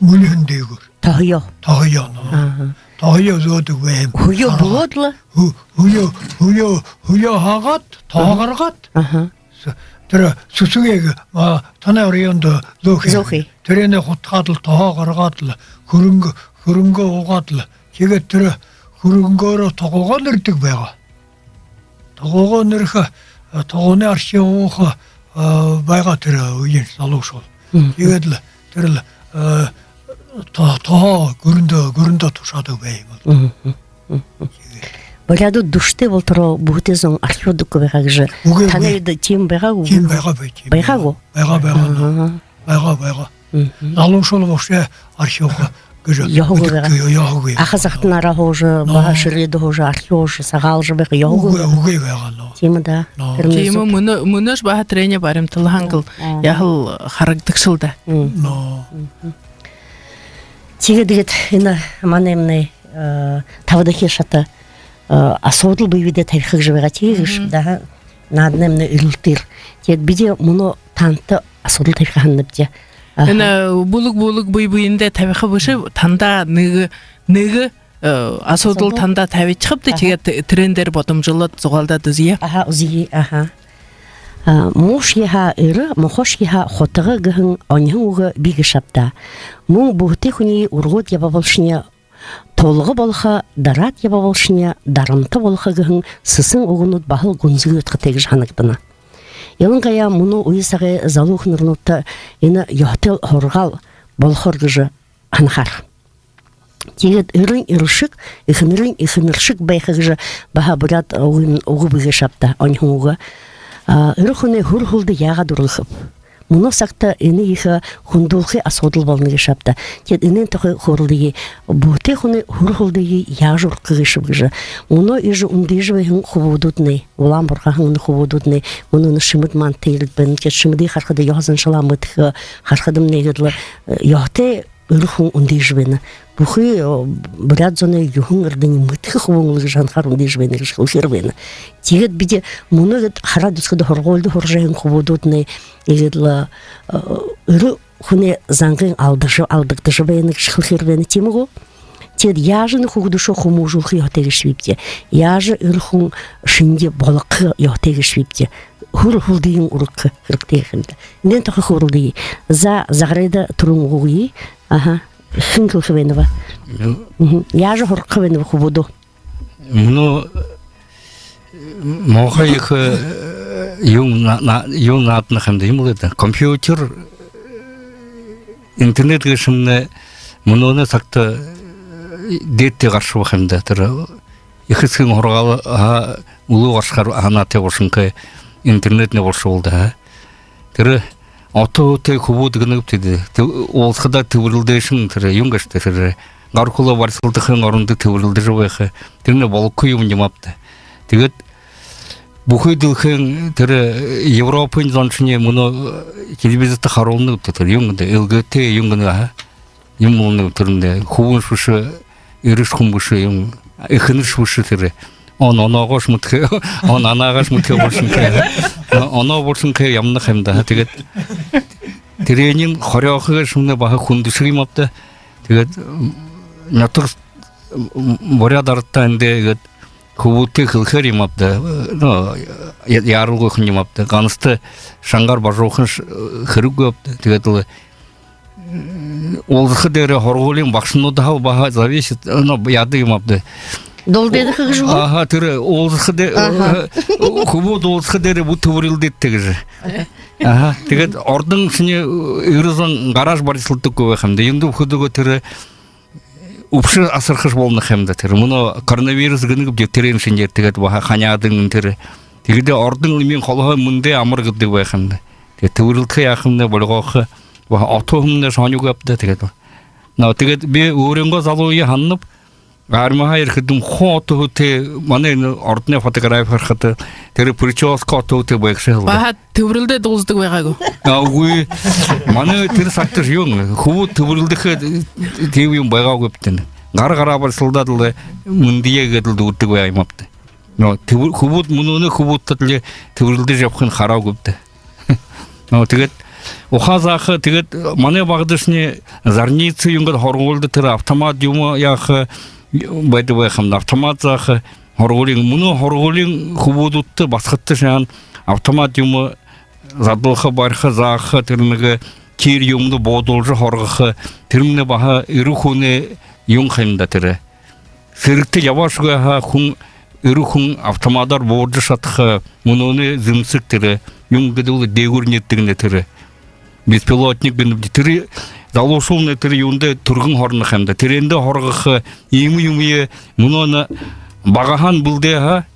Мүльһэн дээгүүр. Тоһоёо. Тоһоёо, но. Аха. Тоһоёо зөөдэг байгаа. Һүеэ шаргаар бүлөөд лэ. Һү-, һүеэ, һүеэ, һүеэ һаагаад, тоһо гаргаад. Аха. С-, тэрэ сүсэгэй, а, танай оройндо зөөхэй. Зөөхэй. Тэрэнээ худхаад лэ, тоһоо гаргаад лэ, хүрэнгэ-, хүрэнгөө уугаад лэ. Тиигээд тэрэ хүрэнгөөрөө тогоогоо нэрэдэг байгаа. Тогоогоо нэрэхэ, а, тогооной архи ууха, а, байгаа тэрэ үеын залуушуул. Мгм. Тиигээд лэ тэрэл, а, то-, тоһоо гүрэндөө, гүрэндөө тушаадаг байгаа юм бол. Мгм. Буряадууд дүшэтэй болотороо бүһэтэй зон архи уудаг байгаа гэжэ. Үгы, танай үгы. Үедэ тиимэ байгаа гү? Тиимэ байгаа бай, тиимэ. Байгаа гү? Байгаа, байгаа, но. Аха. Байгаа, байгаа. Мгм. Залуушуул вообще архи ууха гэжэ ёһогүй байгаа. Мэдэхэгүй, ёһогүй. Аха захатанаараа һуужа, но, баһа шэрээдэ һуужа, архи уужа, сагаалжа байха ёһогүй. Үгы, байгаа. Үгы байгаа, но. Тиимэ даа. Но. Тэрэмнай зон. Тиимэ, мүнөө, мүнөөшье баһа тэрэнээ баримталһан гэл, а, яһала харагдагшал даа. Мм. Но. Мгм. Тиигээд, тиигээд энэ манай, манай, э, табадахи шата, э, асуудал бэе бэедээ табиха гэжэ байгаа. Тиигэжэ, мгм, даа, нааданаймнай эрилтээр. Тиигээд бидэ мүнөө таанадта асуудал табиха һананабди. Аха. Энэ бүлэг, бүлэг бэе бэедээ табиха бэшэ, тандаа нэгэ, нэгэ, э, асуудал, асуудал тандаа табижархибди, аха, тиигээд тэ-, тэрээн дээрэ бодомжолоод зугаалдаад үзэе. Аха, үзэе, аха. А, муушье һаа эрэ, мохошье һаа хутага гэһэн оньһон үгэ бии гээшэ ааб даа. Мүн бүһэтэй хүниие үргөөд ябаа болошони, тулга болохо, дараад ябаа болошони, дарамта болохо гэһэн сэсэн үгэнүүд баһал гүнзэгы удхатай гэжэ һанагдана. Илангаяа мүнөө үе сагай залуу эхэнэрнүүдтэ энэ ёһотой һургаал болохоор гэжэ һанахаар. Тиигээд эрын эршэг, эхэнэрын эхэнэршэг байха гэжэ баһа буряад үгын, үгэ бии гээшэ ааб даа, оньһон үгэ. А, эрэ хүнэй һүр һүлдэ яагаад үргэхэб? Мүнөө сагта энэ ехэ хүндүүлхы асуудал болоно гээшэ ааб даа. Тиигээд энээн тухай хөөрэлдэе. Бүһэтэй хүнэй һүр һүлдые яажа үргэхэ гээшэб гэжэ. Мүнөө иигэжэ үндыжэ байһан хүбүүдүүднай, улаан бургааһан энэ хүбүүдүүднай, мүнөө энэ Шэмэд маанадтай ерээд байна. Тиигээд Шэмэдые харахада, ёһо заншалаа мэдэхэ, харахадамнай иигээд лэ, э, ёһотой эрэ хүн үндыжэ байна. Бүхы, э, буряад зоной юһэн эрдэни мэдэхэ хүбүүн лэ гэжэ һанахаар үндыжэ байна гэжэ хэлэхээр байна. Тиигээд бидэ мүнөө гээд хараад үзэхэдэ, һургуулида һуража байһан хүбүүдүүднай иигээд лэ, э, эрэ хүнэй зангынь алдажа, алдагдажа байна гэжэ хэлэхээр байна, тиимэ гү? Тиигээд яажа энэ хүүгэдүүдые хүмүүжүүлхэ ёһотой гээшэбибди? Яажа эрэ хүн шэнги болохо ёһотой гээшэбибди? Һүр һүлдыень үргэхэ хэрэгтэй юм даа. Энээн тухай хөөрэлдэе. За, загарайда түрүүн үгэ үгы. Аха. Хэн хэлэхэ байнаб? Мгм. Яажа һургаха байнаб хүбүүдээ? Мүнөө муухай ехэ, э, юун на-, на-, юун наадана ха юм даа, юун лэ даа. Компьютер, интернет гээшэмнай мүнөөнэй сагта, э, дээдэ гараха байха юм даа. Тэрэ эхэ эсэгын һургаалһаа үлүү гарахаар һанаатай болошонхой, интернетнай болошоол даа. Тэрэ ототой хүбүүд гэнэ гүб тиигээд. Тэ-, уулзахадаа тэбэрилдээшэн, тэрэ юун гээшэб даа, тэрэ гар хүлөө барисалдахын орондо тэбэрилдэжэ байха. Тэрэнь болохогүй юм юм ааб даа. Тиигээд бүхы дэлхэйн, тэрэ Европын зоншни мүнөө, э, телевизорта харуулна гүб даа, тэрэ юун гэнэ, ЛГТ юун гэнэ, аха. Юм болоно гүб, тэрэнь хүбүүншье бэшэ, эрэшье хүн бэшэ, юм, эхэнэршье бэшэ тэрэ. Он оноогоошье мэдэхэ, он анаагоошье мэдэхэ болошонхой. Оноо болошонхой ябана ха юм даа. Тиигээд тэрэниие хорёохо гээшэмнай баһа хүндэшэг юм ааб даа. Тиигээд, м, нютаг, м, буряад арадта эндэ гээд хүбүүдтэ хэлэхээр юм ааб даа. Ну, я-, яаралгүйхэн юм ааб даа. Ганса шангаар бажуухань ш-, хэрэггүй ааб даа. Тиигээд лэ уулзаха дээрээ һургуулиин багшануудһаа баһа зависит, ну, яадаг юм ааб даа. Дулдыдаха гэжэ гү? Аха, тэрэ уулзаха дэ-, Аха. Хүбүүд уулзаха дээрээ бү тэбэрилдыт гэжэ. Аха, тиигээд ордон шэнэ, э, эрэ зон гаража барисалдадаггүй байха юм даа. Юундэб гэхэдэ тэрэ үбшэ асархаш болоно ха юм даа. Тэрэ мүнөө коронавирус гэнэ гүб даа, тэрээн шэнээр тиигээд баһа ханяадан тэрэ. Тиигээд ордон лимиин холоһоо мэндэ амар гэдэг байха юм даа. Тиигээд тэбэрилдэхэ яахамнай, болигоохо баһа отоһомнай шонигүй ааб даа, тиигээд. Но, тиигээд би өөрынгөө залууе һананаб, армиһаа ерэхэдэм хуу ототой, манай энэ ордоной фотографи харахада, тэрэ прическа ототой байгша һэн даа. Баһа тэбэрилдээд уулзадаг байгаа гү? А, үгы. Манай тэрэ сагташье юун, хүбүүд тэбэрилдэхэ тиимэ юм байгаагүйб даа. Гар гараа барисалдаад лэ, мэндые гээд лэ дүүрдэг байгаа юм ааб даа. Но, тэбэр-, хүбүүд, мүнөөнэй хүбүүдтэ лэ тэбэрилдэжэ ябахань хараагүйб даа. Но, тиигээд ухаа зааха, тиигээд манай багадашни зарница юун гээд һургуулида тэрэ автомат юумэ яаха байдаг байха юм даа, автомат зааха һургуулиин. Мүнөө һургуулиин хүбүүдтэ, басагадта шаан автомат юумэ задалха, бариха, зааха, тэрэ нэгэ тиир юумэндэ буудуулжа һургаха, тэрэмнай баһа эрэ хүнэй юун ха юм даа тэрэ. Сэрэгтэ ябаашьегүй һаа, хүн, эрэ хүн автоматаар буудажа шадаха, мүнөөнэй зэмсэг тэрэ, юун гэдэг лэ, дээгүүр нэрдэгнэ тэрэ. Беспилотник гэнэбди, тэрэ залуушуулнай тэрэ юундэ түргэн һурана ха юм даа. Тэрээндэ һургаха, иимэ юумые мүнөө на-, багаһаань бэлдээ һаа,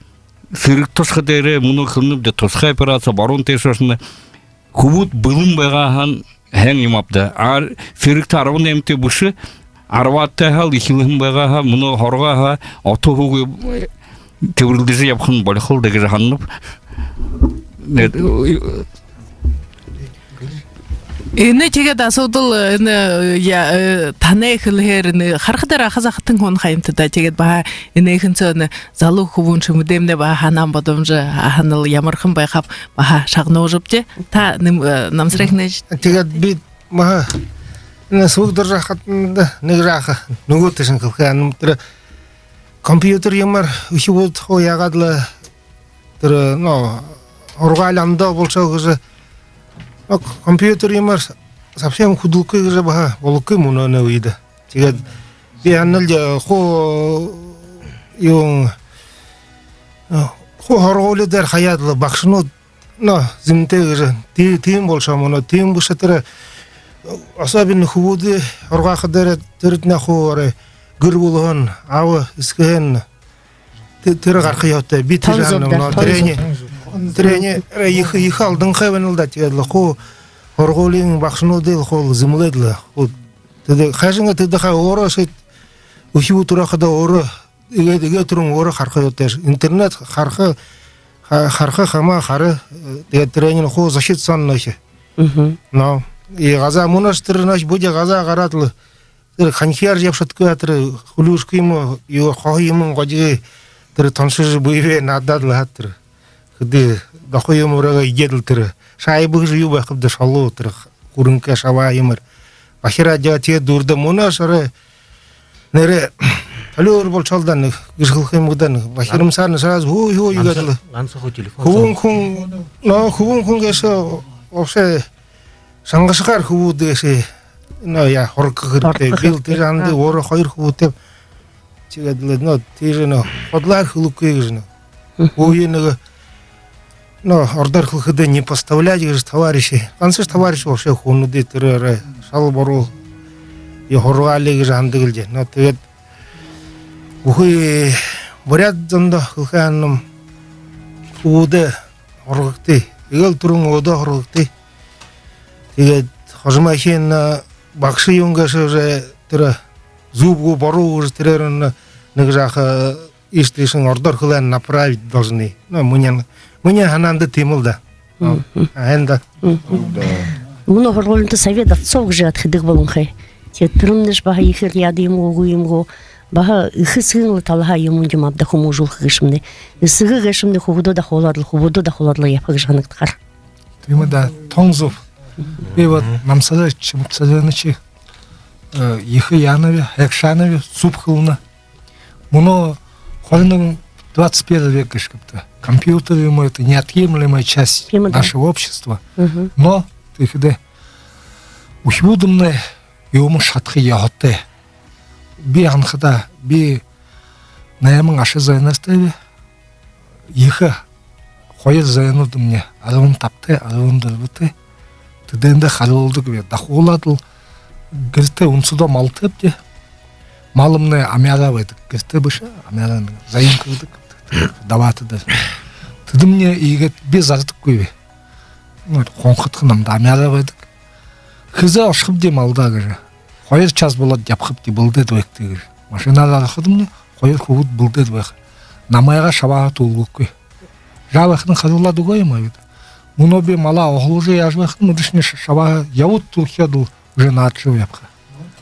сэрэгтэ ошохо дээрээ, мүнөө хэлэнэбди, тусхай операци, баруун тээшээ ошоно. Хүбүүд бэлэн байгаа һаань, һайн юм ааб даа. Ар-, сэрэгтэ арбан наймтай бэшэ, арбаатайһаа лэ эхилһэн байгаа һаа, мүнөө һургаа һаа, ото һуугүй, тэбэрилдэжэ ябахань болихол даа гэжэ һананаб. Нэгэ, энэ тиигээд асуудал, энэ, я-, э, танай хэлэһээр, энэ харахадаа аха захатан хүн ха юмта даа. Тиигээд баһа энэ эхэнсөө энэ залуу хүбүүншни мэдээндэ баһа һанаан бодомжо һанаал ямархан байхаб, баһа шагнуулжа үгыт. Та нэм-, э, Намсарай эхэнэр. Тиигээд би баһа энэ Сүлэгдэржэ ахатанда нэгэ жаахан нүгөө тээшэнь хэлэхэ һанааб. Тэрэ компьютер юумээр үхибүүд хуу яагаад лэ тэрэ, но, һургаал ондоо болошоо гэжэ, но, компьютер юумээр совсем хүдэлхэгүй гэжэ баһа болохогүй мүнөөнэй үедэ. Тиигээд би һанаал даа, хуу юун, хуу һургуули дээрэ хаяад лэ багшанууд, но, зэмэтэй гэжэ, ти-, тиимэ болошоо мүнөө, тиимэ бэшэ тэрэ, особенно хүбүүдые һургааха дээрээ, тэрэтнай хуу арай гэр бүлэһөө, аба эсэгэһөө, тэ-, тэрэ гараха ёһотой. Би тэрэниие һананам, но, тэрэниие, тэрэниие арай ехэ, ехэ алданхай байнал даа. Тиигээд лэ хуу һургуулиин багшануудые лэ хуу зэмэлээд лэ. Хуу тэдэ хайшан гээ, тэдэ хаа өөрөө шэд үхибүүд түрөөхэдэ өөрөө эгээ, эгээ түрүүн өөрөө хараха ёһотойш. Интернет хараха, ха-, хараха хамаа хара, э, тиигээд тэрэниие хуу защита соонь нохи. Но, и газаа мүнөөшье тэрэ нохи, бидэ газаа гараад лэ, тэрэ ханхияар ябашадаггүй, тэрэ хүлюшка юумэ, юу, хоо юумэн гожо, тэрэ тоншожо бэеэ наадаад лэ һаа, тэрэ хэды дохо юумэ ураагаа эдеэд лэ, тэрэ шайба гэжэ юу байхаб даа, шалуу, тэрэ хүрэнхэй шабаа юумээр бахираад ябаа. Тиигээд дүүрэдэ, мүнөөшье арай нээрээ толёор болошоол даа, нэгэ гэжэ хэлэхэ юм гү даа, нэгэ бахирам саана сразу хуу, хуу, иигээд лэ. Ганса хуу телефон. Хүбүүн хүн, но, хүбүүн хүн гээшэ вообще шангашагаар хүбүүд гээшэ, но, яа, һургаха хэрэгтэй. Һургаха хэрэгтэй. Би лэ тэрэшни һананаб даа, өөрөө хоёр хүбүүтэйб. Тиигээд лэ, но, тэрэшни, но, худлаар хэлэхэгүй гэжэ, но. Үгы, нэгэ Но, ородоор хэлэхэдэ, не подставлять гэжэ товарищи. Гансашье товарищи болошоо, хүнүүдые тэрэ шал буруу һургаалаа гэжэ һанадаг лэ даа. Но, тиигээд бүхы буряад зондо хэлэхэ һаамнай: хүбүүдээ һургагты. Эгээл түрүүн өөдөө һургагты. Тиигээд хожомынь, э, багша юун гээшэ, уже тэрэ зүб гү, буруу гү, уже тэрээниие нэгэ жаахан, э, иишэ тиишэнь ородоор хэлэхэ һаань, направить должны. Но, минии, минии һанаанда тиимэл даа. Мгм. А, һайн даа. Мгм. Мүнөө һургуулиин совет отцов гэжэ яагаад хэдэг болонхой. Тиигээд тэрэмнай баһа ехээр яадаг юм гү, үгы юм гү, баһа эхэ эсэгын лэ талаһаа юумэн юм ааб даа хүмүүжүүлхэ гээшэмнай. Эсэгэ гээшэмнай хүбүүдээ дахуулаад лэ, хүбүүдээ дахуулаад лэ ябаха гэжэ һанагдахаар. Тиимэ даа, тон зүб. Би вот Намсарай Чимитсареновичые, э, ехэ яанаб, һайшаанаб, зүб хэлэнэ. Мүнөө хорин нэгэн, двадцать первый век гээшэ гээб даа. Компьютер юм, это неотъемлемая часть нашего общества. Тиимэ даа. Мгм. Но тиихэдэ үхибүүднай юумэ шадаха ёһотой. Би һанахада, би найман аша зайнартайб. Ехэ хоёр зайнууднай, арбан табатай, арбан дүрбэтэй. Тэдээндэ харюулдагби. Дахуулаад лэ гэртээ үнсэдөө малтайбди. Малмнай амяараа байдаг. Гэртээ бэшэ, амяараа, зайн гэдэг. Даваата дээрэ. Тэдэмнай иигээд би зардаггүйб. Ну, хонходохо намда амяараа байдаг. Хэзээ ошохобди малдаа гэжэ. Хоёр час болоод ябахабди, бэлдээд байгты гэжэ. Машинаар орходомни хоёр хүбүүд бэлдээд байха. Намайгаа шабааһа түлгэггүй. Жаа байхадань харюулаад үгөө юм аа гээд. Мүнөө би малаа охолуулжа яажа байхадань, мэдэшни ш-, шабааһа ябаад түлхеэд лэ уже наадажа ябаха.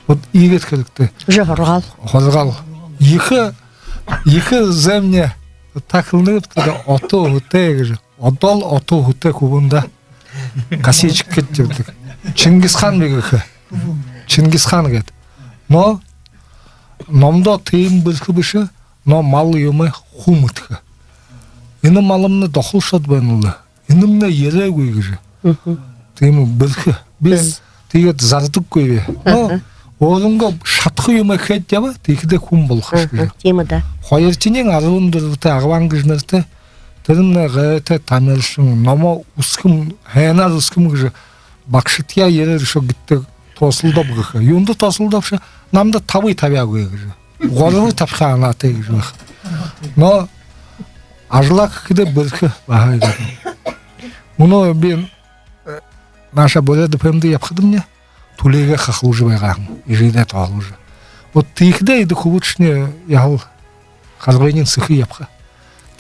Вот иигээд хэрэгтэй. Уже һургаал. Һургаал. Ехэ, ехэ зэмнай, та хэлэнэ гээбта даа, ото хүтэй гэжэ. Одоол ото хүтэй хүбүүн даа. Косичка гэдэг. Чингис хаан бэ гэхэ. Чингис хаан гээд. Но номдо тиимэ бэрхэ бэшэ, но мал юумэ хүн мэдэхэ. Энэ малмнай дохолшоод байна лэ. Энэмнай ерээгүй гэжэ. Мгм. Тиимэ бэрхэ. Би тиигээд зардаггүйб. Но өөрынгөө шадаха юумэ хээд ябаа, тиихэдээ хүн болохош гэжэ. Тиимэ даа. Хоёрдохинь арбан дүрбэтэй Агван гэжэ нэрэтэй. Тэрэмнай гайтай тамиршан, номоо үзэхэм, һайнаар үзэхэм гэжэ багшатаяа ерээд үшөө гэртээ тоосолдооб гэхэ. Юундэ тоосолдооб ши? Намда табые табяагүй гэжэ. Гурбые табиха һанаатай гэжэ байха. Но ажалаа хэхэдээ бэрхэ баһа иигээд. Мүнөө би, э, нааша Буряад ФМ-дэ ябахадамни түлеэгээ хахалуулжа байгаа һэн, эжыдээ тоолуулжа. Вот тиихэдээ эдэ хүбүүдшни яһала харгыень сэхэ ябаха.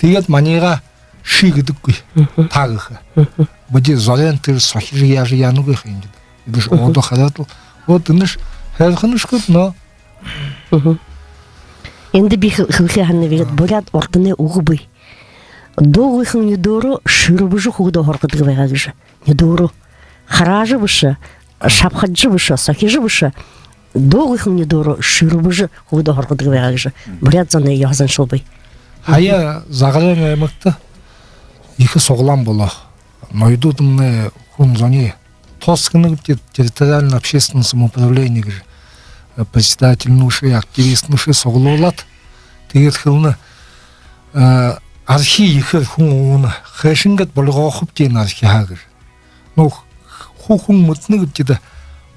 Тиигээд маниигаа ши гэдэггүй. Мгм. Та гэхэ. Мгм. Бидэ зориин тэрэ сохижо яажа яанагүй ха юм даа. Эдэш одоо хараад лэ. Вот энэш һайрханашхиб, но. Мгм. Эндэ би хэл-, хэлэхэ һананаб, иигээд буряад урданай үгэ бии. Дуугүйхэн нюдөөрөө шэрбэжэ хүбүүдээ һургадаг байгаа гэжэ. Нюдөөрөө. Хараажа бэшэ, шабхажа бэшэ, сохижо бэшэ. Дуугүйхэн нюдөөрөө шэрбэжэ хүбүүдээ һургадаг байгаа гэжэ. Буряад зоной ёһо заншал бии. Һая Загарайн аймагта ехэ суглаан болоо. Ноёдууднай, хүн зоной ТОС гэнэ гээбди, территориальное общественное самоуправление гэжэ, э, председательнүүдые, активистнүүдые суглуулаад, тиигээд хэлэнэ, э, архи ехээр хүн уунаа, хайшан гээд болгохобди энэ архиһаа гэжэ. Ну, х-, хуу хүн мэдэнэ гээбди даа,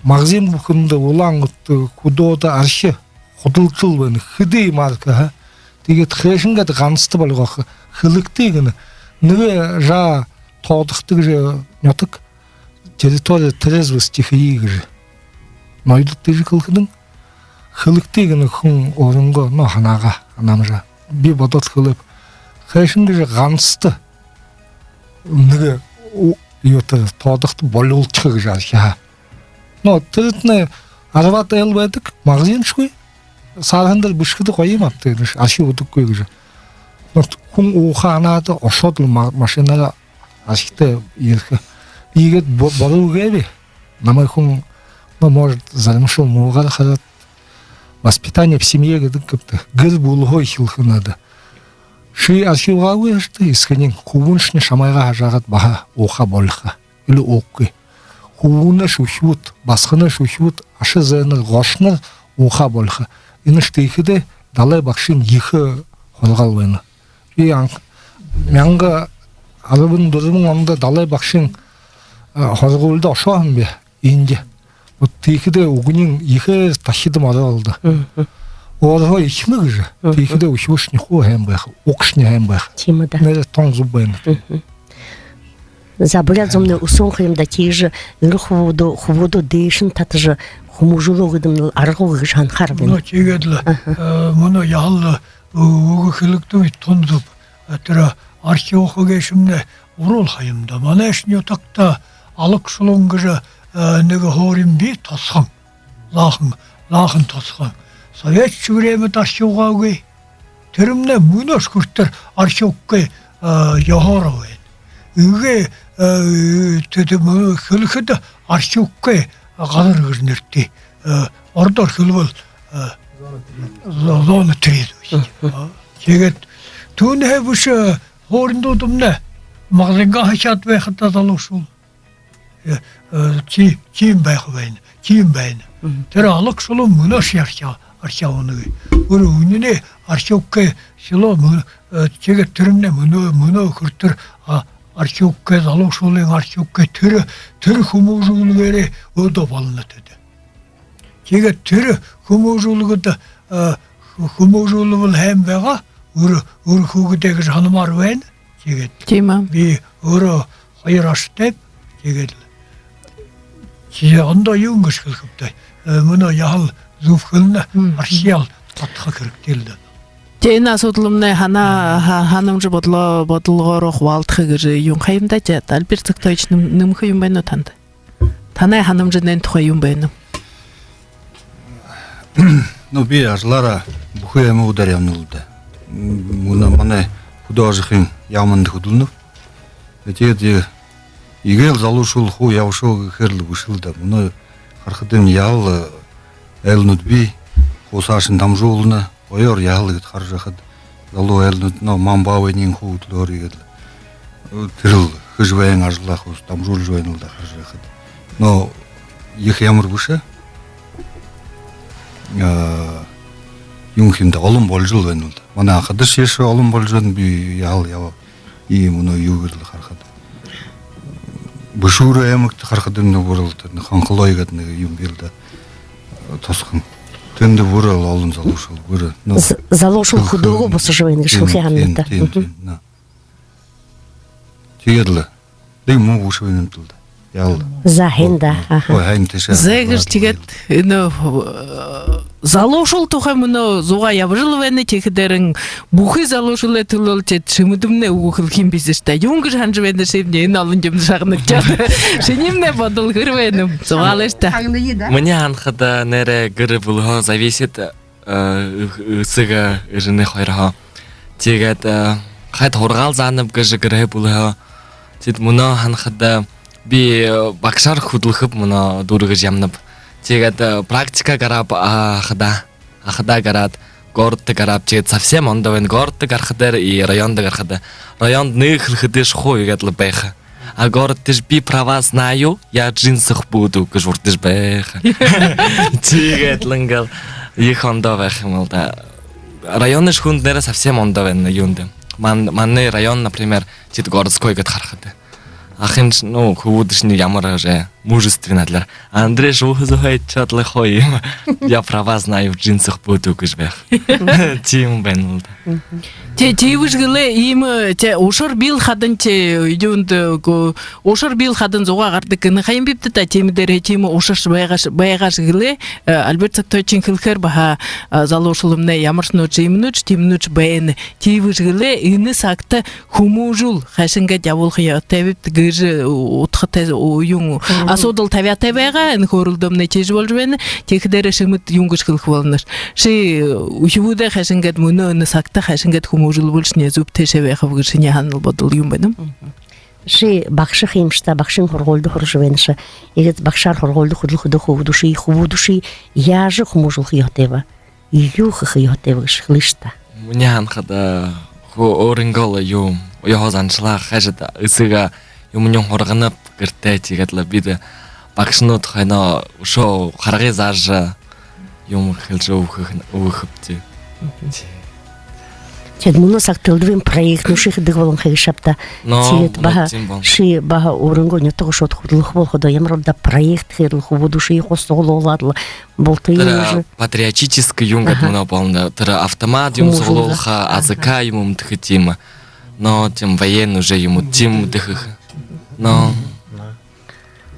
магазин бүхэндэ, Улаан-Үдэ, хүдөөдэ архи худалдажал байна. Хэды маркаһаа. Тиигээд хайшан гээд ганста болгохо, хэлэгты гэнэ. Нэгэ жаа Тоодохто гэжэ нютаг, территория трезвости хэе гэжэ. Ноёдууд тиижэ хэлэхэдэнь, хэлэгты гэнэ хүн өөрынгөө, ну, һанаагаа, һанамжаа. Би бодоод хэлээб, хайшан гэжэ ганста нэгэ у-, юу тэрэ Тоодохто болюулха гэжэ архиһаа. Но тэрэтнай арбаад айл байдаг, магазиншьегүй. Саарһан дээрэ бэшэхэдэ гоё юм ааб даа, энэш архи үгэггүй гэжэ. Но хүн ууха һанаад, ошоод лэ ма-, машинаараа архитай ерэхэ. Иигээд бо-, болюулгүйб. Намайе хүн, ну, может, заримашуул муугаар хараад, воспитание в семье гэдэг гээбди, гэр бүлэһөө эхилхэ надо. Ши архи угаагүй һааш даа, эсэгэнь, хүбүүншни шамайгаа һажаагаад баһа ууха болихо. Или уугаггүй. Хүбүүнэйш үхибүүд, басаганайш үхибүүд, аша зайнар, гошонор ууха болихо. Энэш тиихэдэ далай багшын ехэ һургаал байна. Би анх-, мянга Арбан дүрбэн ондо далай багшын, а, һургуулида ошоһон би, эндэ. Вот тиихэдэ үгэнь ехээр тархида морёо лэ даа. Мгм. Өөрһөө эхинэ гэжэ. Мгм. Тиихэдэ үхибүүшни хуу һайн байха, угшни һайн байха. Тиимэ даа. Нээрээ тон зүб байна. Мгм. За, буряад зомнай үсөөн ха юм даа, тиижэ эрэ хүбүүдээ, хүбүүдээ дээшэнь татажа хүмүүжүүлээ гэдэг лэ аргагүй гэжэ һанахаар байна. Ну, тиигээд лэ, аха, э, мүнөө яһала, э, үгэ хэлэгдээ, тон зүб. Э, тэрэ архи ууха гээшэмнай уруул ха юм даа. Манайшни нютагта Алаг Шулуун гэжэ, э, нэгэ һуурин бии, тосхон. Лаахан, лаахан тосхон. Советское времяда архи угаагүй. Тэрэмнай мүнөөшье хүрэтэр архи уугүйн, а, ёһоор байна. Иигээ, а, тэ-, тэ-, мө-, хэлэхэдэ архи уугүйн газар гэжэ нэрэтэй. А, ородоор хэлэбэл, а, зо-, зона три. Мгм. А, тиигээд түүнһээ бэшэ, а, һууринуудамнай магазингаа хашаад байхада залуушуул. Э, э, ти-, тиимэ байха байна, тиимэ байна. Мгм. Тэрэ Алаг Шулуун мүнөөшье архи, архи угаагүй. Өөрөө үнинэй архи уугүйн село мүн-, э, тиигээд тэрэмнай мүнөө, мүнөө хүрэтэр, а, архи уугүйн, залуушуулын архи уугүйн, тэрэ, тэрэ хүмүүжүүлгээрээ одоо болоно тэдэ. Тиигээд тэрэ хүмүүжүүлгэдэ, а, хө-, хүмүүжүүлбэл һайн байгаа, үр-, үр хүүгэдээ гэжэ һанамаар байна. Тиигээд. Тиимэ. Би өөрөө хоёр ашатайб. Тиигээд лэ. Тиигээд ондоо юун гэжэ хэлэхэб даа. Э, мүнөө яһала зүб хэлэнэ, мм, архиал татаха хэрэгтэй лэ даа. Тэ, энэ асуудалнай һанаа, ха-, һанамжа бодолоо, бодолгоороо хубаалдаха гэжэ юун ха юм даа, тэ, Альберт Цыктоевич, нэм-, нэмэхэ юм байна гү танда? Танай һанамжа энээн тухай юун байна? Ну, би ажалаараа бүхы аймагуудаар ябанал даа. М, мүнөө манай хүдөө ажахын яаманда хүдэлнэб. Тиигээд, э, иигээл залуушуул хуу ябашоо гэхээр лэ бэшэл даа. Мүнөө харахадамни яһала, э, айлнууд бии, хуу саашань дамжуулна. Гоёор яһала гээд хаража байхада, залуу айлнууд, но, мам баабайнь хуу үдэр үдэрөөр иигээд лэ, э, тэрэл хэжэ байһан ажалаа хуу дамжуулжа байнал даа хаража байхада. Но ехэ ямар бэшэ, а, юун ха юм даа, олон боложол байнал даа. Манай анхадашье ехэ олон боложол байна, би яһала ябаа. Иимэ мүнөө юугээр лэ харахада. Бэшүүрэй аймагта харахадамни, нүгөөрөөл тэрэ Хонхолой гээд нэгэ юм бии лэ даа, тосхон. Тэндэ бүри олон залуушуул, бүри. Ну, з-, залуушуул хүдөө, хүдөөгөө бусажа байна гэжэ хэлэхэ юм байна даа. Тиимэ, тиимэ, тиимэ, на. Тиигээд лэ. Дэ, муу бэшэ байна юм даа. Яал. За, һайн даа. Аха. Ой, һайн, тиишээ. Зэ, гэр тиигээд энэ, э, залуушуул тухай мүнөө зугаа ябажал байна, тиихэдээрэнь бүхы залуушуулай түлөө лэ тэдэ шэмэдэмнай үгэ хэлэхэ юм бэзэ штэ. Юун гэжэ һанажа байнабши, энэ олон юумэн шагнагшад. Шиниимнай бодол хэр байна? Зугаалыш даа. Минии һанахада, нээрээ гэр бүлэһөө зависит, э, эсэгэ, э, эжынэ хоёрһоо. Тиигээд, э, хада һургаал заанаб гэжэ гэрһээ, бүлэһөө. Тиигээд мүнөө һанахада, би, э, багшаар хүдэлхэб мүнөө дүүргэжэ ябанаб. Тиигээд, э, практика гарааб, а, Ахада. Ахада гараад, городто гарааб, тиигээд совсем ондоо байна. Городто гарахада и райондо гарахада. Райондо нэгэ хэлэхэдэшье хуу иигээд лэ байха. А городтошье «Би про вас знаю, я в джинсах буду» гэжэ урдажа байха. Тиигээд лэ ингээл ехэ ондоо байха юм лэ даа. Районошни хүндэ нээрээ совсем ондоо байна юундэ. Ман-, манай район, например, тэдэ городской гээд харахада. Ахыншни, ну, хүбүүдэшни ямар уже мужественный адляар. Андрей шүүхэ зуһайд чадлаа хуу юм. «Я про вас знаю, в джинсах буду» гэжэ байха. Тиимэ байна лэ даа. Тэ, тиибэшье гэлээ, иимэ, тэ, ушар биил хадань, тэ, юундэ, гү, ушар биил хадань зугаа гарадаг гэнэ ха юм бибди даа, тиимэ дээрээ, тиимэ ушаршье байгааш, байгааш гэлээ, э, Альберт Цыктоевичай хэлэхээр баһа, э, залуушуулнай ямаршье юумэнүүдшье, тиимэнүүдшье байна. Тиибэшье гэлээ, энэ сагта хүмүүжүүл хайшан гээд ябуулха ёһотойбибди гэжэ удхатай, у-, юун, асуудал табяатай байгаа, энэ хөөрэлдөөнэй тиижэ боложо байна. Тиихэдээрээ шэмэд юун гэжэ хэлэхэ болонобши? Ши, э, үхибүүдээ хайшан гээд, мүнөө энэ сагта хайшан гээд хүмүүжүүлбэл шинии зүб, тээшээ байхаб гэжэ шинии һанал бодол юун байна? Ши багша ха юмши даа, багшын һургуулида һуража байнаш. Иигээд багшаар һургуулида хүдэлхэдэ, хүбүүдшье, хүбүүдшье яажа хүмүүжүүлхэ ёһотойб? Юу хэхэ ёһотойб гэжэ хэлыш даа. Минии һанахада, хуу өөрынгөө лэ юумэ, ёһо заншалаа хажууда, эсэгэ юумэниинь һурганаб гэртээ, тиигээд лэ бидэ багшанууд хойноо үшөө харгы заажа юумэ хэлэжэ үгэхэ, үгэхэбди. Мгм. Ти. Тиигээд мүнөө сагта элдэбын проектнуудые хэдэг болонхой гээшэ ааб даа. Но, тиигээд баһа ши баһа өөрынгөө нютаг ошоод хүдэлхэ болоходоо, ямар ааб даа, проект хээд лэ, хүбүүдүүдые суглуулаад лэ болтогой юм. Тэрэ патриотический юун гээд мүнөө болоно даа. Тэрэ автомат юумэ суглуулха, АЗК юумэ үмдэхэ тиимэ. Но тиимэ военный уже юумэ тиимэ үмдэхэ. Но.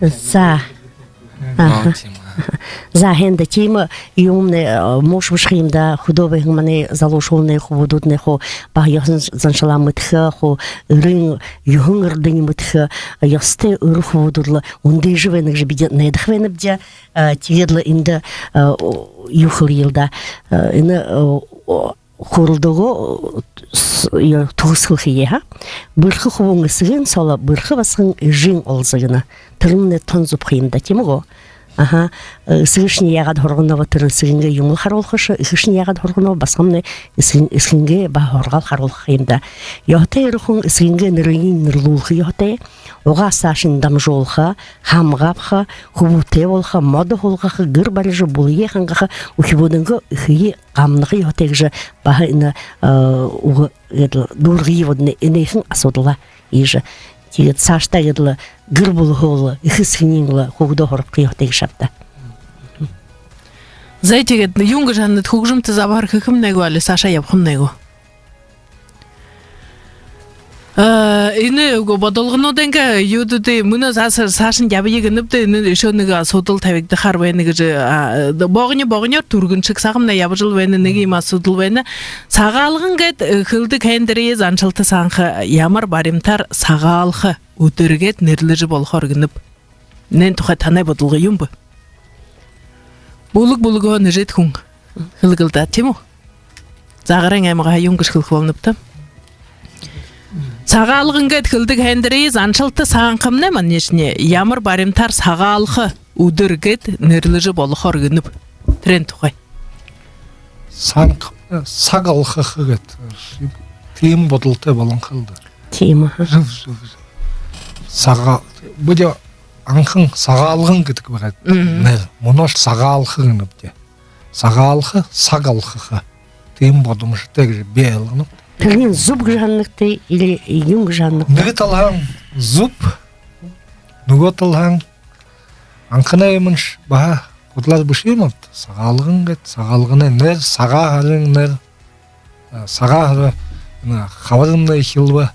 За. Но тиимэ. За, һайн даа, тиимэ юумэмнай, э, муушье бэшэ юм даа, хүдөө байһан манай залуушуулнай, хүбүүдүүднай хуу баһа ёһо заншалаа мэдэхэ, хуу эрын юһэн эрдэни мэдэхэ ёһотой, эрэ хүбүүдүүд лэ үндыжэ байна гэжэ бидэ найдаха байнабди. Э, тиигээд лэ эндэ, э, юу хэлэел даа. Э, энэ, э, хөөрэлдөөгөө, э, с-, я, түгэсхэлхэе, ха. Бэрхэ хүбүүн эсэгын соло, бэрхэ басаган эжын олзо гэнэ. Тэрэмнай тон зүб ха юм даа, тиимэ гү? Аха. Э, эсэгэшни яагаад һурганаб, тэрэ эсэгынгээ юумэл харуулхаш, эхэшни яагаад һурганаб, басаганмнай эсэгын-, эсэгынгээ баһа һургаал харуулха юм даа. Ёһотой эрэ хүн эсэгынгээ нэрыень нэрлүүлхэ ёһотой. Угаа саашань дамжуулха, һамга абаха, хүбүүтэй болохо, модо һуулгаха, гэр барижа, булые хангаха, үхибүүдэйнгээ эхые гамнаха ёһотой гэжэ баһа энэ, э, үгэ гээд лэ дүүргэе бодоно, энээхэн асуудалаа иигэжэ. Тиигээд саашадаа гээд лэ гэр бүлэһөө лэ, эхэ эсэгэниинь лэ хүүгэдээ һургаха ёһотой гээшэ ааб даа. Зай, тиигээд юун гэжэ һананат, хүгжэмтэ забһар хэхэмнай гү, али саашаа ябахамнай гү? Э, энэ үгы бодолгонуудынгаа юудые мүнөө сааш-, саашань ябая гэнэбди, энэ үшөө нэгэ асуудал табигдахаар байна гэжэ, а, богони-богониор түргэн шэг сагамнай ябажал байна, нэгэ иимэ асуудал байна. Сагаалган гээд, э, хэлэдэг һайндэрые заншалта саанаха, ямар баримтаар сагаалха үдэр гээд нэрлэжэ болохоор гэнэб? Энээн тухай танай бодолго юун бэ? Бүлэг бүлэгһөө нэжээд хүн хэлэгэл даа, тиимэ гү? Загарайн аймагһаа юун гэжэ хэлэхэ болоноб даа? Сагаалган гээд хэлэдэг һайндэрые заншалта саанахамнай, манайшни ямар баримтаар сагаалха үдэр гээд нэрлэжэ болохоор гэнэб? Тэрээн тухай. Саг-, саг алхаха гээд, тиимэ бодолтой болонхой л даа. Тиимэ, аха. Зүб, зүб, зүб. Сагаа-, бидэ анхан сагаалган гэдэг байгаа. Мгм. Нэ, мүнөөшье сагаалха гэнэбди. Сагаалха, саг алхаха. Тиимэ бодомжотой гэжэ би ойлгоноб. Тэрэнь зүб гэжэ һананагты или юун гэжэ һананагты? Нэгэ талаһаань зүб, нүгөө талаһаань анханай юумэншье баһа худалаар бэшэ юм ааб даа. Сагаалган гээд, сагаалганай нэрэ, сагаа һарын нэрэ, э, сагаа һара, нэ, хабарымнай эхилбэ,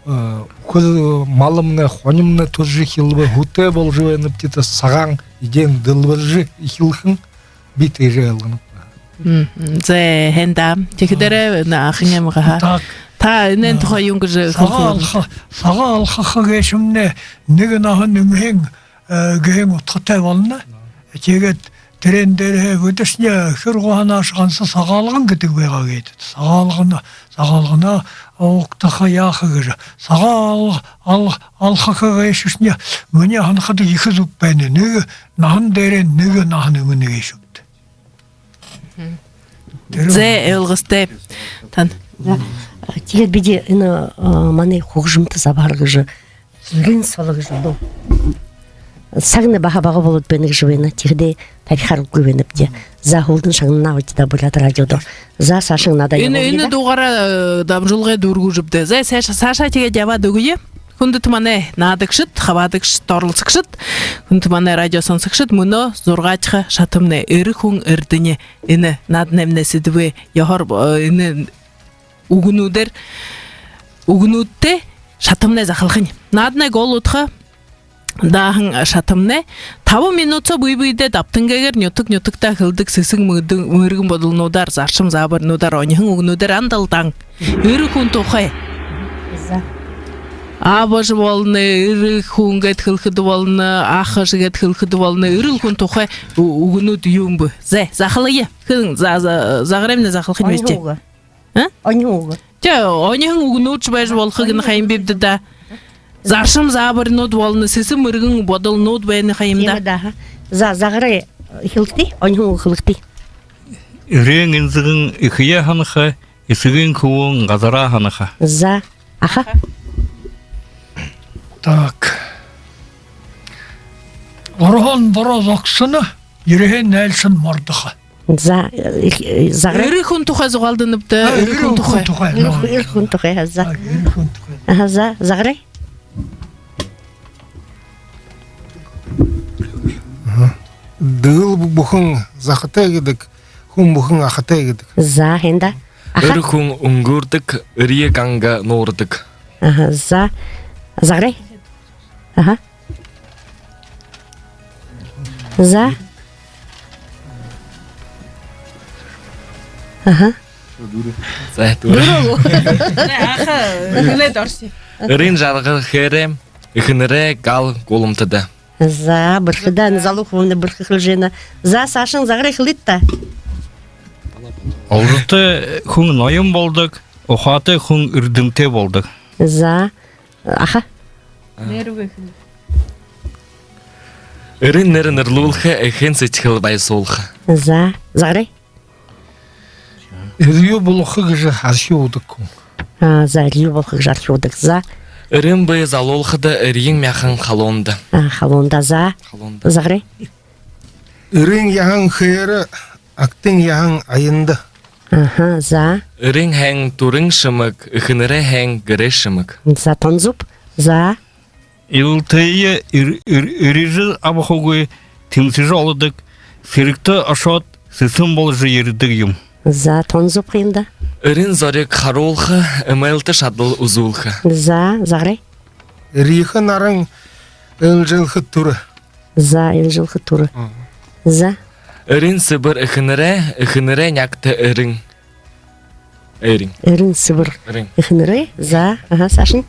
э, үхэр малымнай, хонимнай түрэжэ эхилбэ, һүтэй боложо байнабди, тиигээд сагаан эдеэн дэлбэржэ эхилхэнь, би тиижэ ойлгоноб. Мгм. Зэ, һайн даа. Тиихэдээрээ, нэ, Анхан аймагһаа. Так. Та энээн тухай юун гэжэ хэлэхэ болоноб? Сагаа алха-, сагаа алхаха гээшэмнай нэгэ наһа нэмэһэн, э, гэһэн удхатай болоно. Тиигээд тэрээн дээрэһээ, э, бидэшни хэр гуһанааш ганса сагаалган гэдэг байгаа гээд. Сагаалгана, сагаалгана угтаха, яаха гэжэ. Сагаа ал-, ал-, алхаха гээшэшни, минии һанахада, ехэ зүб байна. Нэгэ наһан дээрээ нэгэ наһа нэмэнэ гээшэбди. Мгм. Тэрэ. Зэ, ойлгостой. Тан. За. Тиигээд бидэ энэ, а, манай хүгжэмтэ забһар гэжэ, эрын соло гэжэ дуу. Сагнай баһа бага болоод байна гэжэ байна. Тиихэдээ табихаар үгы байнабди. За, һүүлдэнь шагнанабди даа Буряад радиодо. За, саашань наадаа ябуулая. Энэ, энэ дуугаараа, э, дамжуулгые дүүргэжэ үгэе даа. За, саашаа, саашаа тиигээд ябаад үгыт. Хүндэтэ манай наадагшад, хабаадагшад, оролсогшод, хүндэтэ манай радио соносогшод, мүнөө зургаадахи шатамнай «Эрэ хүн эрдэни», энэ нааданаймнай сэдэбэй ёһоор, э, энэ үгэнүүдээр, үгэнүүдтэй шатамнай захалхань. Нааданай гол удха дааһан шатамнай табан минута соо бэе бэедээ дабтангүйгөөр нютаг нютагтаа хэлэдэг сэсэн мэргэн, мэргэн бодолнуудаар, заршам заабаринуудаар, оньһон үгэнүүдээр андалдаан. Эрэ хүн тухай. За. Абаш болоно, эрэ хүн гээд хэлэхэдэ болоно, ахаш гээд хэлэхэдэ болоно, эрэ хүн тухай ү-, үгэнүүд юун бэ? За, захалая. Хэн за-, за-, Загараймнай захалхань бэ? Оньһон үгэ. А? Оньһон үгэ. Тэ, оньһон үгэнүүдшье байжа болохо гэнэ ха юм бибди даа. Заршам заабаринууд болоно, сэсэн мэргэн бодолнууд байна ха юм даа. Тиимэ даа, аха. За, Загарай, хэлэгты, оньһон үгэ хэлэгты. Эреэн энзэгэн эхэеэ һанаха, эсэгын хүбүүн газараа һанаха. За, аха. Так. Орхон бороо зогсоно, ерэһэн айлшан мордохо. За, э, э, Загарай. Эрэ хүн тухай зугаалданабди. А, эрэ хүн тухай. Эрэ хүн тухай, за. А, эрэ хүн тухай. Аха, за, Загарай. Аха. Дэгэл бүхэн захатай гэдэг, хүн бүхэн ахатай гэдэг. За, һайн даа. Аха. Эрэ хүн үнгэрдэг, эрье ганга нуурдаг. Аха, за. Загарай. Аха. За. Аха. За, дүүрээ. Дүүрээ гү? Аха, хэлээд орши. Эрын жаргал хээрээ, эхэнэрэй гал гуламтада. За, бэрхэ даа, залуу хүбүүмнай бэрхэ хэлэжэ байна. За, саашань Загарай, хэлыт даа. Олзотой хүн ноён болдог, ухаатай хүн эрдэмтэй болдог. За, аха. Нэрэ үгы хэлыт. Эрын нэрэ нэрлүүлхэ, эхын сэдьхэл баясуулха. За, Загарай. Эрьюу болохо гэжэ архи уудаг хүн. А, за, эрьюу болохо гэжэ архи уудаг. За. Эрын бэе залуулхада, эрьен мяхан халуунда. А, халуунда, за. Халуунда. Загарай. Эрын яһан хээрэ, агтын яһан аянда. Аха, за. Эрын һайн түрын шэмэг, эхэнэрэй һайн гэрэй шэмэг. За, тон зүб. За. Илалтые эр-, эр-, эрижэ абахагүй, тэмсэжэ олодог, сэрэгтэ ошоод, сэсэн боложо ерэдэг юм. За, тон зүб һэн даа. Эрын зориг харуулха, эмээлтэ шадал үзүүлхэ. За, Загарай. Эрьехэ наран ээлжэлхэ түрэ. За, ээлжэлхэ түрэ. Мгм. За. Эрын сэбэр эхэнэрэй, эхэнэрэй нягта эрын. Эрын. Эрын сэбэр. Эрын. Эхэнэрэй. За, аха, саашань.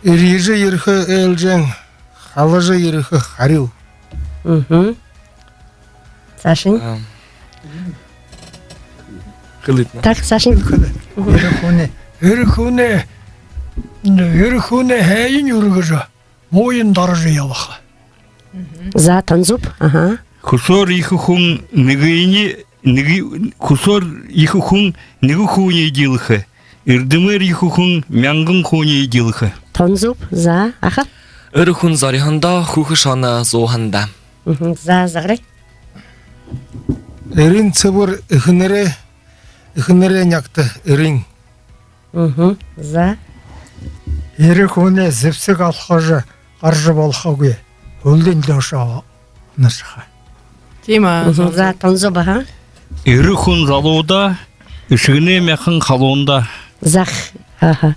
Эрьежэ ерэхэ ээлжээн, халажа ерэхэ харюу. Мгм. Саашань. Ам. Хэлыт даа. Так, саашань. Эрэ хүнэй, эрэ хүнэй, эрэ хүнэй һайень үргэжэ, мууень даража ябаха. За, тон зүб. Аха. Хүсөөр ехэ хүн нэгыень, нэгэ, хүсөөр ехэ хүн нэгэ хүниие диилэхэ. Эрдэмээр ехэ хүн мянган хүниие диилэхэ. Тон зүб. За, аха. Эрэ хүн зориһондоо, хүхэ шоно зууһандаа. Мгм. За, Загарай. Эрын сэбэр эхэнэрэй, эхэнэрэй нягта эрын. Мгм. За. Эрэ хүнэй зэбсэг алхажа гаража болохогүй, хүлдэнь доошоо унашаха. Тиимэ. Мгм. За, тон зүб, аха. Эрэ хүн залуудаа, эшэгэнэй мяхан халуундаа. Зах. Аха.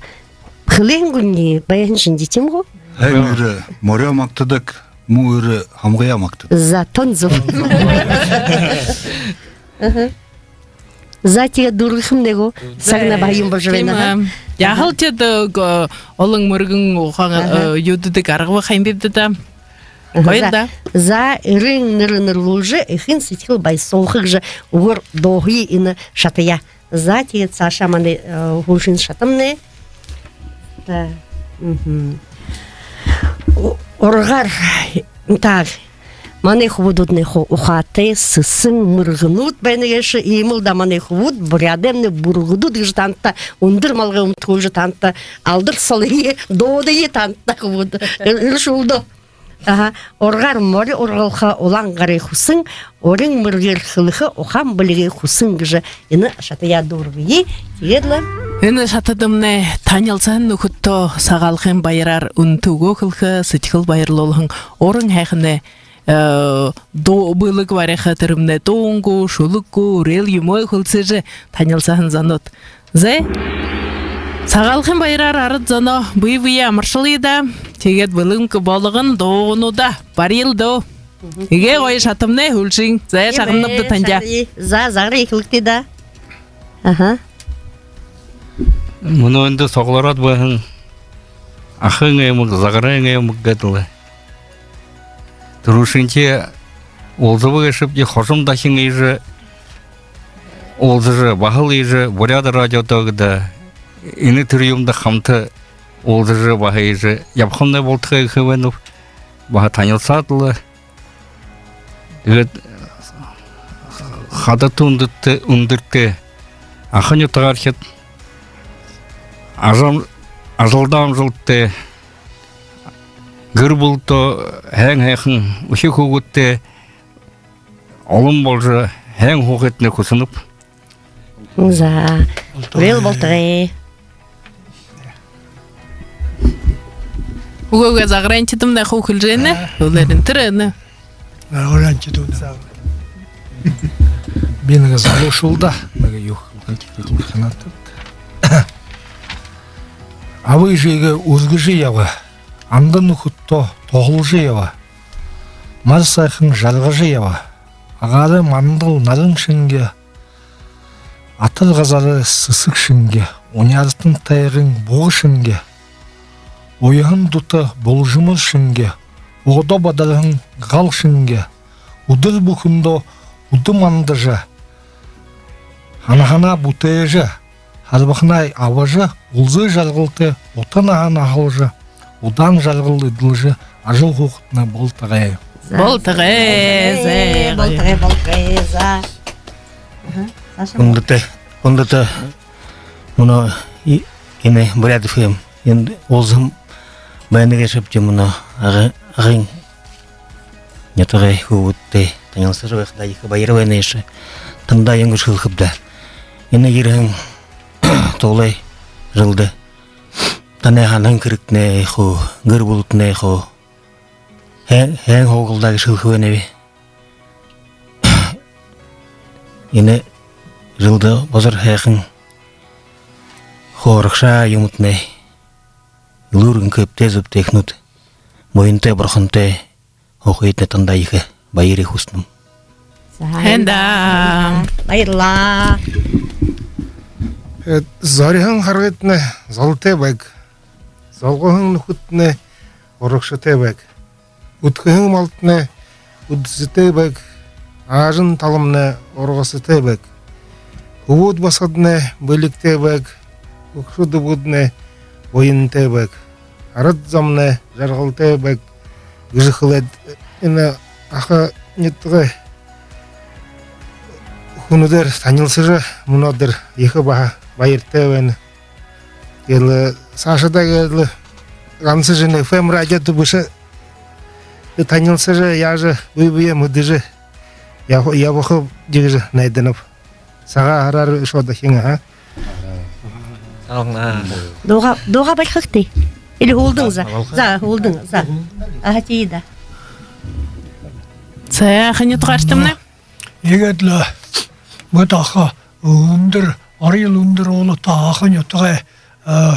Хэлэһэн гүнэй, байһан шэнги, тиимэ гү? Һайн эрэ морёо магтадаг, муу эрэ һамгаяа магтадаг. За, тон зүб. Аха. За, тиигээд дүүргэхэмнай гү? Сагнай баһа юм болжо байна, аха. Тиимэ. Яһала тэдэ, э, олон мэргэн ухаан, аха, э, юудэдэ гаргаба һэн бибди даа. Аха, гоё даа. За, эрын нэрэ нэрлүүлжэ, эхын сэдьхэл баясуулха гэжэ үгөөр дууһая энэ шатаяа. За, тиигээд саашаа манай, э, һүүлшын шатамнай. Та, мгм. У-, ургаар, так. Манай хүбүүдүүднай ху-, ухаатай, сэсэн мэргэнүүд байна гээшэ. Иимэл даа манай хүбүүд, буряадаймнай бүргэдүүд гэжэ таанадта, үндэр малгай үмдэхүүлжэ таанадта, алдар солые, дуудая таанадта, хүбүүд. Эр-, эрэшүүлдэ. Аха, ургаар мори ургалха, улаан гарай хүсэн, урин мэргээр хэлэхэ, ухаан бэлигэй хүсэн гэжэ энэ шатаяа дүүргэе. Тиигээд лэ энэ шатадамнай танилсаһан нүхэдтөө Сагаалгын баяраар үнэтэ үгөө хэлэхэ, сэдьхэл баярлуулһан, уран һайханай, э, дуу, бэлэг бариха, тэрэмнай дуун гү, шүлэг гү, үреэл юумэ хэлсэжэ танилсаһан зонууд. Зэ. Сагаалгын баяраар арад зоноо бэе бэеэ амаршалая даа. Тиигээд бэлэн болгон дуугануудаа бариял даа. Эгээ гоё шатамнай һүүлшын. Зэ, шагнанабди тандаа. За, Загарай, эхилэгты даа. Аха. Мүнөө эндэ суглараад байһан Ахын аймаг, Загарайн аймаг гээд лэ. Түрүүшынхиеэ уулзаба гээшэбди, хожом дахин иигэжэ уулзажа, баһал иигэжэ Буряад радиодо гээд, энэ тэрэ юумэндэ хамта уулзажа, баһа иигэжэ ябахамнай болтогой гэхэ байнаб. Баһа танилсаад лэ. Тиигээд хадата үндэртэ, үндэртэ Аха нютагаархид ажам-, ажалдаа амжалтатай, гэр бүлэдөө һайн һайхан, үхи хүүгэдтэй олон болжо, Һайн һуухыетнай хүсэнэб. За. Болтогой. Үгы, үгы, Загарайнуудамнай хуу хэлэжэ байна. Хүлеэрэн тэрэнэ. Загарайнуудамнай. Би нэгэ залуушуул даа. Нэгэ юу хэлэхэб. Аба эжыгээ үргэжэ яба. Анда нүхэдтөө туһалжа яба. Мал сайхан жаргажа яба. Агаарай мандал наран шэнги, атар газарай сэсэг шэнги, уняартан тайгын буга шэнги, уяһан дута булжамар шэнги, угда бадарһан гал шэнги, үдэр бүхэндөө үдэ мандажа, һанаһанаа бүтээжэ, харбаханаа абажа, үлзы жаргалтай ута наһа наһалжа, удаан жаргал эдлэжэ, ажаһуухатнай болтогой. Болтогой, зэ. Болтогой, болтогой, за. Аха, саашаа. Хүндэтэ, хүндэтэ, мүнөө и-, энэ Буряад ФМ, эндэ уулзаһан байна гээшэбди, мүнөө Ага-, Агын нютагай хүбүүдтэй танилсажа байхадаа ехэ баяр байна гээшэ. Танда юун гэжэ хэлэхэб даа. Энэ ерэһэн туулай жэлдэ танай һанаһан хэрэгтнай хуу, гэр бүлэтнай хуу һайн, һайн һуугыл даа гэжэ хэлэхэ байнаб. Энэ жэлдэ бузар һайхан хуу урагшаа юумэтнай элүүр энхэ эбтэй, зүбтэй эхэнүүд, буянтай, бурхантай һуухыетнай танда ехэ баяр хүсэнэм. Һайн даа. Баярлаа. Э, зориһон харгытнай золтой байг. Золгоһон нүхэдтнай урагшатай байг. Үдхэһэн малтнай үдэсэтэй байг. Аажан таламнай ургасатай байг. Хүбүүд басагаднай бэлигтэй байг. Үхибүүднай буянтай байг. Арад зомнай жаргалтай байг гэжэ хэлээд, энэ Аха нютагай хүнүүдээр танилсажа, мүнөөдэр ехэ баһа баяртай байна. Тиигээд лэ саашадаа гээд лэ ганса жэнэ ФМ радиодо бэшэ, танилсажа, яажа, бэе бэеэ мэдэжэ ябаха, ябахабди гэжэ найданаб. Сагаан һараар шууд дахин, аха. Сагаан. Дуугаа, дуугаа бариха гүт? Или һүүлдэнь, за. Болохо. За, һүүлдэнь, за. Аха, тии даа. За, Аха нютагаархидамнай. Иигээд лэ, вот, Аха үндэр, оройн үндэр уулата Аха нютагай, э,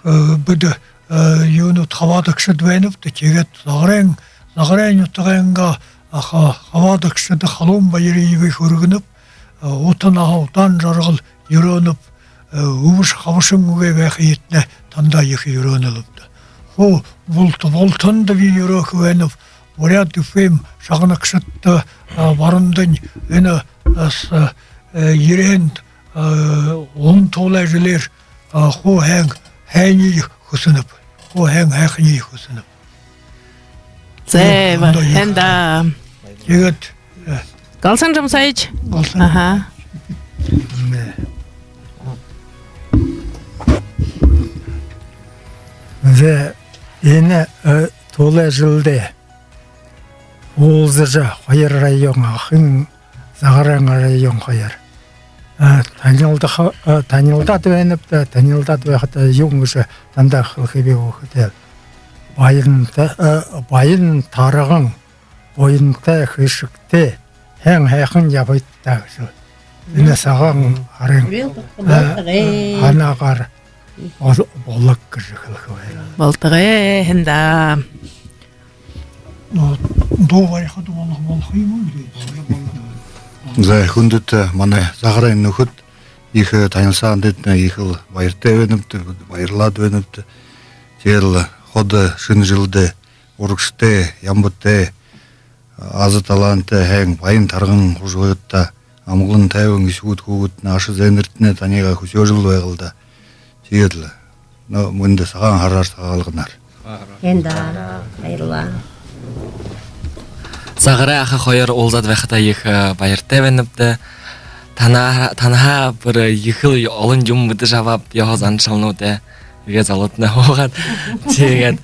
э, бидэ, э, юунууд, хабаадагшад байнабди. Тиигээд Загарайн, Загарайн нютагайнгаа, аха, хабаадагшадта халуун баярые хүргэнэб, э, ута наһа, удаан жаргал юрөөнэб, э, үбшэн хабшан үгы байхыетнай танда ехэ юрөөнэлби даа. Хуу булта, бултанда би юрөөхэ байнаб. Буряад ФМ шагнагшадта, э, барандань энэ, э, с-, э, ерэһэн, э, Улаан туулай жэлээр, э, хуу һайн, һайниие хүсэнэб. Хуу һайн, һайханиие хүсэнэб. Зэ, тиигээд, ба, ондоо юу хэн даа. Тиигээд, э, Галсан Жамсаевич. Галсан. Аха. Нэ. Зэ, энэ, э, туулай жэлдэ уулзажа, хоёр район, Ахын, Загарайн район хоёр, э, танилдаха, э, танилдаад байнабди, танилдаад байхада юун гэжэ танда хэлэхэб гэхэдэ, баянтай, э, баян тарган, буянтай, хэшэгтэй, һайн һайхан ябыт даа гэжэ. Энэ Сагаан һарын, э, һанаагаар бол-, болог гэжэ хэлэхэ байнаб. Болтогой хэн даа. Но, дуу барихада болохо, болохо юм гү? За, хүндэтэ манай Загарайн нүхэд, ехэ танилсаһандатнай ехэл баяртай байнабди, баярлаад байнабди. Тиигээд лэ ходо шэнэ жэлдээ урагшатай, ямбатай, аза талаантай, һайн баян тарган хужуугаад даа, амгалан тайбан эсэгүүд, хүүгэдтнай, аша зээнэртнай таниие хүсөөжэл байг лэ даа. Тиигээд лэ. Но, мүнөө Сагаан һараар, Сагаалганаар. Хэн даа, баярлаа. Загарай, Аха хоёр уулзаад байхада ехэ, э, баяртай байнабди. Танаа-, танһаа бүри ехэл олон юм мэдэжэ абаабди, ёһо заншалнуудые. Иигээд залуутнай һуугаад. Тиигээд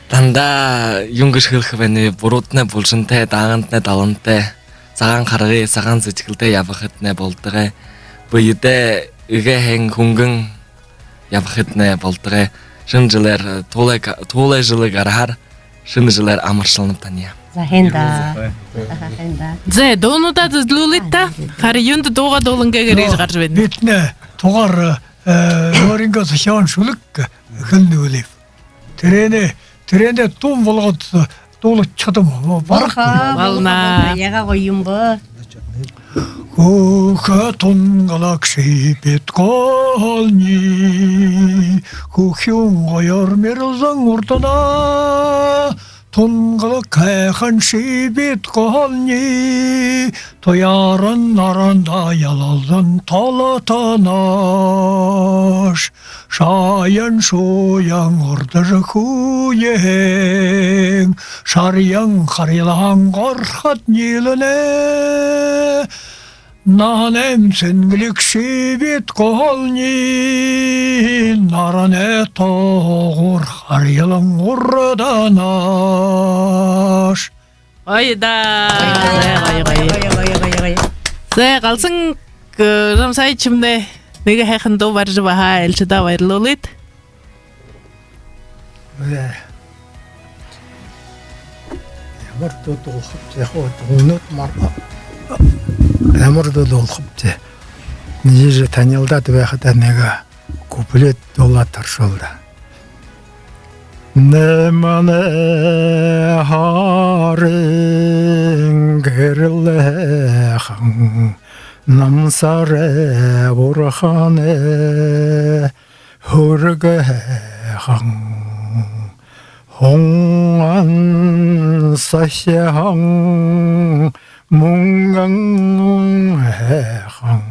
танда юун гэжэ хэлэхэб, энэ буруутнай булшантай, даагантнай далантай. сагаан харгы, сагаан сэдьхэлтэй ябахатнай болтогой. Бэедээ эгээ һайн хүнгэн ябахатнай болтогой. Шэнэ жэлээр, э, туулай ка-, туулай жэлэй гараһаар шэнэ жэлээр амаршалнаб таниие. За, һайн даа. Аха, һайн даа. За, дуунуудаа зэдэлүүлыт даа. Харин юундэ дуугаа дуулан гээшэб гэжэ гаража байна. Бидэнэй тугаар, э, өөрынгөө зохёоһон шүлэг эхилнэ бэлэйб. Тэрээнээ, тэрээнээ дуун болгоод дуулаад шадахадам, бараг. Болоно. Болоно. Яагаа гоё юм бэ. Хүхэ тунгалаг шэбэд голни, хүхюун гоёор мэрилзэн урданаа. Тунгалаг һайхан шэбэд голни, туяаран наранда ялалзан толотонош. Шаян шууян урдажа хүеэн, шарьяан харьяалаһан горход ниилэнэ. Наһанайм сэнгэлиг шэбэд голни, наранай тоогуур харьяалан урданаш. Гоё даа. Гоё, гоё, гоё, гоё. За, Галсан, э, Жамсаевичмнай нэгэ һайхан дуу барижа байха, айлшадаа баярлуулыт. Э. Ямар дуу дуулахаб даа, хоо, дуунууд мар-, ямар дуу дуулахаб даа. Нэгэ жэ танилдаад байхадаа нэгэ куплет дуулаад туршуул даа. Нэмэнэ һарын гэрэл һайхан, намсарай бурханай һүрэг һайхан, һунган сахиһан, мүнгэн һайхан,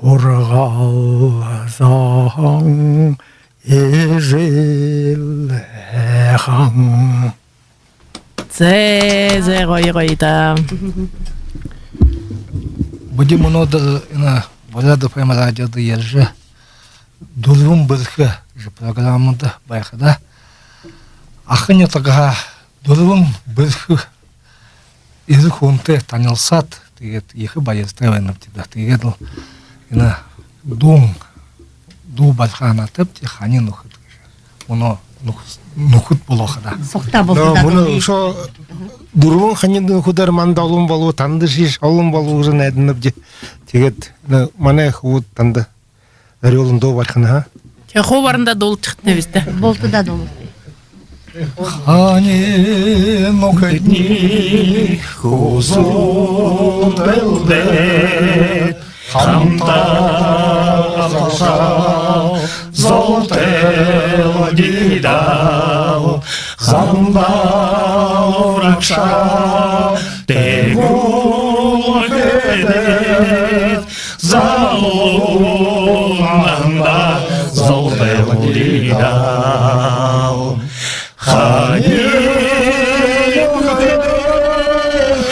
һургаал зааһан эжэл һайхан. Зэ, зэ, гоё, гоё даа. Бидэ мүнөөдэр энэ Буряад ФМ радиодо ерэжэ, «Дүрбэн бэрхэ» гэжэ программада байхадаа, Ахын нютагһаа дүрбэн бэрхэ эрэ хүнтэй танилсаад, тиигээд ехэ баяртай байнабди даа. Тиигээд лэ энэ дуун, дуу бариха һанаатайбди, «Хани нүхэд» гэжэ. Мүнөө нүх-, нүхэд болоо ха даа. Сугтаа болоо. Мүнөө үшөө дүрбэн хани нүхэдөөр манда олон болоо, танда шье олон болоо гэжэ найданабди. Тиигээд, ну, манай хүбүүд танда орёолон дуу барихань, аа? Тээ, хуу барандаа дуулчихатнай бэзэ даа. Бултадаа дуулаа. Хани нүхэдни хүсэндэлдээд, хамтаа залхаа золтой лгидал, замбал урагшаа тэгүүлхэдээ, залуунанда золтой лгидал. Хани нүхэдэй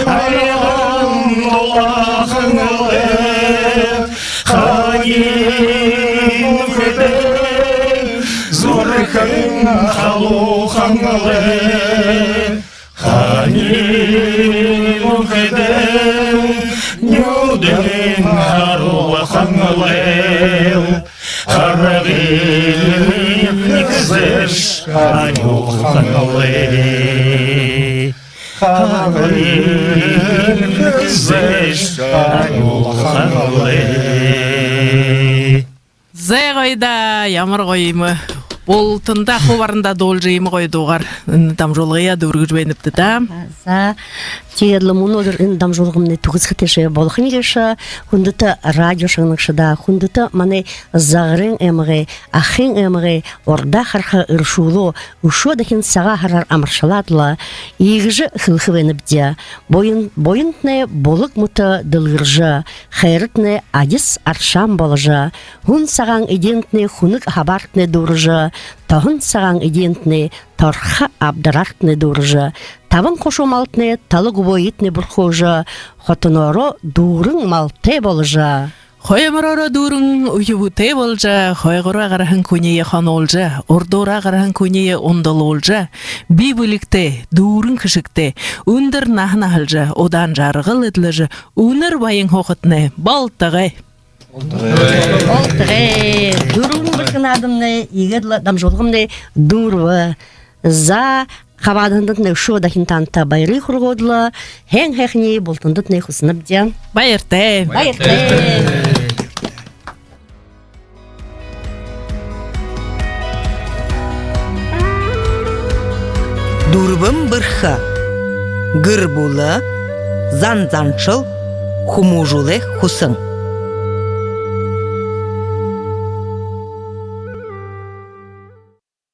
аян дулаахан лэ, хани нүхэдэй зүрхэн халуухан лэ, хани нүхэдэй нюдэн харуулхан лэ, харгын хэзээш анюулхан лэ. Харгын хэзээш анюулхан лэ. Зэ, гоё даа, ямар гоё юм. Бултандаа хуу барандаа дуулажа, иимэ гоё дуугаар энэ дамжуулгаяа дүүргэжэ байнабди даа. За, тиигээд лэ мүнөөдэр энэ дамжуулгамнай түгэсхэтэйшье болохонь гээшэ. Хүндэтэ радио шагнагшадаа, хүндэтэ манай Загарайн аймагай, Ахын аймагай Урда Харха эрэшүүлээ үшөө дахин Сагаан һараар амаршалаад лэ, иигэжэ хэлэхэ байнабди. Буян-, буянтнай булаг мэтэ дэлгэржэ, хайратнай адис аршаан боложо, һүн сагаан эдеэнтнай хүнэг хабаартнай дүүрэжэ, тоһон сагаан эдеэнтнай торхо абдараартнай дүүрэжэ, табан хушуу малтнай тала гүбөөетнай бүрхөөжэ, хотоноороо дүүрэн малтай боложо. Хоймороороо дүүрэн үхибүүтэй болжо, хойгуураа гараһан хүниие хонуулжа, урдуураа гараһан хүниие ундалуулжа, бэе бэлигтэй, дүүрэн хэшэгтэй, үндэр наһа наһалжа, удаан жаргал эдлэжэ, үнэр баян һуухатнай болтогой. Болтогой. Дүрбэн бэрхэ наадамнай иигээд лэ дамжуулгамнай дүүрэбэ. За, хабаадаһандатнай үшөө дахин таанадта баярые хүргөөд лэ, һайн һайханиие бултандатнай хүсэнэбди. Баяртай. Баяртай. Дүрбэн бэрхэ. Гэр бүлэ, зан заншал, хүмүүжүүлһэн хүсэн.